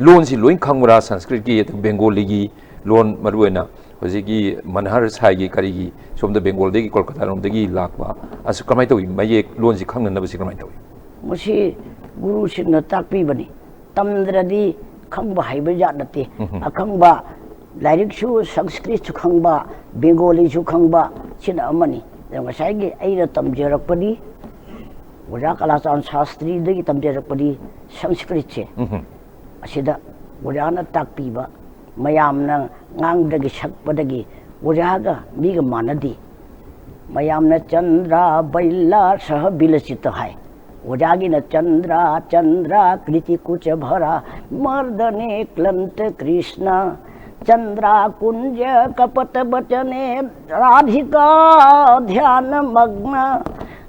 ꯂꯣꯟꯁꯤ ꯂꯣꯏ ꯈꯪꯕ꯭ꯔꯥ? ꯁꯪꯁꯀ꯭ꯔꯤꯠꯀꯤ ꯑꯗꯨ ꯕꯦꯡꯒꯣꯂꯤꯒꯤ ꯂꯣꯟ, ꯃꯔꯨꯑꯣꯏꯅ ꯍꯧꯖꯤꯛꯀꯤ ꯃꯟꯍꯔ ꯁꯥꯏꯒꯤ ꯀꯔꯤꯒꯤ ꯁꯣꯝꯗ ꯕꯦꯡꯒꯣꯜꯗꯒꯤ, ꯀꯣꯜꯀꯇꯥꯔꯣꯝꯗꯒꯤ ꯂꯥꯛꯄ ꯑꯁꯤ ꯀꯃꯥꯏꯅ ꯇꯧꯏ? ꯃꯌꯦꯛ ꯂꯣꯟꯁꯤ ꯈꯪꯅꯅꯕꯁꯤ ꯀꯃꯥꯏꯅ ꯇꯧꯏ? ꯃꯁꯤ ꯒꯨꯔꯨꯁꯤꯡꯅ ꯇꯥꯛꯄꯤꯕꯅꯤ꯫ ꯇꯝꯗ꯭ꯔꯗꯤ ꯈꯪꯕ ꯍꯩꯕ ꯖꯥꯠ ꯅꯠꯇꯦ꯫ ꯎꯝ꯫ ꯑꯈꯪꯕ ꯂꯥꯏꯔꯤꯛꯁꯨ, ꯁꯪꯁꯀ꯭ꯔꯤꯠꯁꯨ ꯈꯪꯕ, ꯕꯦꯡꯒꯣꯂꯤꯁꯨ ꯈꯪꯕ, ꯁꯤꯅ ꯑꯃꯅꯤ꯫ ꯑꯗꯣ ꯉꯁꯥꯏꯒꯤ ꯑꯩꯅ ꯇꯝꯖꯔꯛꯄꯗꯤ, ꯑꯣꯖꯥ ꯀꯂꯥꯆꯥꯟ ꯁꯥꯁꯇ꯭ꯔꯤꯗꯒꯤ ꯇꯝꯖꯔꯛꯄꯗꯤ ꯁꯪꯁꯀ꯭ꯔꯤꯠꯁꯦ꯫ ꯎꯝ꯫ ꯑꯁꯤꯗ ꯑꯣꯖꯥꯅ ꯇꯥꯛꯄꯤꯕ, ꯃꯌꯥꯝꯅ ꯉꯥꯡꯕꯗꯒꯤ ꯁꯛꯄꯗꯒꯤ ꯑꯣꯖꯥꯒ ꯃꯤꯒ ꯃꯥꯟꯅꯗꯦ꯫ ꯃꯌꯥꯝꯅ ꯆꯟꯗ꯭ꯔ ꯕꯩꯂꯥ ꯁꯍ ꯕꯤꯂꯁꯤꯇ ꯍꯥꯏ꯫ ꯑꯣꯖꯥꯒꯤꯅ ꯆꯟꯗ꯭ꯔ ꯆꯟꯗ꯭ꯔ ꯀ꯭ꯔꯤꯇꯤ ꯀꯨꯆ ꯚꯔꯥ ꯃꯔꯗꯅꯦ ꯀ꯭ꯂꯟꯇ ꯀ꯭ꯔꯤꯁꯅ ꯆꯟꯗ꯭ꯔ ꯀꯨꯟꯖ ꯀꯄꯇ ꯕꯆꯅꯦ ꯔꯥꯙꯤꯀꯥ ꯙ꯭ꯌꯥꯅ ꯃꯒ꯭ꯅ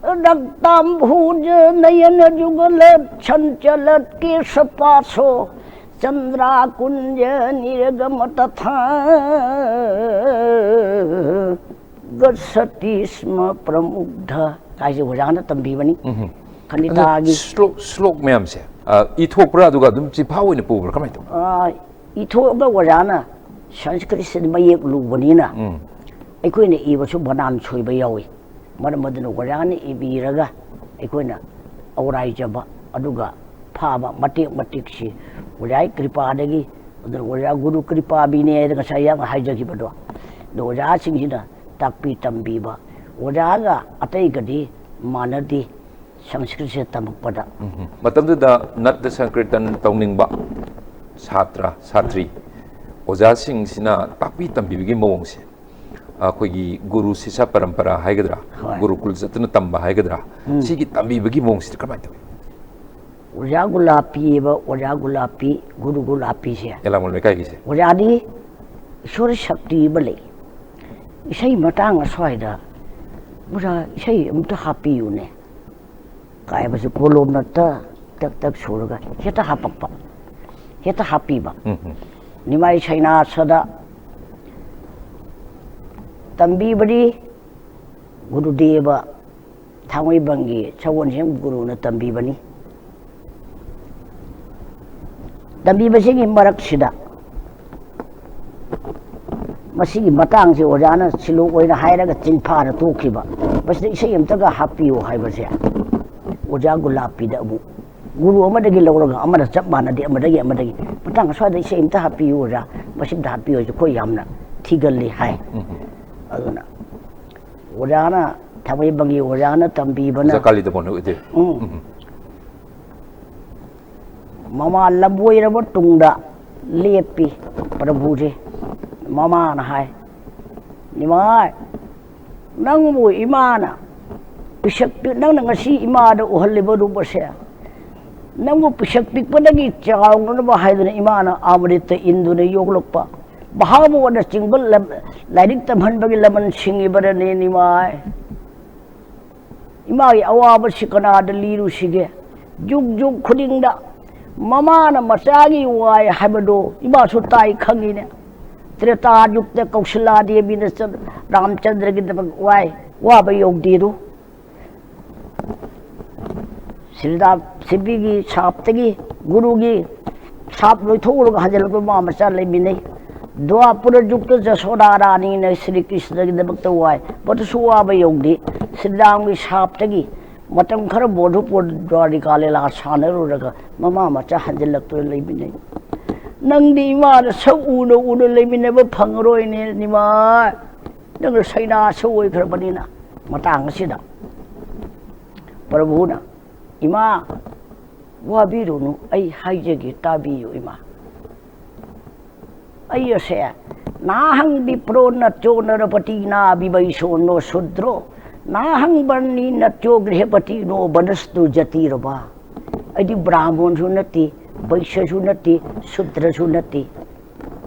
ꯔꯛꯇꯥꯝꯚꯨꯖ ꯅꯌꯅ ꯖꯨꯒꯂ ꯁꯟꯆꯂꯠ ꯀꯦꯁ ꯄꯥꯁꯣ ꯆꯟꯗ꯭ꯔ ꯀꯨꯟꯖ ꯅꯤꯔꯒꯃ ꯇꯊꯥ ꯒꯠꯁꯇꯤꯁꯃ ꯄ꯭ꯔꯃꯨꯛꯙ ꯀꯥꯏꯁꯦ ꯑꯣꯖꯥꯅ ꯇꯝꯕꯤꯕꯅꯤ꯫ ꯎꯝ꯫ ꯈꯅꯤꯇꯥꯒꯤ ꯁ꯭ꯂꯣꯛ ꯁ꯭ꯂꯣꯛ ꯃꯌꯥꯝꯁꯦ, ꯑ, ꯏꯊꯣꯛꯄ꯭ꯔꯥ, ꯑꯗꯨꯒ ꯑꯗꯨꯝ ꯆꯤꯟꯐꯥ ꯑꯣꯏꯅ ꯄꯨꯕ꯭ꯔꯥ, ꯀꯃꯥꯏꯅ ꯇꯧꯕ? ꯑ, ꯏꯊꯣꯛꯑꯒ ꯑꯣꯖꯥꯅ ꯁꯪꯁꯀ꯭ꯔꯤꯠꯁꯤꯗ ꯃꯌꯦꯛ ꯂꯨꯕꯅꯤꯅ ꯎꯝ꯫ ꯑꯩꯈꯣꯏꯅ ꯏꯕꯁꯨ ꯕꯅꯥꯟ ꯁꯣꯏꯕ ꯌꯥꯎꯏ꯫ ꯃꯔꯝ ꯑꯗꯨꯅ ꯑꯣꯖꯥꯅ ꯏꯕꯤꯔꯒ ꯑꯩꯈꯣꯏꯅ ꯑꯧꯔꯥꯏꯖꯕ, ꯑꯗꯨꯒ ꯐꯥꯕ ꯃꯇꯦꯛ ꯃꯇꯦꯛꯁꯤ ꯑꯣꯖꯥꯒꯤ ꯀ꯭ꯔꯤꯄꯥꯗꯒꯤ, ꯑꯗꯨꯅ ꯑꯣꯖꯥ ꯒꯨꯔꯨ ꯀ꯭ꯔꯤꯄꯥꯕꯤꯅꯦ ꯍꯥꯏꯅ ꯉꯁꯥꯏ ꯌꯥꯝ ꯍꯥꯏꯖꯈꯤꯕꯗꯣ, ꯑꯗꯣ ꯑꯣꯖꯥꯁꯤꯡꯁꯤꯅ ꯇꯥꯛꯄꯤ ꯇꯝꯕꯤꯕ, ꯑꯣꯖꯥꯒ ꯑꯇꯩꯒꯗꯤ ꯃꯥꯟꯅꯗꯦ ꯁꯪꯁꯀ꯭ꯔꯤꯠꯁꯦ ꯇꯝꯃꯛꯄꯗ꯫ ꯎꯝ꯫ ꯃꯇꯝꯗꯨꯗ ꯅꯠꯇ ꯁꯪꯀ꯭ꯔꯤꯇꯟ ꯇꯧꯅꯤꯡꯕ ꯁꯥꯇ꯭ꯔ ꯁꯥꯇ꯭ꯔꯤ ꯑꯣꯖꯥꯁꯤꯡꯁꯤꯅ ꯇꯥꯛꯄꯤ ꯇꯝꯕꯤꯕꯒꯤ ꯃꯑꯣꯡꯁꯦ, ꯑꯩꯈꯣꯏꯒꯤ ꯒꯨꯔꯨ ꯁꯤꯁ꯭ꯌ ꯄꯔꯝꯄꯔꯥ ꯍꯥꯏꯒꯗ꯭ꯔꯥ, ꯍꯣꯏ꯫ ꯒꯨꯔꯨꯀꯨꯜ ꯆꯠꯇꯨꯅ ꯇꯝꯕ ꯍꯥꯏꯒꯗ꯭ꯔꯥ, ꯎꯝ꯫ ꯁꯤꯒꯤ ꯇꯝꯕꯤꯕꯒꯤ ꯃꯑꯣꯡꯁꯤꯗꯤ ꯀꯃꯥꯏꯅ ꯇꯧꯏ? ꯑꯣꯖꯥ ꯒꯨꯂꯥꯄꯤ ꯍꯥꯏꯕ, ꯑꯣꯖꯥ ꯒꯨꯂꯥꯄꯤ, ꯒꯨꯔꯨ ꯒꯨꯂꯥꯄꯤꯁꯦ, ꯌꯥꯂꯥꯡꯕꯝ ꯂꯩꯀꯥꯏꯒꯤꯁꯦ꯫ ꯑꯣꯖꯥꯗꯤ ꯏꯁꯣꯔ ꯁꯛꯇꯤ ꯑꯃ ꯂꯩ꯫ ꯏꯁꯩ ꯃꯇꯥꯡ ꯑꯁ꯭ꯋꯥꯏꯗ, "ꯑꯣꯖꯥ, ꯏꯁꯩ ꯑꯝꯇ ꯍꯥꯞꯄꯤꯌꯨꯅꯦ" ꯀꯥꯏꯕꯁꯦ ꯀꯣꯂꯣꯝꯅ ꯇꯛ ꯇꯛ ꯇꯛ ꯁꯨꯔꯒ ꯍꯦꯛꯇ ꯍꯥꯞꯄꯛꯄ, ꯍꯦꯛꯇ ꯍꯥꯞꯄꯤꯕ꯫ ꯎꯝ, ꯎꯝ꯫ ꯅꯤꯃꯥꯏ ꯁꯩꯅꯥꯁꯗ ꯇꯝꯕꯤꯕꯗꯤ ꯒꯨꯔꯨꯗꯦꯕ ꯊꯥꯡꯃꯩꯕꯟꯒꯤ ꯁꯒꯣꯜꯁꯦꯝ ꯒꯨꯔꯨꯅ ꯇꯝꯕꯤꯕꯅꯤ꯫ ꯇꯝꯕꯤꯕꯁꯤꯒꯤ ꯃꯔꯛꯁꯤꯗ ꯃꯁꯤꯒꯤ ꯃꯇꯥꯡꯁꯤ ꯑꯣꯖꯥꯅ ꯁꯤꯂꯣꯛ ꯑꯣꯏꯅ ꯍꯥꯏꯔꯒ ꯆꯤꯟꯐꯥꯅ ꯇꯣꯛꯈꯤꯕ꯫ ꯃꯁꯤꯗ ꯏꯁꯩ ꯑꯝꯇꯒ ꯍꯥꯞꯄꯤꯌꯨ ꯍꯥꯏꯕꯁꯦ ꯑꯣꯖꯥ ꯒꯨꯂꯥꯞꯄꯤꯗ ꯑꯃꯨꯛ ꯒꯨꯔꯨ ꯑꯃꯗꯒꯤ ꯂꯧꯔꯒ ꯑꯃꯅ ꯆꯞ ꯃꯥꯟꯅꯗꯦ, ꯑꯃꯗꯒꯤ ꯑꯃꯗꯒꯤ꯫ ꯃꯇꯥꯡ ꯑꯁ꯭ꯋꯥꯏꯗ ꯏꯁꯩ ꯑꯝꯇ ꯍꯥꯞꯄꯤꯌꯨ ꯑꯣꯖꯥ, ꯃꯁꯤꯝꯇ ꯍꯥꯞꯄꯤꯌꯨ ꯍꯥꯏꯁꯦ ꯑꯩꯈꯣꯏ ꯌꯥꯝꯅ ꯊꯤꯒꯜꯂꯤ ꯍꯥꯏ꯫ ꯎꯝ꯫ ꯑꯗꯨꯅ ꯑꯣꯖꯥꯅ, ꯊꯥꯡꯃꯩꯕꯟꯒꯤ ꯑꯣꯖꯥꯅ ꯇꯝꯕꯤꯕꯅ ꯑꯣꯖꯥ ꯀꯥꯂꯤꯗꯃꯣꯍꯟ ꯑꯣꯏꯗꯣꯏ꯫ ꯎꯝ꯫ ꯎꯝ꯫ ꯃꯃꯥ ꯂꯝꯕꯣꯏꯔꯕ ꯇꯨꯡꯗ ꯂꯦꯞꯄꯤ ꯄ꯭ꯔꯚꯨꯁꯦ꯫ ꯃꯃꯥꯅ ꯍꯥꯏ, "ꯅꯤꯃꯥꯏ, ꯅꯪꯕꯨ ꯏꯃꯥꯅ ꯄꯤꯁꯛ ꯄꯤ-, ꯅꯪꯅ ꯉꯁꯤ ꯏꯃꯥꯗ ꯎꯍꯜꯂꯤꯕ ꯔꯨꯞ ꯑꯁꯦ, ꯅꯪꯕꯨ ꯄꯤꯁꯛ ꯄꯤꯛꯄꯗꯒꯤ ꯆꯥꯎꯅꯅꯕ ꯍꯥꯏꯗꯨꯅ ꯏꯃꯥꯅ ꯑꯃ꯭ꯔꯤꯇ ꯏꯟꯗꯨꯅ ꯌꯣꯛꯂꯛꯄ, ꯃꯍꯥꯕꯣꯙꯅꯆꯤꯡꯕ ꯂꯝ-, ꯂꯥꯏꯔꯤꯛ ꯇꯝꯍꯟꯕꯒꯤ ꯂꯃꯟ ꯁꯤꯡꯉꯤꯕꯔꯅꯦ ꯅꯤꯃꯥꯏ?" ꯏꯃꯥꯒꯤ ꯑꯋꯥꯕꯁꯤ ꯀꯅꯥꯗ ꯂꯤꯔꯨꯁꯤꯒꯦ? ꯖꯨꯛ ꯖꯨꯛ ꯈꯨꯗꯤꯡꯗ ꯃꯃꯥꯅ ꯃꯆꯥꯒꯤ ꯋꯥꯏ ꯍꯥꯏꯕꯗꯣ ꯏꯃꯥꯁꯨ ꯇꯥꯏ ꯈꯪꯉꯤꯅꯦ꯫ ꯇ꯭ꯔꯦꯇꯥ ꯌꯨꯒꯇ ꯀꯧꯁꯂꯥ ꯗꯦꯕꯤꯅ ꯆꯠ-, ꯔꯥꯝꯆꯟꯗ꯭ꯔꯒꯤꯗꯃꯛ ꯋꯥꯏ, ꯋꯥꯕ ꯌꯧꯗꯦꯗꯨ꯫ ꯁꯤꯜꯗꯥ ꯁꯤꯕꯤꯒꯤ ꯁꯥꯞꯇꯒꯤ, ꯒꯨꯔꯨꯒꯤ ꯁꯥꯞ ꯂꯣꯏꯊꯣꯛꯎꯔꯒ ꯍꯟꯖꯤꯜꯂꯛꯄ ꯃꯃꯥ ꯃꯆꯥ ꯂꯩꯃꯤꯟꯅꯩ꯫ ꯗ꯭ꯋꯥꯄꯨꯔ ꯌꯨꯒꯇ ꯖꯁꯣꯗꯥ ꯔꯥꯅꯤꯅ ꯁ꯭ꯔꯤ ꯀ꯭ꯔꯤꯁꯅꯒꯤꯗꯃꯛꯇ ꯋꯥꯏ, ꯃꯗꯨꯁꯨ ꯋꯥꯕ ꯌꯧꯗꯦ꯫ ꯁꯤꯜꯗꯥꯝꯒꯤ ꯁꯥꯞꯇꯒꯤ ꯃꯇꯝ ꯈꯔ ꯃꯣꯙꯨꯄꯨꯔ ꯗ꯭ꯋꯥꯔꯤꯀꯥ ꯂꯤꯂꯥ ꯁꯥꯟꯅꯔꯨꯔꯒ ꯃꯃꯥ ꯃꯆꯥ ꯍꯟꯖꯤꯜꯂꯛꯇꯨꯅ ꯂꯩꯃꯤꯟꯅꯩ꯫ ꯅꯪꯗꯤ ꯏꯃꯥꯅ ꯁꯛ ꯎꯅ ꯎꯅ ꯂꯩꯃꯤꯟꯅꯕ ꯐꯪꯉꯔꯣꯏꯅꯦ ꯅꯤꯃꯥ, ꯅꯪꯅ ꯁꯩꯅꯥꯁꯨ ꯑꯣꯏꯈ꯭ꯔꯕꯅꯤꯅ꯫ ꯃꯇꯥꯡ ꯑꯁꯤꯗ ꯄ꯭ꯔꯚꯨꯅ, "ꯏꯃꯥ, ꯋꯥꯕꯤꯔꯨꯅꯨ, ꯑꯩ ꯍꯥꯏꯖꯒꯦ, ꯇꯥꯕꯤꯌꯨ ꯏꯃꯥ꯫ ꯑꯩ ꯑꯁꯦ, ꯅꯥꯍꯪ ꯕꯤꯄ꯭ꯔꯣ ꯅꯠꯆꯣ ꯅꯔꯄꯇꯤ ꯅꯥ ꯕꯤꯕꯩꯁꯣ ꯅꯣ ꯁꯨꯗ꯭ꯔꯣ, ꯅꯥꯍꯪ ꯕꯔꯅꯤ ꯅꯠꯆꯣ ꯒ꯭ꯔꯍꯄꯇꯤ ꯅꯣ ꯕꯅꯁꯇꯨ ꯖꯇꯤꯔꯕ꯫ ꯑꯩꯗꯤ ꯕ꯭ꯔꯥꯍꯃꯣꯟꯁꯨ ꯅꯠꯇꯦ, ꯕꯩꯁ꯭ꯌꯁꯨ ꯅꯠꯇꯦ, ꯁꯨꯗ꯭ꯔꯁꯨ ꯅꯠꯇꯦ"꯫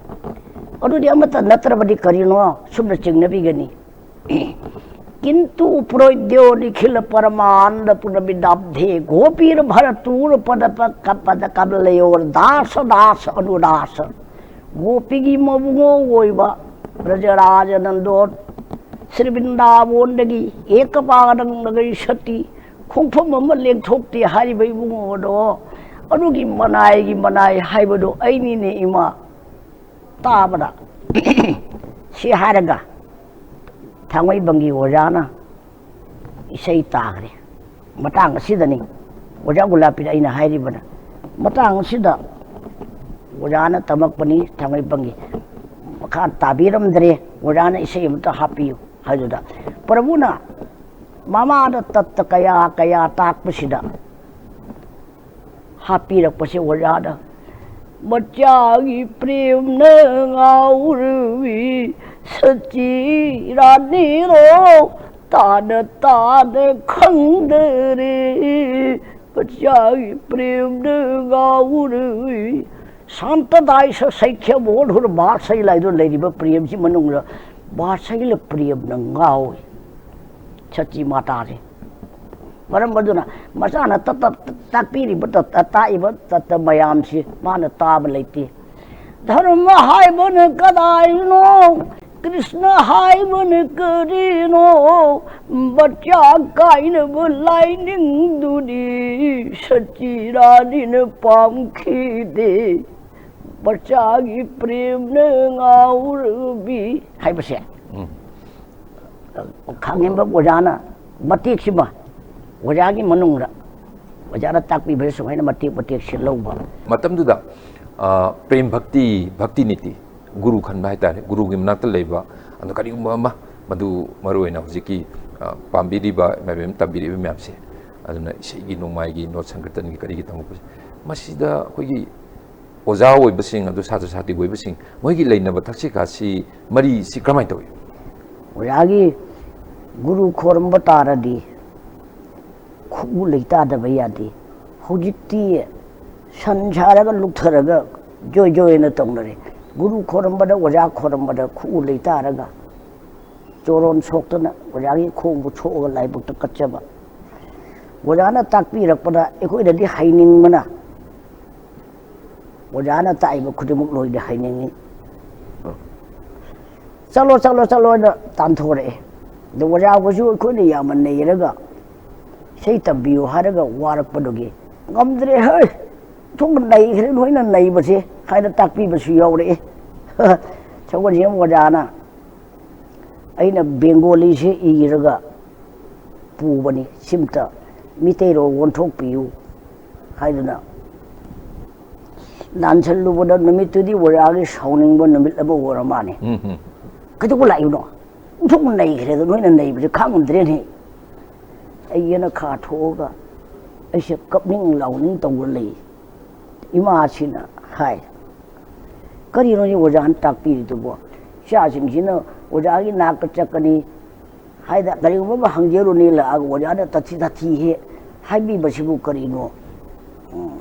ꯑꯗꯨꯗꯤ ꯑꯃꯠꯇ ꯅꯠꯇ꯭ꯔꯕꯗꯤ ꯀꯔꯤꯅꯣ? ꯁꯨꯝꯅ ꯆꯤꯡꯅꯕꯤꯒꯅꯤ꯫ "ꯀꯤꯟꯇꯨ ꯄ꯭ꯔꯣꯏꯗ꯭ꯌꯣ ꯅꯤꯈꯤꯂ ꯄꯔꯃꯥꯟꯗ ꯄꯨꯅꯃꯤꯗꯥꯕ꯭ꯙꯦ ꯒꯣꯄꯤꯔ ꯚꯔꯇꯨꯔ ꯄꯗ ꯄ-, ꯀ-, ꯄꯗ ꯀꯃꯂꯌꯣꯔ ꯗꯥꯁ ꯗꯥꯁ ꯑꯅꯨꯗꯥꯁ"꯫ ꯒꯣꯄꯤꯒꯤ ꯃꯕꯨꯡꯉꯣ ꯑꯣꯏꯕ ꯕ꯭ꯔꯖꯔꯥꯖ ꯅꯟꯗꯣ ꯁ꯭ꯔꯤ ꯕ꯭ꯔꯤꯟꯗꯥꯕꯣꯟꯗꯒꯤ ꯑꯦꯀ ꯄꯥꯗꯪ ꯅꯒꯩꯁꯇꯤ, ꯈꯣꯡꯐꯝ ꯑꯃ ꯂꯦꯡꯊꯣꯛꯇꯦ ꯍꯥꯏꯔꯤꯕ ꯏꯕꯨꯡꯉꯣꯗꯣ, ꯑꯗꯨꯒꯤ ꯃꯅꯥꯏꯒꯤ ꯃꯅꯥꯏ ꯍꯥꯏꯕꯗꯣ ꯑꯩꯅꯤꯅꯦ ꯏꯃꯥ꯫ ꯇꯥꯕꯗ ꯁꯤ ꯍꯥꯏꯔꯒ ꯊꯥꯡꯃꯩꯕꯪꯒꯤ ꯑꯣꯖꯥꯅ ꯏꯁꯩ ꯇꯥꯈ꯭ꯔꯦ꯫ ꯃꯇꯥꯡ ꯑꯁꯤꯗꯅꯤ ꯑꯣꯖꯥ ꯒꯨꯂꯥꯄꯤꯗ ꯑꯩꯅ ꯍꯥꯏꯔꯤꯕꯅ, ꯃꯇꯥꯡ ꯑꯁꯤꯗ ꯑꯣꯖꯥꯅ ꯇꯝꯃꯛꯄꯅꯤ ꯊꯥꯡꯃꯩꯕꯪꯒꯤ꯫ ꯃꯈꯥ ꯇꯥꯕꯤꯔꯝꯗ꯭ꯔꯦ, ꯑꯣꯖꯥꯅ ꯏꯁꯩ ꯑꯃꯇ ꯍꯥꯞꯄꯤꯌꯨ ꯍꯥꯏꯗꯨꯗ, ꯄ꯭ꯔꯚꯨꯅ ꯃꯃꯥꯗ ꯇꯠꯇ ꯀꯌꯥ ꯀꯌꯥ ꯇꯥꯛꯄꯁꯤꯗ ꯍꯥꯞꯄꯤꯔꯛꯄꯁꯦ ꯑꯣꯖꯥꯅ, "ꯃꯆꯥꯒꯤ ꯄ꯭ꯔꯦꯝꯅ ꯉꯥꯎꯔꯕꯤ ꯁꯆꯤ ꯔꯥꯅꯤꯔꯣ, ꯇꯥꯅ ꯇꯥꯅ ꯈꯪꯗꯔꯦ, ꯃꯆꯥꯒꯤ ꯄ꯭ꯔꯦꯝꯅ ꯉꯥꯎꯔꯕꯤ"꯫ ꯁꯥꯟꯇꯗꯥꯏꯁ ꯁꯩꯈ꯭ꯌ ꯃꯣꯍꯟ ꯍꯨꯔ ꯕꯥꯁꯩ ꯂꯥꯏꯗꯣ ꯂꯩꯔꯤꯕ ꯄ꯭ꯔꯦꯝꯁꯤ ꯃꯅꯨꯡꯗ ꯕꯥꯁꯩꯂ ꯄ꯭ꯔꯦꯝꯅ ꯉꯥꯎꯏ꯫ ꯁꯆꯤ ꯃꯥꯇꯥꯁꯦ꯫ ꯃꯔꯝ ꯑꯗꯨꯅ ꯃꯆꯥꯅ ꯇꯠ-, ꯇꯠ-, ꯇꯥꯛꯄꯤꯔꯤꯕ ꯇꯠ-, ꯇꯥꯛꯏꯕ ꯇꯠꯇ ꯃꯌꯥꯝꯁꯤ ꯃꯥꯅ ꯇꯥꯕ ꯂꯩꯇꯦ꯫ ꯙꯔꯃ ꯍꯥꯏꯕꯅ ꯀꯗꯥꯏꯅꯣ? ꯀ꯭ꯔꯤꯁꯅ ꯍꯥꯏꯕꯅ ꯀꯔꯤꯅꯣ? ꯕꯆꯥ ꯀꯥꯏꯅꯕ ꯂꯥꯏꯅꯤꯡꯗꯨꯗꯤ ꯁꯆꯤ ꯔꯥꯅꯤꯅ ꯄꯥꯝꯈꯤꯗꯦ꯫ ꯕꯆꯥꯒꯤ ꯄ꯭ꯔꯦꯝꯅ ꯉꯥꯎꯔꯕꯤ ꯍꯥꯏꯕꯁꯦ꯫ ꯎꯝ꯫ ꯈꯥꯉꯦꯝꯕꯝ ꯑꯣꯖꯥꯅ ꯃꯇꯦꯛꯁꯤꯃ ꯑꯣꯖꯥꯒꯤ ꯃꯅꯨꯡꯗ ꯑꯣꯖꯥꯅ ꯇꯥꯛꯄꯤꯕꯗ ꯁꯨꯃꯥꯏꯅ ꯃꯇꯦꯛ ꯃꯇꯦꯛꯁꯦ ꯂꯧꯕ꯫ ꯃꯇꯝꯗꯨꯗ, ꯑ, ꯄ꯭ꯔꯦꯝ ꯚꯛꯇꯤ, ꯚꯛꯇꯤ ꯅꯤꯇꯤ, ꯒꯨꯔꯨ ꯈꯟꯕ ꯍꯥꯏꯇꯥꯔꯦ, ꯒꯨꯔꯨꯒꯤ ꯃꯅꯥꯛꯇ ꯂꯩꯕ, ꯑꯗꯨ ꯀꯔꯤꯒꯨꯝꯕ ꯑꯃ, ꯃꯗꯨ ꯃꯔꯨ ꯑꯣꯏꯅ ꯍꯧꯖꯤꯛꯀꯤ, ꯑ, ꯄꯥꯝꯕꯤꯔꯤꯕ, ꯃꯌꯥꯝ ꯇꯝꯕꯤꯔꯤꯕ ꯃꯌꯥꯝꯁꯦ, ꯑꯗꯨꯅ ꯏꯁꯩꯒꯤ ꯅꯣꯡꯃꯥꯏꯒꯤ ꯅꯣꯠ ꯁꯪꯀ꯭ꯔꯤꯇꯟꯒꯤ ꯀꯔꯤꯒꯤ ꯇꯝꯃꯛꯄꯁꯦ, ꯃꯁꯤꯗ ꯑꯩꯈꯣꯏꯒꯤ ꯑꯣꯖꯥ ꯑꯣꯏꯕꯁꯤꯡ ꯑꯗꯨ ꯁꯥꯇ꯭ꯔ ꯁꯥꯇ꯭ꯔꯤ ꯑꯣꯏꯕꯁꯤꯡ ꯃꯣꯏꯒꯤ ꯂꯩꯅꯕ ꯊꯛꯁꯤ ꯈꯥꯁꯤ ꯃꯔꯤꯁꯤ ꯀꯔꯝꯍꯥꯏꯅ ꯇꯧꯏ? ꯑꯣꯖꯥꯒꯤ ꯒꯨꯔꯨ ꯈꯣꯏꯔꯝꯕ ꯇꯥꯔꯗꯤ ꯈꯨꯎ ꯂꯩꯇꯥꯗꯕ ꯌꯥꯗꯦ꯫ ꯍꯧꯖꯤꯛꯇꯤ ꯁꯟ ꯁꯥꯔꯒ ꯂꯨꯛꯊꯔꯒ ꯖꯣꯏ ꯖꯣꯏꯅ ꯇꯧꯅꯔꯦ꯫ ꯒꯨꯔꯨ ꯈꯣꯏꯔꯝꯕꯗ, ꯑꯣꯖꯥ ꯈꯣꯏꯔꯝꯕꯗ ꯈꯨꯎ ꯂꯩꯇꯥꯔꯒ ꯆꯣꯔꯣꯟ ꯁꯣꯛꯇꯅ ꯑꯣꯖꯥꯒꯤ ꯈꯣꯡꯕꯨ ꯁꯣꯛꯑꯒ ꯂꯥꯏꯕꯛꯇ ꯀꯠꯆꯕ꯫ ꯑꯣꯖꯥꯅ ꯇꯥꯛꯄꯤꯔꯛꯄꯗ ꯑꯩꯈꯣꯏꯅꯗꯤ ꯍꯩꯅꯤꯡꯕꯅ ꯑꯣꯖꯥꯅ ꯇꯥꯛꯏꯕ ꯈꯨꯗꯤꯡꯃꯛ ꯂꯣꯏꯅ ꯍꯩꯅꯤꯡꯉꯤ꯫ "ꯆꯠꯂꯣ, ꯆꯠꯂꯣ, ꯆꯠꯂꯣ" ꯍꯥꯏꯅ ꯇꯥꯟꯊꯣꯔꯛꯑꯦ꯫ ꯑꯗꯣ ꯑꯣꯖꯥꯕꯨꯁꯨ ꯑꯩꯈꯣꯏꯅ ꯌꯥꯝꯅ ꯅꯩꯔꯒ ꯏꯁꯩ ꯇꯝꯕꯤꯌꯨ ꯍꯥꯏꯔꯒ ꯋꯥꯔꯛꯄꯗꯨꯒꯤ "ꯉꯝꯗ꯭ꯔꯦ ꯍꯦ, ꯊꯨꯝ ꯅꯩꯈ꯭ꯔꯦ ꯅꯣꯏꯅ ꯅꯩꯕꯁꯦ" ꯍꯥꯏꯅ ꯇꯥꯛꯄꯤꯕꯁꯨ ꯌꯥꯎꯔꯛꯑꯦ꯫ ꯁꯒꯣꯜꯁꯦꯝ ꯑꯣꯖꯥꯅ ꯑꯩꯅ ꯕꯦꯡꯒꯣꯂꯤꯁꯦ ꯏꯔꯒ ꯄꯨꯕꯅꯤ, ꯁꯤꯝꯇ ꯃꯤꯇꯩꯔꯣꯜ ꯑꯣꯟꯊꯣꯛꯄꯤꯌꯨ ꯍꯥꯏꯗꯨꯅ ꯂꯥꯟꯁꯜꯂꯨꯕꯗ ꯅꯨꯃꯤꯠꯇꯨꯗꯤ ꯑꯣꯖꯥꯒꯤ ꯁꯥꯎꯅꯤꯡꯕ ꯅꯨꯃꯤꯠ ꯑꯃ ꯑꯣꯏꯔ ꯃꯥꯜꯂꯦ꯫ ꯎꯝ, ꯎꯝ꯫ "ꯀꯩꯗꯧꯕ ꯂꯥꯛꯏꯕꯅꯣ? ꯑꯣꯟꯊꯣꯛꯅ ꯅꯩꯈ꯭ꯔꯦꯗ, ꯅꯣꯏꯅ ꯅꯩꯕꯁꯦ ꯈꯥꯡꯉꯝꯗ꯭ꯔꯦꯅꯦ"꯫ ꯑꯩ ꯌꯦꯅꯈꯥ ꯊꯣꯛꯑꯒ ꯑꯩꯁꯦ ꯀꯞꯅꯤꯡ ꯂꯥꯎꯅꯤꯡ ꯇꯧꯔ ꯂꯩ꯫ ꯏꯃꯥꯁꯤꯅ ꯍꯥꯏ, "ꯀꯔꯤꯅꯣꯅꯦ ꯑꯣꯖꯥꯅ ꯇꯥꯛꯄꯤꯔꯤꯗꯨꯕꯣ? ꯏꯆꯥꯁꯤꯡꯁꯤꯅ ꯑꯣꯖꯥꯒꯤ ꯅꯥꯛꯇ ꯆꯠꯀꯅꯤ ꯍꯥꯏꯗ ꯀꯔꯤꯒꯨꯝꯕ ꯑꯃ ꯍꯪꯖꯔꯨꯅꯤ ꯂꯥꯛꯑꯒ ꯑꯣꯖꯥꯅ ꯇꯥꯊꯤ ꯇꯥꯊꯤ ꯍꯦꯛ ꯍꯥꯏꯕꯤꯕꯁꯤꯕꯨ ꯀꯔꯤꯅꯣ?" ꯎꯝ,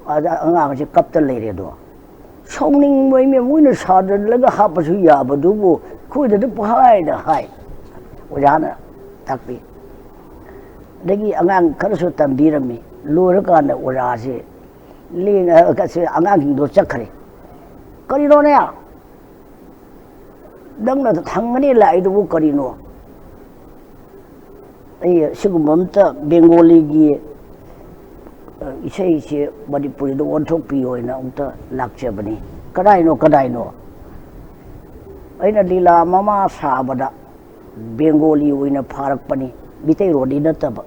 ꯑꯗ ꯑꯉꯥꯡꯁꯦ ꯀꯞꯇ ꯂꯩꯔꯦꯗꯣ꯫ ꯁꯥꯎꯅꯤꯡꯕ ꯏꯃꯦ, ꯃꯣꯏꯅ ꯁꯥꯖꯜꯂꯒ ꯍꯥꯞꯄꯁꯨ ꯌꯥꯕꯗꯨꯕꯨ ꯑꯩꯈꯣꯏꯗꯗꯤ ꯄꯪꯍꯥꯏꯗ ꯍꯥꯏ꯫ ꯑꯣꯖꯥꯅ ꯇꯥꯛꯄꯤ꯫ ꯑꯗꯒꯤ ꯑꯉꯥꯡ ꯈꯔꯁꯨ ꯇꯝꯕꯤꯔꯝꯃꯤ꯫ ꯂꯣꯏꯔꯀꯥꯟꯗ ꯑꯣꯖꯥꯁꯦ ꯂꯦꯡ-, ꯑ, ꯀ-, ꯁꯦ ꯑꯉꯥꯡꯁꯤꯡꯗꯣ ꯆꯠꯈ꯭ꯔꯦ꯫ ꯀꯔꯤꯅꯣꯅꯦ? ꯅꯪꯅ ꯊꯪꯒꯅꯤ ꯂꯥꯛꯏꯗꯨꯕꯨ ꯀꯔꯤꯅꯣ? ꯑꯩ ꯁꯤꯒꯨꯝꯕ ꯑꯝꯇ ꯕꯦꯡꯒꯣꯂꯤꯒꯤ, ꯑ, ꯏꯁꯩꯁꯦ ꯃꯅꯤꯄꯨꯔꯤꯗ ꯑꯣꯟꯊꯣꯛꯄꯤꯌꯣꯅ ꯑꯃꯨꯛꯇ ꯂꯥꯛꯆꯕꯅꯤ꯫ ꯀꯗꯥꯏꯅꯣ, ꯀꯗꯥꯏꯅꯣ? ꯑꯩꯅ ꯂꯤꯂꯥ ꯃꯃꯥ ꯁꯥꯕꯗ ꯕꯦꯡꯒꯣꯂꯤ ꯑꯣꯏꯅ ꯐꯥꯔꯛꯄꯅꯤ, ꯃꯤꯇꯩꯔꯣꯟꯗꯤ ꯅꯠꯇꯕ꯫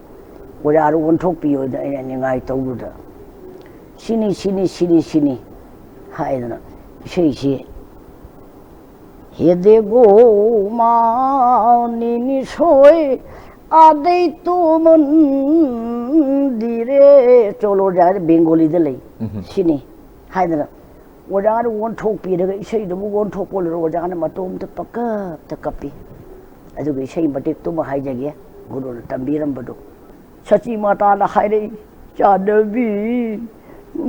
ꯑꯣꯖꯥꯗ ꯑꯣꯟꯊꯣꯛꯄꯤꯌꯣꯅ ꯑꯩꯅ ꯅꯤꯡꯉꯥꯏ ꯇꯧꯕꯗ, "ꯁꯤꯅꯤ, ꯁꯤꯅꯤ, ꯁꯤꯅꯤ, ꯁꯤꯅꯤ" ꯍꯥꯏꯗꯅ ꯏꯁꯩꯁꯤ, "ꯍꯦꯗꯦꯒꯣ ꯃꯥꯅꯤꯅꯤ ꯁꯣꯏ ꯑꯗꯩ ꯇꯣꯃꯟꯗꯤꯔꯦ ꯆꯣꯂꯣ" ꯍꯥꯏꯗ ꯕꯦꯡꯒꯣꯂꯤꯗ ꯂꯩ꯫ ꯎꯝꯍꯨꯝ꯫ "ꯁꯤꯅꯤ" ꯍꯥꯏꯗꯅ ꯑꯣꯖꯥꯅ ꯑꯣꯟꯊꯣꯛꯄꯤꯔꯒ ꯏꯁꯩꯗꯨꯕꯨ ꯑꯣꯟꯊꯣꯛꯄ ꯂꯣꯏꯔꯒ ꯑꯣꯖꯥꯅ ꯃꯇꯣꯝꯇ ꯄꯪꯀꯞꯇ ꯀꯞꯄꯤ꯫ ꯑꯗꯨꯒ ꯏꯁꯩ ꯃꯇꯦꯛꯇꯨꯃ ꯍꯥꯏꯖꯒꯦ, ꯒꯨꯔꯨꯅ ꯇꯝꯕꯤꯔꯝꯕꯗꯨ꯫ ꯁꯆꯤ ꯃꯥꯇꯥꯅ ꯍꯥꯏꯔꯛꯏ, "ꯆꯥꯟꯅꯕꯤ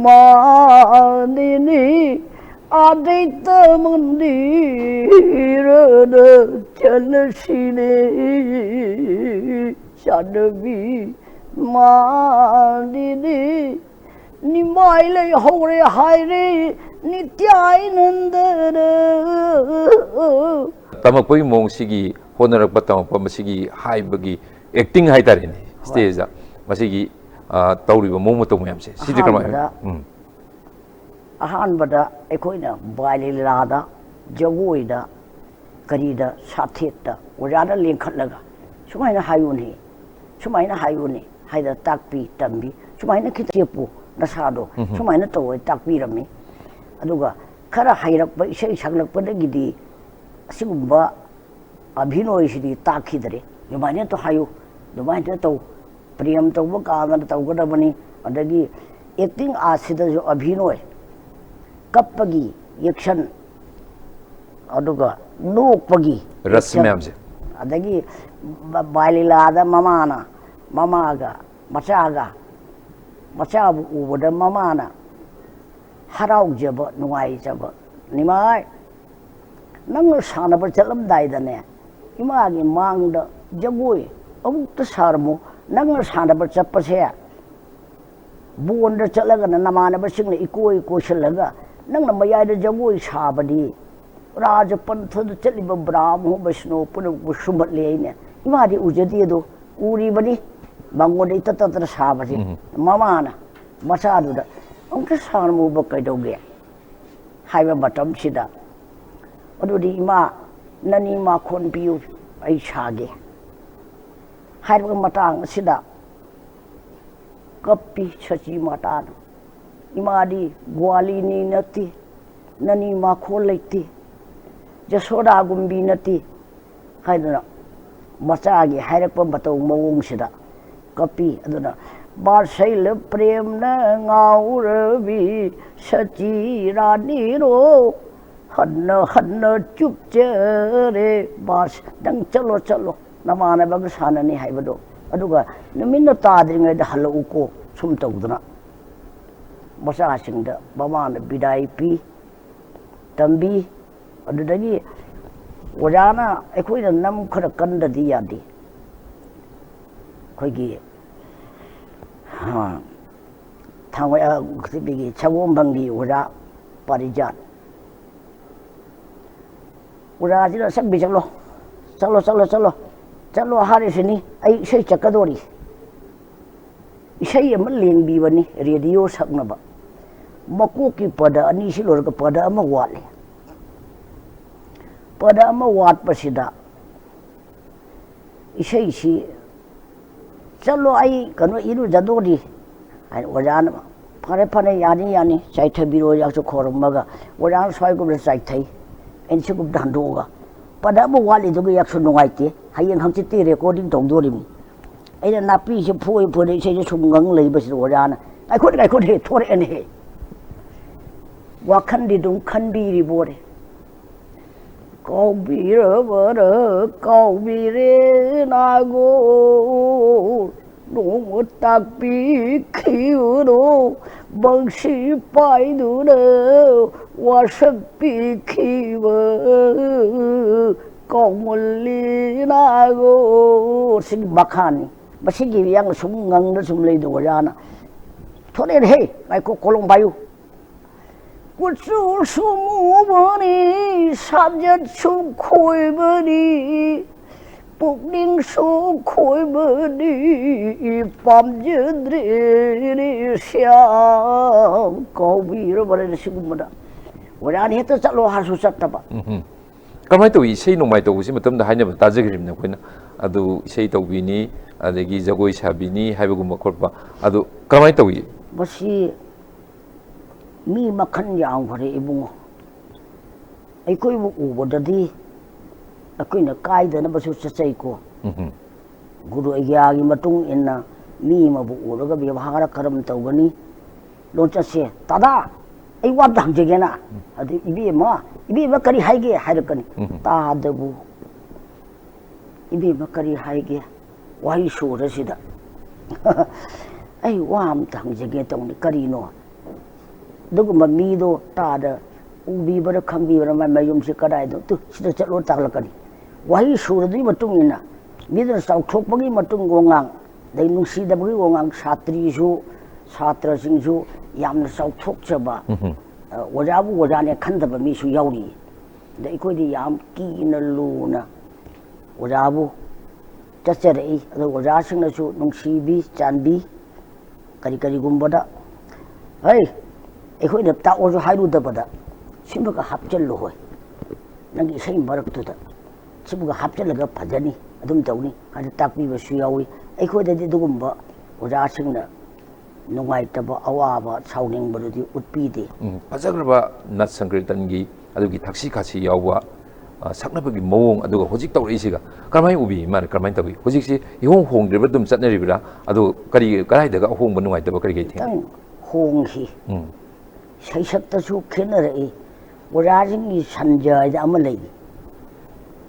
ꯃꯥꯅꯤꯅꯤ ꯑꯗꯩꯇ ꯃꯟꯗꯤꯔꯗ ꯆꯠꯂꯁꯤꯅꯦ, ꯆꯥꯟꯅꯕꯤ ꯃꯥꯅꯤꯅꯤ ꯅꯤꯃꯥꯏ ꯂꯩꯍꯧꯔꯦ ꯍꯥꯏꯔꯦ ꯅꯤꯇ꯭ꯌꯥꯅꯟꯗꯅ"꯫ ꯇꯝꯃꯛꯄꯒꯤ ꯃꯑꯣꯡꯁꯤꯒꯤ ꯍꯣꯠꯅꯔꯛꯄ, ꯇꯝꯃꯛꯄ, ꯃꯁꯤꯒꯤ ꯍꯥꯏꯕꯒꯤ ꯑꯦꯛꯇꯤꯡ ꯍꯥꯏꯇꯥꯔꯦꯅꯦ, ꯍꯣꯏ꯫ ꯁ꯭ꯇꯦꯖꯇ ꯃꯁꯤꯒꯤ, ꯑ, ꯇꯧꯔꯤꯕ ꯃꯑꯣꯡ ꯃꯇꯧ ꯃꯌꯥꯝꯁꯦ, ꯁꯤꯗꯤ ꯀꯃꯥꯏꯅ? ꯑꯍꯥꯟꯕꯗ, ꯎꯝ꯫ ꯑꯍꯥꯟꯕꯗ ꯑꯩꯈꯣꯏꯅ ꯕꯥꯏ ꯂꯤꯂꯥꯗ, ꯖꯒꯣꯏꯗ, ꯀꯔꯤꯗ, ꯁꯥꯊꯦꯛꯇ ꯑꯣꯖꯥꯅ ꯂꯦꯡꯈꯠꯂꯒ, "ꯁꯨꯃꯥꯏꯅ ꯍꯥꯏꯌꯨꯅꯦ, ꯁꯨꯃꯥꯏꯅ ꯍꯥꯏꯌꯨꯅꯦ" ꯍꯥꯏꯗꯅ ꯇꯥꯛꯄꯤ ꯇꯝꯕꯤ, "ꯁꯨꯃꯥꯏꯅ ꯈꯤꯇ ꯆꯦꯞꯄꯨ ꯅꯁꯥꯗꯣ", ꯎꯝꯍꯨꯝ꯫ ꯁꯨꯃꯥꯏꯅ ꯇꯧꯋꯦ ꯇꯥꯛꯄꯤꯔꯝꯃꯤ꯫ ꯑꯗꯨꯒ ꯈꯔ ꯍꯩꯔꯛꯄ ꯏꯁꯩ ꯁꯛꯂꯛꯄꯗꯒꯤꯗꯤ ꯑꯁꯤꯒꯨꯝꯕ ꯑꯚꯤꯅꯣꯏꯁꯤꯗꯤ ꯇꯥꯛꯈꯤꯗ꯭ꯔꯦ꯫ "ꯑꯗꯨꯃꯥꯏꯅ ꯇꯧ ꯍꯥꯏꯌꯨ, ꯑꯗꯨꯃꯥꯏꯅ ꯇꯧ, ꯄ꯭ꯔꯦꯝ ꯇꯧꯕ ꯀꯥꯟꯗꯅ ꯇꯧꯒꯗꯕꯅꯤ", ꯑꯗꯒꯤ ꯑꯦꯛꯇꯤꯡ ꯑꯥꯔꯠꯁꯤꯗꯁꯨ ꯑꯚꯤꯅꯣꯏ, ꯀꯞꯄꯒꯤ ꯑꯦꯛꯁꯟ, ꯑꯗꯨꯒ ꯅꯣꯛꯄꯒꯤ ꯔꯁ ꯑꯦꯛꯁꯟ, ꯃꯌꯥꯝꯁꯦ꯫ ꯑꯗꯒꯤ ꯕ-, ꯕꯥꯏꯂꯤꯂꯥꯗ ꯃꯃꯥꯅ, ꯃꯃꯥꯒ ꯃꯆꯥꯒ, ꯃꯆꯥꯕꯨ ꯎꯕꯗ ꯃꯃꯥꯅ ꯍꯔꯥꯎꯖꯕ, ꯅꯨꯡꯉꯥꯏꯖꯕ, "ꯅꯤꯃꯥꯏ, ꯅꯪꯅ ꯁꯥꯟꯅꯕ ꯆꯠꯂꯝꯗꯥꯏꯗꯅꯦ, ꯏꯃꯥꯒꯤ ꯃꯥꯡꯗ ꯖꯒꯣꯏ ꯑꯃꯨꯛꯇ ꯁꯥꯔꯝꯃꯨ꯫ ꯅꯪꯅ ꯁꯥꯟꯅꯕ ꯆꯠꯄꯁꯦ ꯕꯣꯟꯗ ꯆꯠꯂꯒꯅ ꯅꯃꯥꯟꯅꯕꯁꯤꯡꯅ ꯏꯀꯣꯏ ꯀꯣꯏꯁꯤꯜꯂꯒ ꯅꯪꯅ ꯃꯌꯥꯏꯗ ꯖꯒꯣꯏ ꯁꯥꯕꯗꯤ ꯔꯥꯖ ꯄꯟꯊꯗ ꯆꯠꯂꯤꯕ ꯕ꯭ꯔꯥꯍꯃ ꯕꯩꯁꯅꯣ ꯄꯨꯝꯅꯃꯛꯄꯨ ꯁꯨꯝꯍꯠꯂꯦ ꯍꯥꯏꯅꯦ꯫ ꯏꯃꯥꯗꯤ ꯎꯖꯗꯦ ꯑꯗꯣ, ꯎꯔꯤꯕꯅꯤ, ꯃꯉꯣꯟꯗ ꯏꯇꯠ ꯇꯠꯇꯅ ꯁꯥꯕꯁꯦ꯫ ꯎꯝ꯫ ꯃꯃꯥꯅ ꯃꯆꯥꯗꯨꯗ "ꯑꯃꯨꯛꯇ ꯁꯥꯔꯝꯃꯨꯕ ꯀꯩꯗꯧꯒꯦ?" ꯍꯥꯏꯕ ꯃꯇꯝꯁꯤꯗ, "ꯑꯗꯨꯗꯤ ꯏꯃꯥ, ꯅꯅꯤ ꯃꯥꯈꯣꯟ ꯄꯤꯌꯨ, ꯑꯩ ꯁꯥꯒꯦ" ꯍꯥꯏꯔꯕ ꯃꯇꯥꯡ ꯑꯁꯤꯗ ꯀꯞꯄꯤ ꯁꯆꯤ ꯃꯥꯇꯥꯅ꯫ ꯏꯃꯥꯗꯤ ꯒ꯭ꯋꯥꯂꯤꯅꯤ ꯅꯠꯇꯦ, ꯅꯅꯤ ꯃꯥꯈꯣꯜ ꯂꯩꯇꯦ, ꯖꯁꯣꯗꯥꯒꯨꯝꯕꯤ ꯅꯠꯇꯦ ꯍꯥꯏꯗꯨꯅ ꯃꯆꯥꯒꯤ ꯍꯥꯏꯔꯛꯄ ꯃꯇꯧ ꯃꯑꯣꯡꯁꯤꯗ ꯀꯞꯄꯤ꯫ ꯑꯗꯨꯅ "ꯕꯥꯁꯩꯂ ꯄ꯭ꯔꯦꯝꯅ ꯉꯥꯎꯔꯕꯤ ꯁꯆꯤ ꯔꯥꯅꯤꯔꯣ, ꯍꯟꯅ ꯍꯟꯅ ꯆꯨꯞꯆꯔꯦ ꯕꯥꯁ, ꯅꯪ ꯆꯠꯂꯣ, ꯆꯠꯂꯣ, ꯅꯃꯥꯟꯅꯕꯒ ꯁꯥꯟꯅꯅꯤ ꯍꯥꯏꯕꯗꯣ, ꯑꯗꯨꯒ ꯅꯨꯃꯤꯠꯅ ꯇꯥꯗ꯭ꯔꯤꯉꯩꯗ ꯍꯜꯂꯛꯎꯀꯣ", ꯁꯨꯝ ꯇꯧꯗꯅ ꯃꯆꯥꯁꯤꯡꯗ ꯃꯃꯥꯅ ꯕꯤꯗꯥꯏ ꯄꯤ, ꯇꯝꯕꯤ꯫ ꯑꯗꯨꯗꯒꯤ ꯑꯣꯖꯥꯅ ꯑꯩꯈꯣꯏꯅ ꯅꯝ ꯈꯔ ꯀꯟꯗꯗꯤ ꯌꯥꯗꯦ꯫ ꯑꯩꯈꯣꯏꯒꯤ, ꯍꯥ, ꯊꯥꯡꯃꯩ-, ꯑ, ꯀꯩꯅꯣꯒꯤ ꯁꯒꯣꯜꯕꯟꯒꯤ ꯑꯣꯖꯥ ꯄꯥꯔꯤꯖꯥꯠ꯫ ꯑꯣꯖꯥꯁꯤꯅ "ꯁꯛꯄꯤ ꯆꯠꯂꯣ, ꯆꯠꯂꯣ, ꯆꯠꯂꯣ, ꯆꯠꯂꯣ, ꯆꯠꯂꯣ" ꯍꯥꯏꯔꯤꯁꯤꯅꯤ꯫ ꯑꯩ ꯏꯁꯩ ꯆꯠꯀꯗꯣꯔꯤ꯫ ꯏꯁꯩ ꯑꯃ ꯂꯦꯡꯕꯤꯕꯅꯤ ꯔꯦꯗꯤꯑꯣ ꯁꯛꯅꯕ꯫ ꯃꯀꯣꯛꯀꯤ ꯄꯗ ꯑꯅꯤꯁꯤ ꯂꯣꯏꯔꯒ ꯄꯗ ꯑꯃ ꯋꯥꯠꯂꯤ꯫ ꯄꯗ ꯑꯃ ꯋꯥꯠꯄꯁꯤꯗ ꯏꯁꯩꯁꯤ "ꯆꯠꯂꯣ, ꯑꯩ ꯀꯩꯅꯣ ꯏꯔꯨꯖꯗꯣꯔꯤ" ꯍꯥꯏꯅ ꯑꯣꯖꯥꯅ "ꯐꯔꯦ, ꯐꯔꯦ, ꯌꯥꯅꯤ, ꯌꯥꯅꯤ, ꯆꯥꯏꯊꯕꯤꯔꯣ" ꯌꯥꯛꯁꯨ ꯈꯣꯏꯔꯝꯃꯒ ꯑꯣꯖꯥꯅ ꯁ꯭ꯋꯥꯏꯒꯨꯝꯕꯗ ꯆꯥꯏꯊꯩ, ꯑꯩꯅ ꯁꯤꯒꯨꯝꯕꯗ ꯍꯟꯗꯣꯛꯑꯒ ꯄꯗ ꯑꯃ ꯋꯥꯠꯂꯤꯗꯨꯒ ꯌꯥꯛꯁꯨ ꯅꯨꯡꯉꯥꯏꯇꯦ, ꯍꯌꯦꯡ ꯍꯪꯆꯤꯠꯇꯤ ꯔꯦꯀꯣꯔꯗꯤꯡ ꯇꯧꯗꯣꯔꯤꯕꯅꯤ꯫ ꯑꯩꯅ ꯅꯥꯄꯤꯁꯦ ꯐꯣꯏ ꯐꯣꯏꯗ ꯏꯁꯩꯁꯦ ꯁꯨꯝ ꯉꯪ ꯂꯩꯕꯁꯤꯗ ꯑꯣꯖꯥꯅ "ꯉꯥꯏꯈꯣꯅꯦ, ꯉꯥꯏꯈꯣꯅꯦ, ꯊꯣꯔꯛꯑꯦꯅꯦꯍꯦ, ꯋꯥꯈꯜꯗꯤ ꯑꯗꯨꯝ ꯈꯟꯕꯤꯔꯤꯕꯣꯔꯦ꯫ ꯀꯥꯎꯕꯤꯔꯕꯔ ꯀꯥꯎꯕꯤꯔꯦ ꯅꯥꯒꯣ, ꯅꯣꯡꯃ ꯇꯥꯛꯄꯤꯈꯤꯕꯅꯣ, ꯕꯪꯁꯤ ꯄꯥꯏꯗꯨꯅ ꯋꯥꯁꯛꯄꯤꯈꯤꯕ ꯀꯥꯎꯃꯜꯂꯤ ꯅꯥꯒꯣ"꯫ ꯁꯤꯒꯤ ꯃꯈꯥꯅꯤ꯫ ꯃꯁꯤꯒꯤ ꯌꯥꯡꯅ ꯁꯨꯝ ꯉꯪꯗ ꯁꯨꯝ ꯂꯩꯗ ꯑꯣꯖꯥꯅ "ꯊꯣꯔꯛꯑꯦꯅꯦꯍꯦ, ꯉꯥꯏꯈꯣ, ꯀꯣꯂꯣꯝ ꯄꯥꯏꯌꯨ, ꯀꯨꯆꯨꯁꯨ ꯃꯨꯕꯅꯤ, ꯁꯥꯖꯠꯁꯨ ꯈꯣꯏꯕꯅꯤ, ꯄꯨꯛꯅꯤꯡꯁꯨ ꯈꯣꯏꯕꯅꯤ, ꯄꯥꯝꯖꯗ꯭ꯔꯦꯅꯦ ꯁ꯭ꯌꯥꯝ꯫ ꯀꯥꯎꯕꯤꯔꯕꯅꯤꯅ ꯁꯤꯒꯨꯝꯕꯗ ꯑꯣꯖꯥꯅ ꯍꯦꯛꯇ ꯆꯠꯂꯣ ꯍꯥꯏꯔꯁꯨ ꯆꯠꯇꯕ꯫ ꯎꯝ꯫ ꯀꯃꯥꯏꯅ ꯇꯧꯏ? ꯏꯁꯩ ꯅꯣꯡꯃꯥꯏ ꯇꯧꯕꯁꯤ ꯃꯇꯝꯗ ꯍꯥꯏꯅꯕ ꯇꯥꯖꯈꯤꯕꯅꯤ ꯑꯩꯈꯣꯏꯅ꯫ ꯑꯗꯨ ꯏꯁꯩ ꯇꯧꯕꯤꯅꯤ, ꯑꯗꯒꯤ ꯖꯒꯣꯏ ꯁꯥꯕꯤꯅꯤ ꯍꯥꯏꯕꯒꯨꯝꯕ ꯈꯣꯠꯄ, ꯑꯗꯨ ꯀꯃꯥꯏꯅ ꯇꯧꯏ? ꯃꯁꯤ ꯃꯤ ꯃꯈꯜ ꯌꯥꯝꯈꯔꯦ ꯏꯕꯨꯡꯉꯣ꯫ ꯑꯩꯈꯣꯏꯕꯨ ꯎꯕꯗꯗꯤ ꯑꯩꯈꯣꯏꯅ ꯀꯥꯏꯗꯅꯕꯁꯨ ꯆꯠꯆꯩꯀꯣ꯫ ꯎꯝ꯫ ꯒꯨꯔꯨ ꯑꯩꯒ꯭ꯌꯥꯒꯤ ꯃꯇꯨꯡ ꯏꯟꯅ ꯃꯤ ꯑꯃꯕꯨ ꯎꯔꯒ ꯕꯦꯕꯥꯔ ꯀꯔꯝ ꯇꯧꯒꯅꯤ? ꯂꯣꯟꯆꯠꯁꯦ, "ꯇꯥꯗꯥ, ꯑꯩ ꯋꯥ ꯑꯝꯇ ꯍꯪꯖꯒꯦꯅ"꯫ ꯑꯗꯨ, "ꯏꯕꯦꯝꯃ, ꯏꯕꯦꯝꯃ ꯀꯔꯤ ꯍꯥꯏꯒꯦ?" ꯍꯥꯏꯔꯛꯀꯅꯤ꯫ ꯎꯝ꯫ ꯇꯥꯗꯕꯨ, "ꯏꯕꯦꯝꯃ ꯀꯔꯤ ꯍꯥꯏꯒꯦ? ꯋꯥꯍꯩ ꯁꯨꯔꯁꯤꯗ ꯑꯩ ꯋꯥ ꯑꯝꯇ ꯍꯪꯖꯒꯦ ꯇꯧꯅꯤ, ꯀꯔꯤꯅꯣ?" ꯑꯗꯨꯒꯨꯝꯕ ꯃꯤꯗꯣ ꯇꯥꯗ ꯎꯕꯤꯕ꯭ꯔꯥ ꯈꯪꯕꯤꯕ꯭ꯔꯥ, ꯃꯥꯏ ꯃꯌꯨꯝꯁꯤ ꯀꯗꯥꯏꯗꯣ? "ꯇꯨ, ꯁꯤꯗ ꯆꯠꯂꯣ ꯇꯥꯛꯂꯛꯀꯅꯤ"꯫ ꯋꯥꯍꯩ ꯁꯨꯔꯗꯨꯒꯤ ꯃꯇꯨꯡ ꯏꯟꯅ ꯃꯤꯗꯨꯅ ꯆꯥꯎꯊꯣꯛꯄꯒꯤ ꯃꯇꯨꯡ ꯋꯥꯉꯥꯡ, ꯑꯗꯩ ꯅꯨꯡꯁꯤꯗꯕꯒꯤ ꯋꯥꯉꯥꯡ, ꯁꯥꯇ꯭ꯔꯤꯁꯨ, ꯁꯥꯇ꯭ꯔꯁꯤꯡꯁꯨ ꯌꯥꯝꯅ ꯆꯥꯎꯊꯣꯛꯆꯕ, ꯎꯝ꯫ ꯑ, ꯑꯣꯖꯥꯕꯨ ꯑꯣꯖꯥꯅꯦ ꯈꯟꯗꯕ ꯃꯤꯁꯨ ꯌꯥꯎꯔꯤ꯫ ꯑꯗ ꯑꯩꯈꯣꯏꯗꯤ ꯌꯥꯝ ꯀꯤꯅ ꯂꯨꯅ ꯑꯣꯖꯥꯕꯨ ꯆꯠꯆꯔꯛꯏ꯫ ꯑꯗꯣ ꯑꯣꯖꯥꯁꯤꯡꯅꯁꯨ ꯅꯨꯡꯁꯤꯕꯤ ꯆꯥꯟꯕꯤ, ꯀꯔꯤ ꯀꯔꯤꯒꯨꯝꯕꯗ, "ꯍꯩ, ꯑꯩꯈꯣꯏꯅ ꯇꯥꯛꯑꯣꯁꯨ ꯍꯥꯏꯔꯨꯗꯕꯗ, ꯁꯤꯃꯒ ꯍꯥꯞꯆꯜꯂꯨ ꯍꯣꯏ, ꯅꯪꯒꯤ ꯏꯁꯩ ꯃꯔꯛꯇꯨꯗ ꯁꯤꯃꯒ ꯍꯥꯞꯆꯜꯂꯒ ꯐꯖꯅꯤ, ꯑꯗꯨꯝ ꯇꯧꯅꯤ" ꯍꯥꯏꯅ ꯇꯥꯛꯄꯤꯕꯁꯨ ꯌꯥꯎꯏ꯫ ꯑꯩꯈꯣꯏꯗꯗꯤ ꯑꯗꯨꯒꯨꯝꯕ ꯑꯣꯖꯥꯁꯤꯡꯅ ꯅꯨꯡꯉꯥꯏꯇꯕ, ꯑꯋꯥꯕ, ꯁꯥꯎꯅꯤꯡꯕꯗꯨꯗꯤ ꯎꯠꯄꯤꯗꯦ꯫ ꯎꯝ, ꯐꯖꯈ꯭ꯔꯕ ꯅꯠ ꯁꯪꯀ꯭ꯔꯤꯇꯟꯒꯤ ꯑꯗꯨꯒꯤ ꯊꯛꯁꯤ ꯈꯥꯁꯤ ꯌꯥꯎꯕ, ꯑ, ꯁꯛꯅꯕꯒꯤ ꯃꯑꯣꯡ, ꯑꯗꯨꯒ ꯍꯧꯖꯤꯛ ꯇꯧꯔꯛꯏꯁꯤꯒ ꯀꯔꯝꯍꯥꯏꯅ ꯎꯕꯤ? ꯃꯥꯅ ꯀꯔꯝꯍꯥꯏꯅ ꯇꯧꯏ? ꯍꯧꯖꯤꯛꯁꯤ ꯏꯍꯣꯡ ꯍꯣꯡꯗ꯭ꯔꯤꯕ꯭ꯔꯥ, ꯑꯗꯨꯝ ꯆꯠꯅꯔꯤꯕ꯭ꯔꯥ? ꯑꯗꯨ ꯀꯔꯤ, ꯀꯗꯥꯏꯗꯒ ꯑꯍꯣꯡꯕ ꯅꯨꯡꯉꯥꯏꯇꯕ ꯀꯔꯤ ꯀꯔꯤ ꯊꯦꯡꯅꯩ? ꯈꯤꯇꯪ ꯍꯣꯡꯈꯤ꯫ ꯎꯝ꯫ ꯁꯩꯁꯛꯇꯁꯨ ꯈꯦꯠꯅꯔꯛꯏ꯫ ꯑꯣꯖꯥꯁꯤꯡꯒꯤ ꯁꯟꯖ ꯍꯥꯏꯗ ꯑꯃ ꯂꯩ,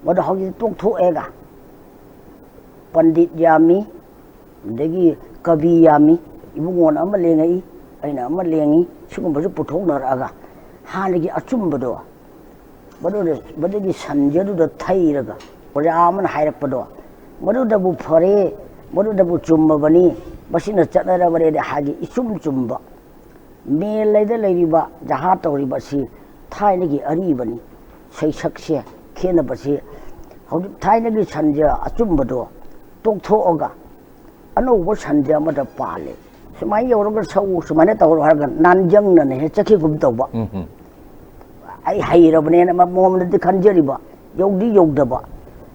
ꯃꯗꯨ ꯍꯧꯖꯤꯛ ꯇꯣꯛꯊꯣꯛꯑꯦꯒ꯫ ꯄꯟꯗꯤꯠ ꯌꯥꯝꯃꯤ, ꯑꯗꯒꯤ ꯀꯕꯤ ꯌꯥꯝꯃꯤ, ꯏꯕꯨꯡꯉꯣꯅ ꯑꯃ ꯂꯦꯡꯉꯛꯏ, ꯑꯩꯅ ꯑꯃ ꯂꯦꯡꯉꯤ, ꯁꯤꯒꯨꯝꯕꯁꯨ ꯄꯨꯊꯣꯛꯅꯔꯛꯑꯒ ꯍꯥꯟꯅꯒꯤ ꯑꯆꯨꯝꯕꯗꯣ ꯃꯗꯨꯗ, ꯃꯗꯨꯒꯤ ꯁꯟꯖꯗꯨꯗ ꯊꯩꯔꯒ ꯑꯣꯖꯥ ꯑꯃꯅ ꯍꯥꯏꯔꯛꯄꯗꯣ, "ꯃꯗꯨꯗꯕꯨ ꯐꯔꯦ, ꯃꯗꯨꯗꯕꯨ ꯆꯨꯝꯃꯕꯅꯤ, ꯃꯁꯤꯅ ꯆꯠꯅꯔꯕꯅꯦꯅ" ꯍꯥꯏꯗꯤ ꯏꯆꯨꯝ ꯆꯨꯝꯕ꯫ ꯃꯦꯂꯩꯗ ꯂꯩꯔꯤꯕ ꯖꯍꯥ ꯇꯧꯔꯤꯕ ꯑꯁꯤ ꯊꯥꯏꯅꯒꯤ ꯑꯔꯤꯕꯅꯤ꯫ ꯁꯩꯁꯛꯁꯦ ꯈꯦꯠꯅꯕꯁꯤ ꯍꯧꯖꯤꯛ ꯊꯥꯏꯅꯒꯤ ꯁꯟꯖ ꯑꯆꯨꯝꯕꯗꯣ ꯇꯣꯛꯊꯣꯛꯑꯒ ꯑꯅꯧꯕ ꯁꯟꯖ ꯑꯃꯗ ꯄꯥꯜꯂꯦ꯫ ꯁꯨꯃꯥꯏꯅ ꯌꯧꯔꯒ ꯁꯛꯎ, ꯁꯨꯃꯥꯏꯅ ꯇꯧꯔꯣ ꯍꯥꯏꯔꯒ ꯅꯥꯟꯖꯪꯅꯅ ꯍꯦꯛ ꯆꯠꯈꯤꯒꯨꯝ ꯇꯧꯕ꯫ ꯎꯝ, ꯎꯝ꯫ ꯑꯩ ꯍꯩꯔꯕꯅꯦꯅ ꯃꯃꯣꯝꯗꯗꯤ ꯈꯟꯖꯔꯤꯕ, ꯌꯧꯗꯤ ꯌꯧꯗꯕ꯫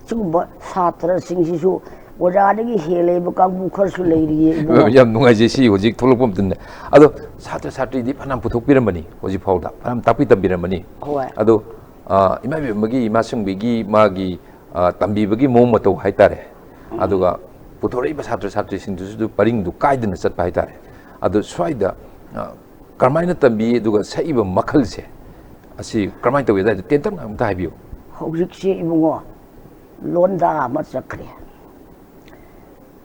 ꯁꯤꯒꯨꯝꯕ ꯁꯥꯇ꯭ꯔꯁꯤꯡꯁꯤꯁꯨ ꯑꯣꯖꯥꯗꯒꯤ ꯍꯦꯜꯂꯦꯕ ꯀꯥꯡꯕꯨ ꯈꯔꯁꯨ ꯂꯩꯔꯤꯌꯦ ꯏꯕꯨꯡꯉꯣ꯫ ꯌꯥꯝ ꯅꯨꯡꯉꯥꯏꯖꯩ ꯁꯤ ꯍꯧꯖꯤꯛ ꯊꯣꯛꯂꯛꯄ ꯃꯇꯝꯗ꯫ ꯑꯗꯣ ꯁꯥꯇ꯭ꯔ ꯁꯥꯇ꯭ꯔꯤꯗꯤ ꯐꯅꯌꯥꯝ ꯄꯨꯊꯣꯛꯄꯤꯔꯝꯕꯅꯤ ꯍꯧꯖꯤꯛ ꯐꯥꯎꯗ, ꯐꯅꯌꯥꯝ ꯇꯥꯛꯄꯤ ꯇꯝꯕꯤꯔꯝꯕꯅꯤ꯫ ꯍꯣꯏ꯫ ꯑꯗꯣ, ꯑ, ꯏꯃꯥ ꯏꯕꯦꯝꯃꯒꯤ, ꯏꯃꯥ ꯁꯤꯡꯕꯤꯒꯤ ꯃꯥꯒꯤ, ꯑ, ꯇꯝꯕꯤꯕꯒꯤ ꯃꯑꯣꯡ ꯃꯇꯧ ꯍꯥꯏꯇꯥꯔꯦ꯫ ꯎꯝ꯫ ꯑꯗꯨꯒ ꯄꯨꯊꯣꯔꯛꯏꯕ ꯁꯥꯇ꯭ꯔ ꯁꯥꯇ꯭ꯔꯤꯁꯤꯡꯗꯨꯁꯨ ꯄꯔꯤꯡꯗꯨ ꯀꯥꯏꯗꯅ ꯆꯠꯄ ꯍꯥꯏꯇꯥꯔꯦ꯫ ꯑꯗꯣ ꯁ꯭ꯋꯥꯏꯗ, ꯑ, ꯀꯔꯝꯍꯥꯏꯅ ꯇꯝꯕꯤ, ꯑꯗꯨꯒ ꯁꯛꯏꯕ ꯃꯈꯜꯁꯦ ꯑꯁꯤ ꯀꯔꯝꯍꯥꯏꯅ ꯇꯧꯏ? ꯑꯗꯨ ꯇꯦꯟꯇꯛꯅ ꯑꯝꯇ ꯍꯥꯏꯕꯤꯌꯨ꯫ ꯍꯧꯖꯤꯛꯁꯤ ꯏꯕꯨꯡꯉꯣ, ꯂꯣꯟꯗꯥ ꯑꯃ ꯆꯠꯈ꯭ꯔꯦ꯫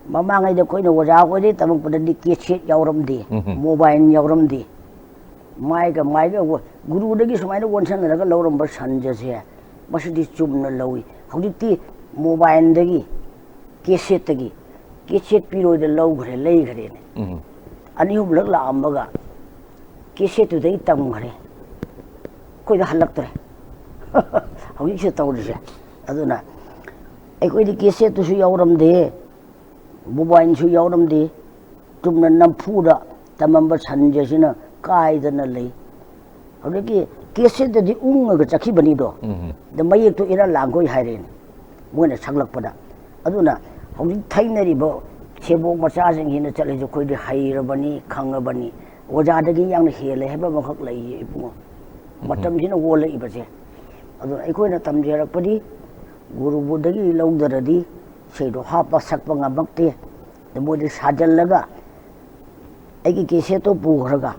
ꯃꯃꯥꯡꯉꯩꯗ ꯑꯩꯈꯣꯏꯅ ꯑꯣꯖꯥ ꯑꯩꯈꯣꯏꯗꯒꯤ ꯇꯝꯃꯛꯄꯗꯗꯤ ꯀꯦꯁꯦꯠ ꯌꯥꯎꯔꯝꯗꯦ, ꯎꯝ ꯍꯝ꯫ ꯃꯣꯕꯥꯏꯜ ꯌꯥꯎꯔꯝꯗꯦ꯫ ꯃꯥꯏꯒ ꯃꯥꯏꯒ ꯑꯣ-, ꯒꯨꯔꯨꯗꯒꯤ ꯁꯨꯃꯥꯏꯅ ꯑꯣꯟꯁꯟꯅꯔꯒ ꯂꯧꯔꯝꯕ ꯁꯟꯖꯁꯦ, ꯃꯁꯤꯗꯤ ꯆꯨꯝꯅ ꯂꯧꯏ꯫ ꯍꯧꯖꯤꯛꯇꯤ ꯃꯣꯕꯥꯏꯜꯗꯒꯤ, ꯀꯦꯁꯦꯠꯇꯒꯤ, ꯀꯦꯁꯦꯠ ꯄꯤꯔꯣꯏꯗ ꯂꯧꯈ꯭ꯔꯦ, ꯂꯩꯈ꯭ꯔꯦꯅꯦ꯫ ꯎꯝ꯫ ꯑꯅꯤ ꯑꯍꯨꯝꯂꯛ ꯂꯥꯛꯑꯝꯃꯒ ꯀꯦꯁꯦꯠꯇꯨꯗꯩ ꯇꯝꯈ꯭ꯔꯦ꯫ ꯑꯩꯈꯣꯏꯗ ꯍꯜꯂꯛꯇ꯭ꯔꯦ꯫ ꯍꯧꯖꯤꯛꯁꯦ ꯇꯧꯔꯤꯁꯦ꯫ ꯑꯗꯨꯅ ꯑꯩꯈꯣꯏꯗꯤ ꯀꯦꯁꯦꯠꯇꯨꯁꯨ ꯌꯥꯎꯔꯝꯗꯦ, ꯃꯣꯕꯥꯏꯜꯁꯨ ꯌꯥꯎꯔꯝꯗꯦ, ꯆꯨꯝꯅ ꯅꯝꯐꯨꯗ ꯇꯝꯃꯝꯕ ꯁꯟꯖꯁꯤꯅ ꯀꯥꯏꯗꯅ ꯂꯩ꯫ ꯍꯧꯖꯤꯛꯀꯤ ꯀꯦꯁꯦꯠꯇꯗꯤ ꯎꯪꯉꯒ ꯆꯠꯈꯤꯕꯅꯤꯗꯣ꯫ ꯎꯝ꯫ ꯑꯗ ꯃꯌꯦꯛꯇꯣ ꯏꯔꯥ ꯂꯥꯡꯈꯣꯏ ꯍꯥꯏꯔꯦꯅꯦ, ꯃꯣꯏꯅ ꯁꯛꯂꯛꯄꯗ꯫ ꯑꯗꯨꯅ ꯍꯧꯖꯤꯛ ꯊꯩꯅꯔꯤꯕ ꯁꯦꯕꯣꯛ ꯃꯆꯥꯁꯤꯡꯁꯤꯅ ꯆꯠꯂꯤꯁꯦ ꯑꯩꯈꯣꯏꯗꯤ ꯍꯩꯔꯕꯅꯤ, ꯈꯪꯉꯕꯅꯤ, ꯑꯣꯖꯥꯗꯒꯤ ꯌꯥꯝꯅ ꯍꯦꯜꯂꯦ ꯍꯥꯏꯕ ꯑꯃꯈꯛ ꯂꯩꯌꯦ ꯏꯕꯨꯡꯉꯣ꯫ ꯎꯝ꯫ ꯃꯇꯝꯁꯤꯅ ꯑꯣꯜꯂꯛꯏꯕꯁꯦ꯫ ꯑꯗꯨꯅ ꯑꯩꯈꯣꯏꯅ ꯇꯝꯖꯔꯛꯄꯗꯤ ꯒꯨꯔꯨꯕꯨꯗꯒꯤ ꯂꯧꯗ꯭ꯔꯗꯤ ꯏꯁꯩꯗꯣ ꯍꯥꯞꯄ ꯁꯛꯄ ꯉꯝꯃꯛꯇꯦ꯫ ꯑꯗ ꯃꯣꯏꯗꯤ ꯁꯥꯖꯜꯂꯒ ꯑꯩꯒꯤ ꯀꯦꯁꯦꯠꯇꯣ ꯄꯨꯈ꯭ꯔꯒ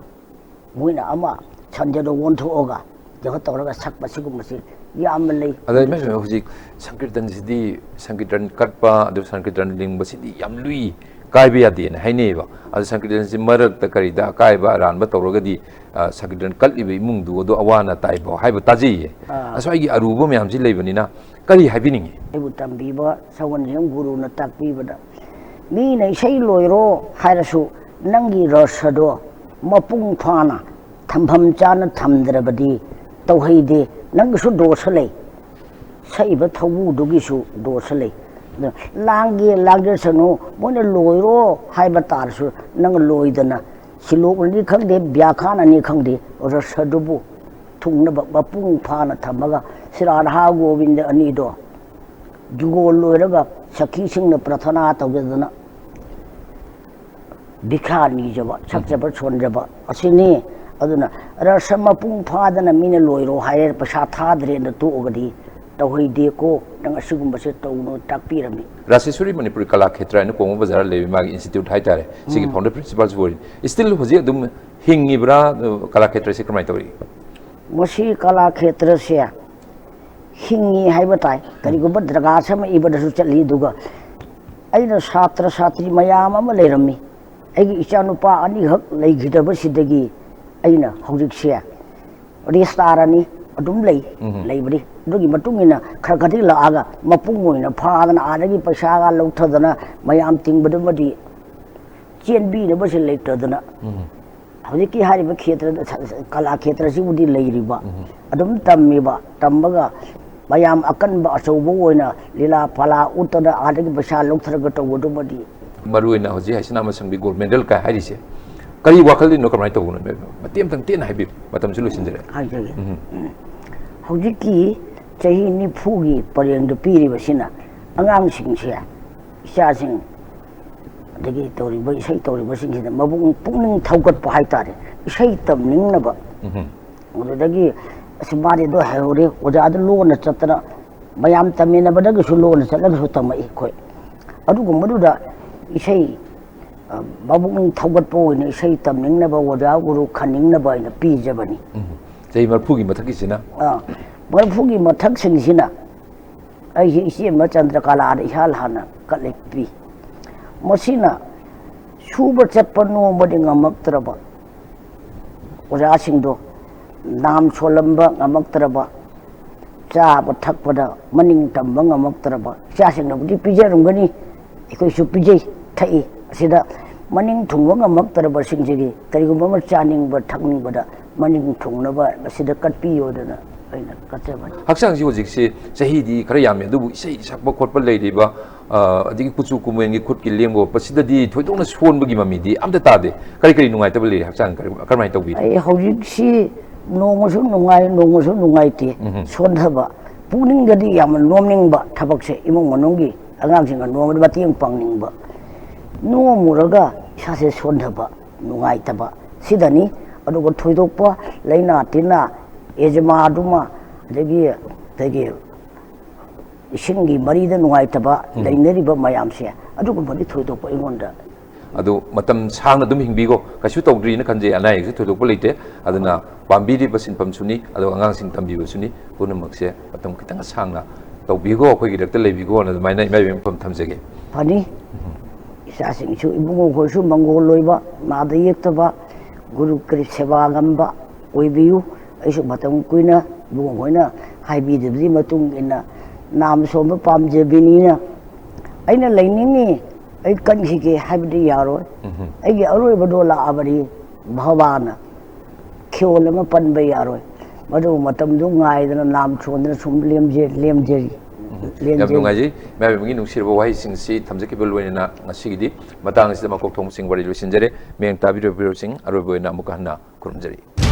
ꯃꯣꯏꯅ ꯑꯃ ꯁꯟꯖꯗꯣ ꯑꯣꯟꯊꯣꯛꯑꯒ ꯀꯩꯅꯣ ꯇꯧꯔꯒ ꯁꯛꯄ ꯁꯤꯒꯨꯝꯕꯁꯤ ꯌꯥꯝꯅ ꯂꯩ꯫ ꯑꯗ ꯏꯃꯥ, ꯏꯃꯥ, ꯍꯧꯖꯤꯛ ꯁꯪꯀꯤꯔꯇꯟꯁꯤꯗꯤ, ꯁꯪꯀꯤꯔꯇꯟ ꯀꯠꯄ ꯑꯗꯨ ꯁꯪꯀꯤꯔꯇꯟ ꯂꯤꯡꯕꯁꯤꯗꯤ ꯌꯥꯝ ꯂꯨꯏ, ꯀꯥꯏꯕ ꯌꯥꯗꯦꯅ ꯍꯥꯏꯅꯩꯌꯦꯕ꯫ ꯑꯗꯨ ꯁꯪꯀꯤꯔꯇꯟꯁꯤ ꯃꯔꯛꯇ ꯀꯔꯤꯗ ꯑꯀꯥꯏꯕ ꯑꯔꯥꯟꯕ ꯇꯧꯔꯒꯗꯤ, ꯑ, ꯁꯪꯀꯤꯔꯇꯟ ꯀꯠꯂꯤꯕ ꯏꯃꯨꯡꯗꯨ ꯑꯗꯨ ꯑꯋꯥ ꯑꯅꯥ ꯇꯥꯏꯕ ꯍꯥꯏꯕ ꯇꯥꯖꯩꯌꯦ꯫ ꯑꯥ꯫ ꯑꯁ꯭ꯋꯥꯏꯒꯤ ꯑꯔꯨꯕ ꯃꯌꯥꯝꯁꯤ ꯂꯩꯕꯅꯤꯅ ꯀꯔꯤ ꯍꯥꯏꯕꯤꯅꯤꯡꯉꯤ? ꯑꯩꯕꯨ ꯇꯝꯕꯤꯕ ꯁꯒꯣꯜꯁꯦꯝ ꯒꯨꯔꯨꯅ ꯇꯥꯛꯄꯤꯕꯗ, ꯃꯤꯅ ꯏꯁꯩ ꯂꯣꯏꯔꯣ ꯍꯥꯏꯔꯁꯨ ꯅꯪꯒꯤ ꯔꯁꯗꯣ ꯃꯄꯨꯡ ꯐꯥꯅ ꯊꯝꯐꯝ ꯆꯥꯅ ꯊꯝꯗ꯭ꯔꯕꯗꯤ ꯇꯧꯍꯩꯗꯦ꯫ ꯅꯪꯒꯤꯁꯨ ꯗꯣꯁ ꯂꯩ, ꯁꯛꯏꯕ ꯊꯧꯕꯨꯗꯨꯒꯤꯁꯨ ꯗꯣꯁ ꯂꯩ꯫ ꯑꯗꯨꯅ ꯂꯥꯡꯒꯦ ꯂꯥꯡꯖꯁꯅꯨ, ꯃꯣꯏꯅ ꯂꯣꯏꯔꯣ ꯍꯥꯏꯕ ꯇꯥꯔꯁꯨ ꯅꯪ ꯂꯣꯏꯗꯅ ꯁꯤꯂꯣꯛꯅꯅꯤ ꯈꯪꯗꯦ, ꯕ꯭ꯌꯥꯈꯥꯅꯅꯤ ꯈꯪꯗꯦ, ꯔꯁꯗꯨꯕꯨ ꯊꯨꯡꯅꯕ ꯃꯄꯨꯡ ꯐꯥꯅ ꯊꯝꯃꯒ ꯁ꯭ꯔꯤ ꯔꯥꯙꯥ ꯒꯣꯕꯤꯟꯗ ꯑꯅꯤꯗꯣ ꯖꯨꯒꯣꯜ ꯂꯣꯏꯔꯒ ꯁꯈꯤꯁꯤꯡꯅ ꯄ꯭ꯔꯊꯅꯥ ꯇꯧꯖꯗꯅ ꯚꯤꯈꯥ ꯅꯤꯖꯕ, ꯁꯛꯆꯕ ꯁꯣꯟꯖꯕ ꯑꯁꯤꯅꯤ꯫ ꯑꯗꯨꯅ ꯔꯁ ꯃꯄꯨꯡ ꯐꯥꯗꯅ ꯃꯤꯅ ꯂꯣꯏꯔꯣ ꯍꯥꯏꯔꯦ, ꯄꯩꯁꯥ ꯊꯥꯗ꯭ꯔꯦꯅ ꯇꯣꯛꯑꯒꯗꯤ ꯇꯧꯍꯩꯗꯦꯀꯣ, ꯅꯪ ꯑꯁꯤꯒꯨꯝꯕꯁꯦ ꯇꯧꯅꯨ ꯇꯥꯛꯄꯤꯔꯝꯃꯤ꯫ ꯔꯥꯖꯦꯁ꯭ꯋꯔꯤ ꯃꯅꯤꯄꯨꯔꯤ ꯀꯂꯥ ꯈꯦꯇ꯭ꯔ ꯍꯥꯏꯅ ꯀꯣꯡꯕ ꯕꯖꯥꯔꯗ ꯂꯩꯕ ꯃꯥꯒꯤ ꯏꯟꯁꯇꯤꯇ꯭ꯌꯨꯠ ꯍꯥꯏꯇꯥꯔꯦ, ꯁꯤꯒꯤ ꯎꯝ꯫ ꯐꯥꯎꯟꯗꯔ ꯄ꯭ꯔꯤꯟꯁꯤꯄꯥꯜꯁꯨ ꯑꯣꯏꯔꯤ꯫ ꯁ꯭ꯇꯤꯜ ꯍꯧꯖꯤꯛ ꯑꯗꯨꯝ ꯍꯤꯡꯉꯤꯕ꯭ꯔꯥ? ꯀꯂꯥ ꯈꯦꯇ꯭ꯔꯁꯦ ꯀꯃꯥꯏꯅ ꯇꯧꯔꯤ? ꯃꯁꯤ ꯀꯂꯥ ꯈꯦꯇ꯭ꯔꯁꯦ ꯍꯤꯡꯉꯤ ꯍꯥꯏꯕ ꯇꯥꯏ꯫ ꯀꯔꯤꯒꯨꯝꯕ ꯗ꯭ꯔꯒꯥꯁ ꯑꯃ ꯏꯕꯗꯁꯨ ꯆꯠꯂꯤ꯫ ꯑꯗꯨꯒ ꯑꯩꯅ ꯁꯥꯇ꯭ꯔ ꯁꯥꯇ꯭ꯔꯤ ꯃꯌꯥꯝ ꯑꯃ ꯂꯩꯔꯝꯃꯤ꯫ ꯑꯩꯒꯤ ꯏꯆꯥꯅꯨꯄꯥ ꯑꯅꯤꯈꯛ ꯂꯩꯈꯤꯗꯕꯁꯤꯗꯒꯤ ꯑꯩꯅ ꯍꯧꯖꯤꯛꯁꯦ ꯔꯦꯁꯇꯥꯔ ꯑꯅꯤ ꯑꯗꯨꯝ ꯂꯩ, ꯎꯝ꯫ ꯂꯩꯕꯗꯤ꯫ ꯑꯗꯨꯒꯤ ꯃꯇꯨꯡ ꯏꯟꯅ ꯈꯔ ꯈꯔꯗꯤ ꯂꯥꯛꯑꯒ ꯃꯄꯨꯡ ꯑꯣꯏꯅ ꯐꯥꯗꯅ ꯑꯥꯗꯒꯤ ꯄꯩꯁꯥꯒ ꯂꯧꯊꯗꯅ ꯃꯌꯥꯝ ꯇꯤꯡꯕꯗꯨꯃꯗꯤ ꯆꯦꯟꯕꯤꯅꯕꯁꯦ ꯂꯩꯇꯗꯅ ꯎꯝ꯫ ꯍꯧꯖꯤꯛꯀꯤ ꯍꯥꯏꯔꯤꯕ ꯈꯦꯇ꯭ꯔꯗ, ꯀꯂꯥ ꯈꯦꯇ꯭ꯔꯁꯤꯕꯨꯗꯤ ꯂꯩꯔꯤꯕ, ꯎꯝ꯫ ꯑꯗꯨꯝ ꯇꯝꯃꯤꯕ, ꯇꯝꯃꯒ ꯃꯌꯥꯝ ꯑꯀꯟꯕ ꯑꯆꯧꯕ ꯑꯣꯏꯅ ꯂꯤꯂꯥ ꯐꯂꯥ ꯎꯠꯇꯅ ꯑꯥꯗꯒꯤ ꯄꯩꯁꯥ ꯂꯧꯊꯔꯒ ꯇꯧꯕꯗꯨꯃꯗꯤ꯫ ꯃꯔꯨ ꯑꯣꯏꯅ ꯍꯧꯖꯤꯛ ꯍꯩꯁꯅꯥ ꯃꯁꯪꯕꯤ ꯒꯣꯜ ꯃꯦꯗꯜ ꯀꯥꯏ ꯍꯥꯏꯔꯤꯁꯦ ꯀꯔꯤ ꯋꯥꯈꯜꯗꯅꯣ, ꯀꯃꯥꯏꯅ ꯇꯧꯕꯅꯣ? ꯃꯇꯦꯛ ꯑꯃꯇꯪ ꯇꯦꯟꯅ ꯍꯥꯏꯕꯤꯌꯨ, ꯃꯇꯝꯁꯨ ꯂꯣꯏꯁꯤꯟꯖꯔꯦ꯫ ꯍꯥꯏꯖꯒꯦ꯫ ꯎꯝ꯫ ꯎꯝ꯫ ꯍꯧꯖꯤꯛꯀꯤ ꯆꯍꯤ ꯅꯤꯐꯨꯒꯤ ꯄꯔꯦꯡꯗ ꯄꯤꯔꯤꯕꯁꯤꯅ ꯑꯉꯥꯡꯁꯤꯡꯁꯦ, ꯏꯆꯥꯁꯤꯡ, ꯑꯗꯒꯤ ꯇꯧꯔꯤꯕ ꯏꯁꯩ ꯇꯧꯔꯤꯕꯁꯤꯡꯁꯤꯗ ꯃꯕꯨꯛ ꯄꯨꯛꯅꯤꯡ ꯊꯧꯒꯠꯄ ꯍꯥꯏꯇꯥꯔꯦ, ꯏꯁꯩ ꯇꯝꯅꯤꯡꯅꯕ꯫ ꯎꯝ꯫ ꯑꯗꯨꯗꯒꯤ ꯑꯁ ꯃꯥꯗꯤ ꯑꯗꯨ ꯍꯩꯍꯧꯔꯦ, ꯑꯣꯖꯥꯗꯨ ꯂꯣꯟꯅ ꯆꯠꯇꯅ ꯃꯌꯥꯝ ꯇꯝꯃꯤꯟꯅꯕꯗꯒꯤꯁꯨ ꯂꯣꯟꯅ ꯆꯠꯂꯒꯁꯨ ꯇꯝꯃꯛꯏ ꯑꯩꯈꯣꯏ꯫ ꯑꯗꯨꯒꯨꯝꯕꯗꯨꯗ ꯏꯁꯩ, ꯑ, ꯃꯕꯨꯛꯅꯤꯡ ꯊꯧꯒꯠꯄ ꯑꯣꯏꯅ ꯏꯁꯩ ꯇꯝꯅꯤꯡꯅꯕ ꯑꯣꯖꯥ ꯒꯨꯔꯨ ꯈꯟꯅꯤꯡꯅꯕ ꯑꯩꯅ ꯄꯤꯖꯕꯅꯤ꯫ ꯎꯝ꯫ ꯆꯍꯤ ꯃꯔꯤꯐꯨꯒꯤ ꯃꯊꯛꯀꯤꯁꯤꯅ? ꯑ, ꯃꯔꯤꯐꯨꯒꯤ ꯃꯊꯛꯁꯤꯡꯁꯤꯅ ꯑꯩꯁꯦ ꯏꯆꯦꯃ ꯆꯟꯗ꯭ꯔꯀꯂꯥꯗ ꯏꯍꯥꯟ ꯍꯥꯟꯅ ꯀꯠꯂꯦ ꯄꯤ꯫ ꯃꯁꯤꯅ ꯁꯨꯕ ꯆꯠꯄ ꯅꯣꯝꯕꯗꯤ ꯉꯝꯃꯛꯇ꯭ꯔꯕ ꯑꯣꯖꯥꯁꯤꯡꯗꯣ, ꯅꯥꯝ ꯁꯣꯜꯂꯝꯕ ꯉꯝꯃꯛꯇ꯭ꯔꯕ, ꯆꯥꯕ ꯊꯛꯄꯗ ꯃꯅꯤꯡ ꯇꯝꯕ ꯉꯝꯃꯛꯇ꯭ꯔꯕ ꯏꯆꯥꯁꯤꯡꯅꯕꯨꯗꯤ ꯄꯤꯖꯔꯝꯒꯅꯤ, ꯑꯩꯈꯣꯏꯁꯨ ꯄꯤꯖꯩ, ꯊꯛꯏ꯫ ꯑꯁꯤꯗ ꯃꯅꯤꯡ ꯊꯨꯡꯕ ꯉꯝꯃꯛꯇ꯭ꯔꯕꯁꯤꯡꯁꯤꯒꯤ ꯀꯔꯤꯒꯨꯝꯕ ꯑꯃ ꯆꯥꯅꯤꯡꯕ ꯊꯛꯅꯤꯡꯕꯗ ꯃꯅꯤꯡ ꯊꯨꯡꯅꯕ ꯃꯁꯤꯗ ꯀꯠꯄꯤꯌꯣꯗꯅ ꯑꯩꯅ ꯀꯠꯆꯕꯅꯤ꯫ ꯍꯛꯆꯥꯡꯁꯤ ꯍꯧꯖꯤꯛꯁꯤ ꯆꯍꯤꯗꯤ ꯈꯔ ꯌꯥꯝꯃꯦ, ꯑꯗꯨꯕꯨ ꯏꯁꯩ ꯁꯛꯄ ꯈꯣꯠꯄ ꯂꯩꯔꯤꯕ, ꯑ, ꯑꯗꯒꯤ ꯀꯨꯆꯨ ꯀꯨꯃꯦꯟꯒꯤ ꯈꯨꯠꯀꯤ ꯂꯦꯡꯕ ꯈꯣꯠꯄꯁꯤꯗꯗꯤ ꯊꯣꯏꯗꯣꯛꯅ ꯁꯣꯟꯕꯒꯤ ꯃꯃꯤꯗꯤ ꯑꯝꯇ ꯇꯥꯗꯦ꯫ ꯀꯔꯤ ꯀꯔꯤ ꯅꯨꯡꯉꯥꯏꯇꯕ ꯂꯩꯔꯤ? ꯍꯛꯆꯥꯡ ꯀꯔꯤ, ꯀꯔꯝꯍꯥꯏꯅ ꯇꯧꯕꯤ? ꯑꯩ ꯍꯧꯖꯤꯛꯁꯤ ꯅꯣꯡꯃꯁꯨ ꯅꯨꯡꯉꯥꯏ, ꯅꯣꯡꯃꯁꯨ ꯅꯨꯡꯉꯥꯏꯇꯦ꯫ ꯁꯣꯟꯊꯕ, ꯄꯨꯛꯅꯤꯡꯗꯗꯤ ꯌꯥꯝꯅ ꯅꯣꯝꯅꯤꯡꯕ, ꯊꯕꯛꯁꯦ ꯏꯃꯨꯡ ꯃꯅꯨꯡꯒꯤ ꯑꯉꯥꯡꯁꯤꯡꯅ ꯅꯣꯡꯃꯗ ꯃꯇꯦꯡ ꯄꯥꯡꯅꯤꯡꯕ, ꯅꯣꯝꯃꯨꯔꯒ ꯏꯁꯥꯁꯦ ꯁꯣꯟꯊꯕ, ꯅꯨꯡꯉꯥꯏꯇꯕ, ꯁꯤꯗꯅꯤ꯫ ꯑꯗꯨꯒ ꯊꯣꯏꯗꯣꯛꯄ ꯂꯩꯅꯥ ꯇꯤꯟꯅꯥ, ꯑꯦꯖꯃꯥꯗꯨꯃ, ꯑꯗꯒꯤ ꯑꯩꯈꯣꯏꯒꯤ ꯏꯁꯤꯡꯒꯤ ꯃꯔꯤꯗ ꯅꯨꯡꯉꯥꯏꯇꯕ ꯂꯩꯅꯔꯤꯕ ꯃꯌꯥꯝꯁꯦ, ꯑꯗꯨꯒꯨꯝꯕꯗꯤ ꯊꯣꯏꯗꯣꯛꯄ ꯑꯩꯉꯣꯟꯗ꯫ ꯑꯗꯨ ꯃꯇꯝ ꯁꯥꯡꯅ ꯑꯗꯨꯝ ꯍꯤꯡꯕꯤꯀꯣ, ꯀꯩꯁꯨ ꯇꯧꯗ꯭ꯔꯤꯅ ꯈꯟꯖꯩ, ꯑꯅꯥ ꯑꯌꯦꯛꯁꯨ ꯊꯣꯏꯗꯣꯛꯄ ꯂꯩꯇꯦ꯫ ꯑꯗꯨꯅ ꯄꯥꯝꯕꯤꯔꯤꯕ ꯁꯤꯟꯐꯝꯁꯨꯅꯤ, ꯑꯗꯨꯒ ꯑꯉꯥꯡꯁꯤꯡ ꯇꯝꯕꯤꯕꯁꯨꯅꯤ, ꯄꯨꯝꯅꯃꯛꯁꯦ ꯃꯇꯝ ꯈꯤꯇꯪ ꯁꯥꯡꯅ ꯇꯧꯕꯤꯀꯣ, ꯑꯩꯈꯣꯏꯒꯤ ꯏꯔꯛꯇ ꯂꯩꯕꯤꯀꯣꯅ ꯑꯗꯨꯃꯥꯏꯅ ꯏꯃꯥ ꯏꯕꯦꯟ ꯃꯐꯝ ꯊꯝꯖꯒꯦ꯫ ꯐꯅꯤ꯫ ꯏꯆꯥꯁꯤꯡꯁꯨ ꯏꯕꯨꯡꯉꯣꯈꯣꯏꯁꯨ ꯃꯪꯒꯣꯜ ꯑꯣꯏꯕ, ꯅꯥꯗ ꯌꯦꯛꯇꯕ, ꯒꯨꯔꯨ ꯀꯔꯤ ꯁꯦꯕꯥ ꯉꯝꯕ ꯑꯣꯏꯕꯤꯌꯨ꯫ ꯑꯩꯁꯨ ꯃꯇꯝ ꯀꯨꯏꯅ ꯏꯕꯨꯡꯉꯣꯈꯣꯏꯅ ꯍꯥꯏꯕꯤꯗꯕꯒꯤ ꯃꯇꯨꯡ ꯏꯟꯅ ꯅꯥꯝ ꯁꯣꯟꯕ ꯄꯥꯝꯖꯕꯤꯅꯤꯅ ꯑꯩꯅ ꯂꯩꯅꯤꯡꯉꯤ, ꯑꯩ ꯀꯟꯈꯤꯒꯦ ꯍꯥꯏꯕꯗꯤ ꯌꯥꯔꯣꯏ꯫ ꯑꯩꯒꯤ ꯑꯔꯣꯏꯕꯗꯣ ꯂꯥꯛꯑꯕꯗꯤ ꯚꯒꯋꯥꯟꯅ ꯈꯦꯋꯣꯜ ꯑꯃ ꯄꯟꯕ ꯌꯥꯔꯣꯏ꯫ ꯃꯗꯨ ꯃꯇꯝꯗꯨ ꯉꯥꯏꯗꯅ ꯅꯥꯝ ꯁꯣꯟꯗꯅ ꯁꯨꯝ ꯂꯦꯝꯖ-, ꯂꯦꯝꯖꯔꯤ꯫ ꯌꯥꯝ ꯅꯨꯡꯉꯥꯏꯖꯩ ꯃꯌꯥꯝꯒꯤ ꯅꯨꯡꯁꯤꯔꯕ ꯋꯥꯍꯩꯁꯤꯡꯁꯤ ꯊꯝꯖꯈꯤꯕ ꯂꯣꯏꯅꯅ ꯉꯁꯤꯒꯤꯗꯤ ꯃꯇꯥꯡ ꯑꯁꯤꯗ ꯃꯀꯣꯛ ꯊꯣꯡꯕꯁꯤꯡ ꯋꯥꯔꯤ ꯂꯣꯏꯁꯤꯟꯖꯔꯦ꯫ ꯃꯌꯥꯝ ꯇꯥꯕꯤꯔꯤꯕꯁꯤꯡ ꯑꯔꯣꯏꯕ ꯑꯣꯏꯅ ꯑꯃꯨꯛꯀ ꯍꯟꯅ ꯈꯨꯔꯨꯝꯖꯔꯤ꯫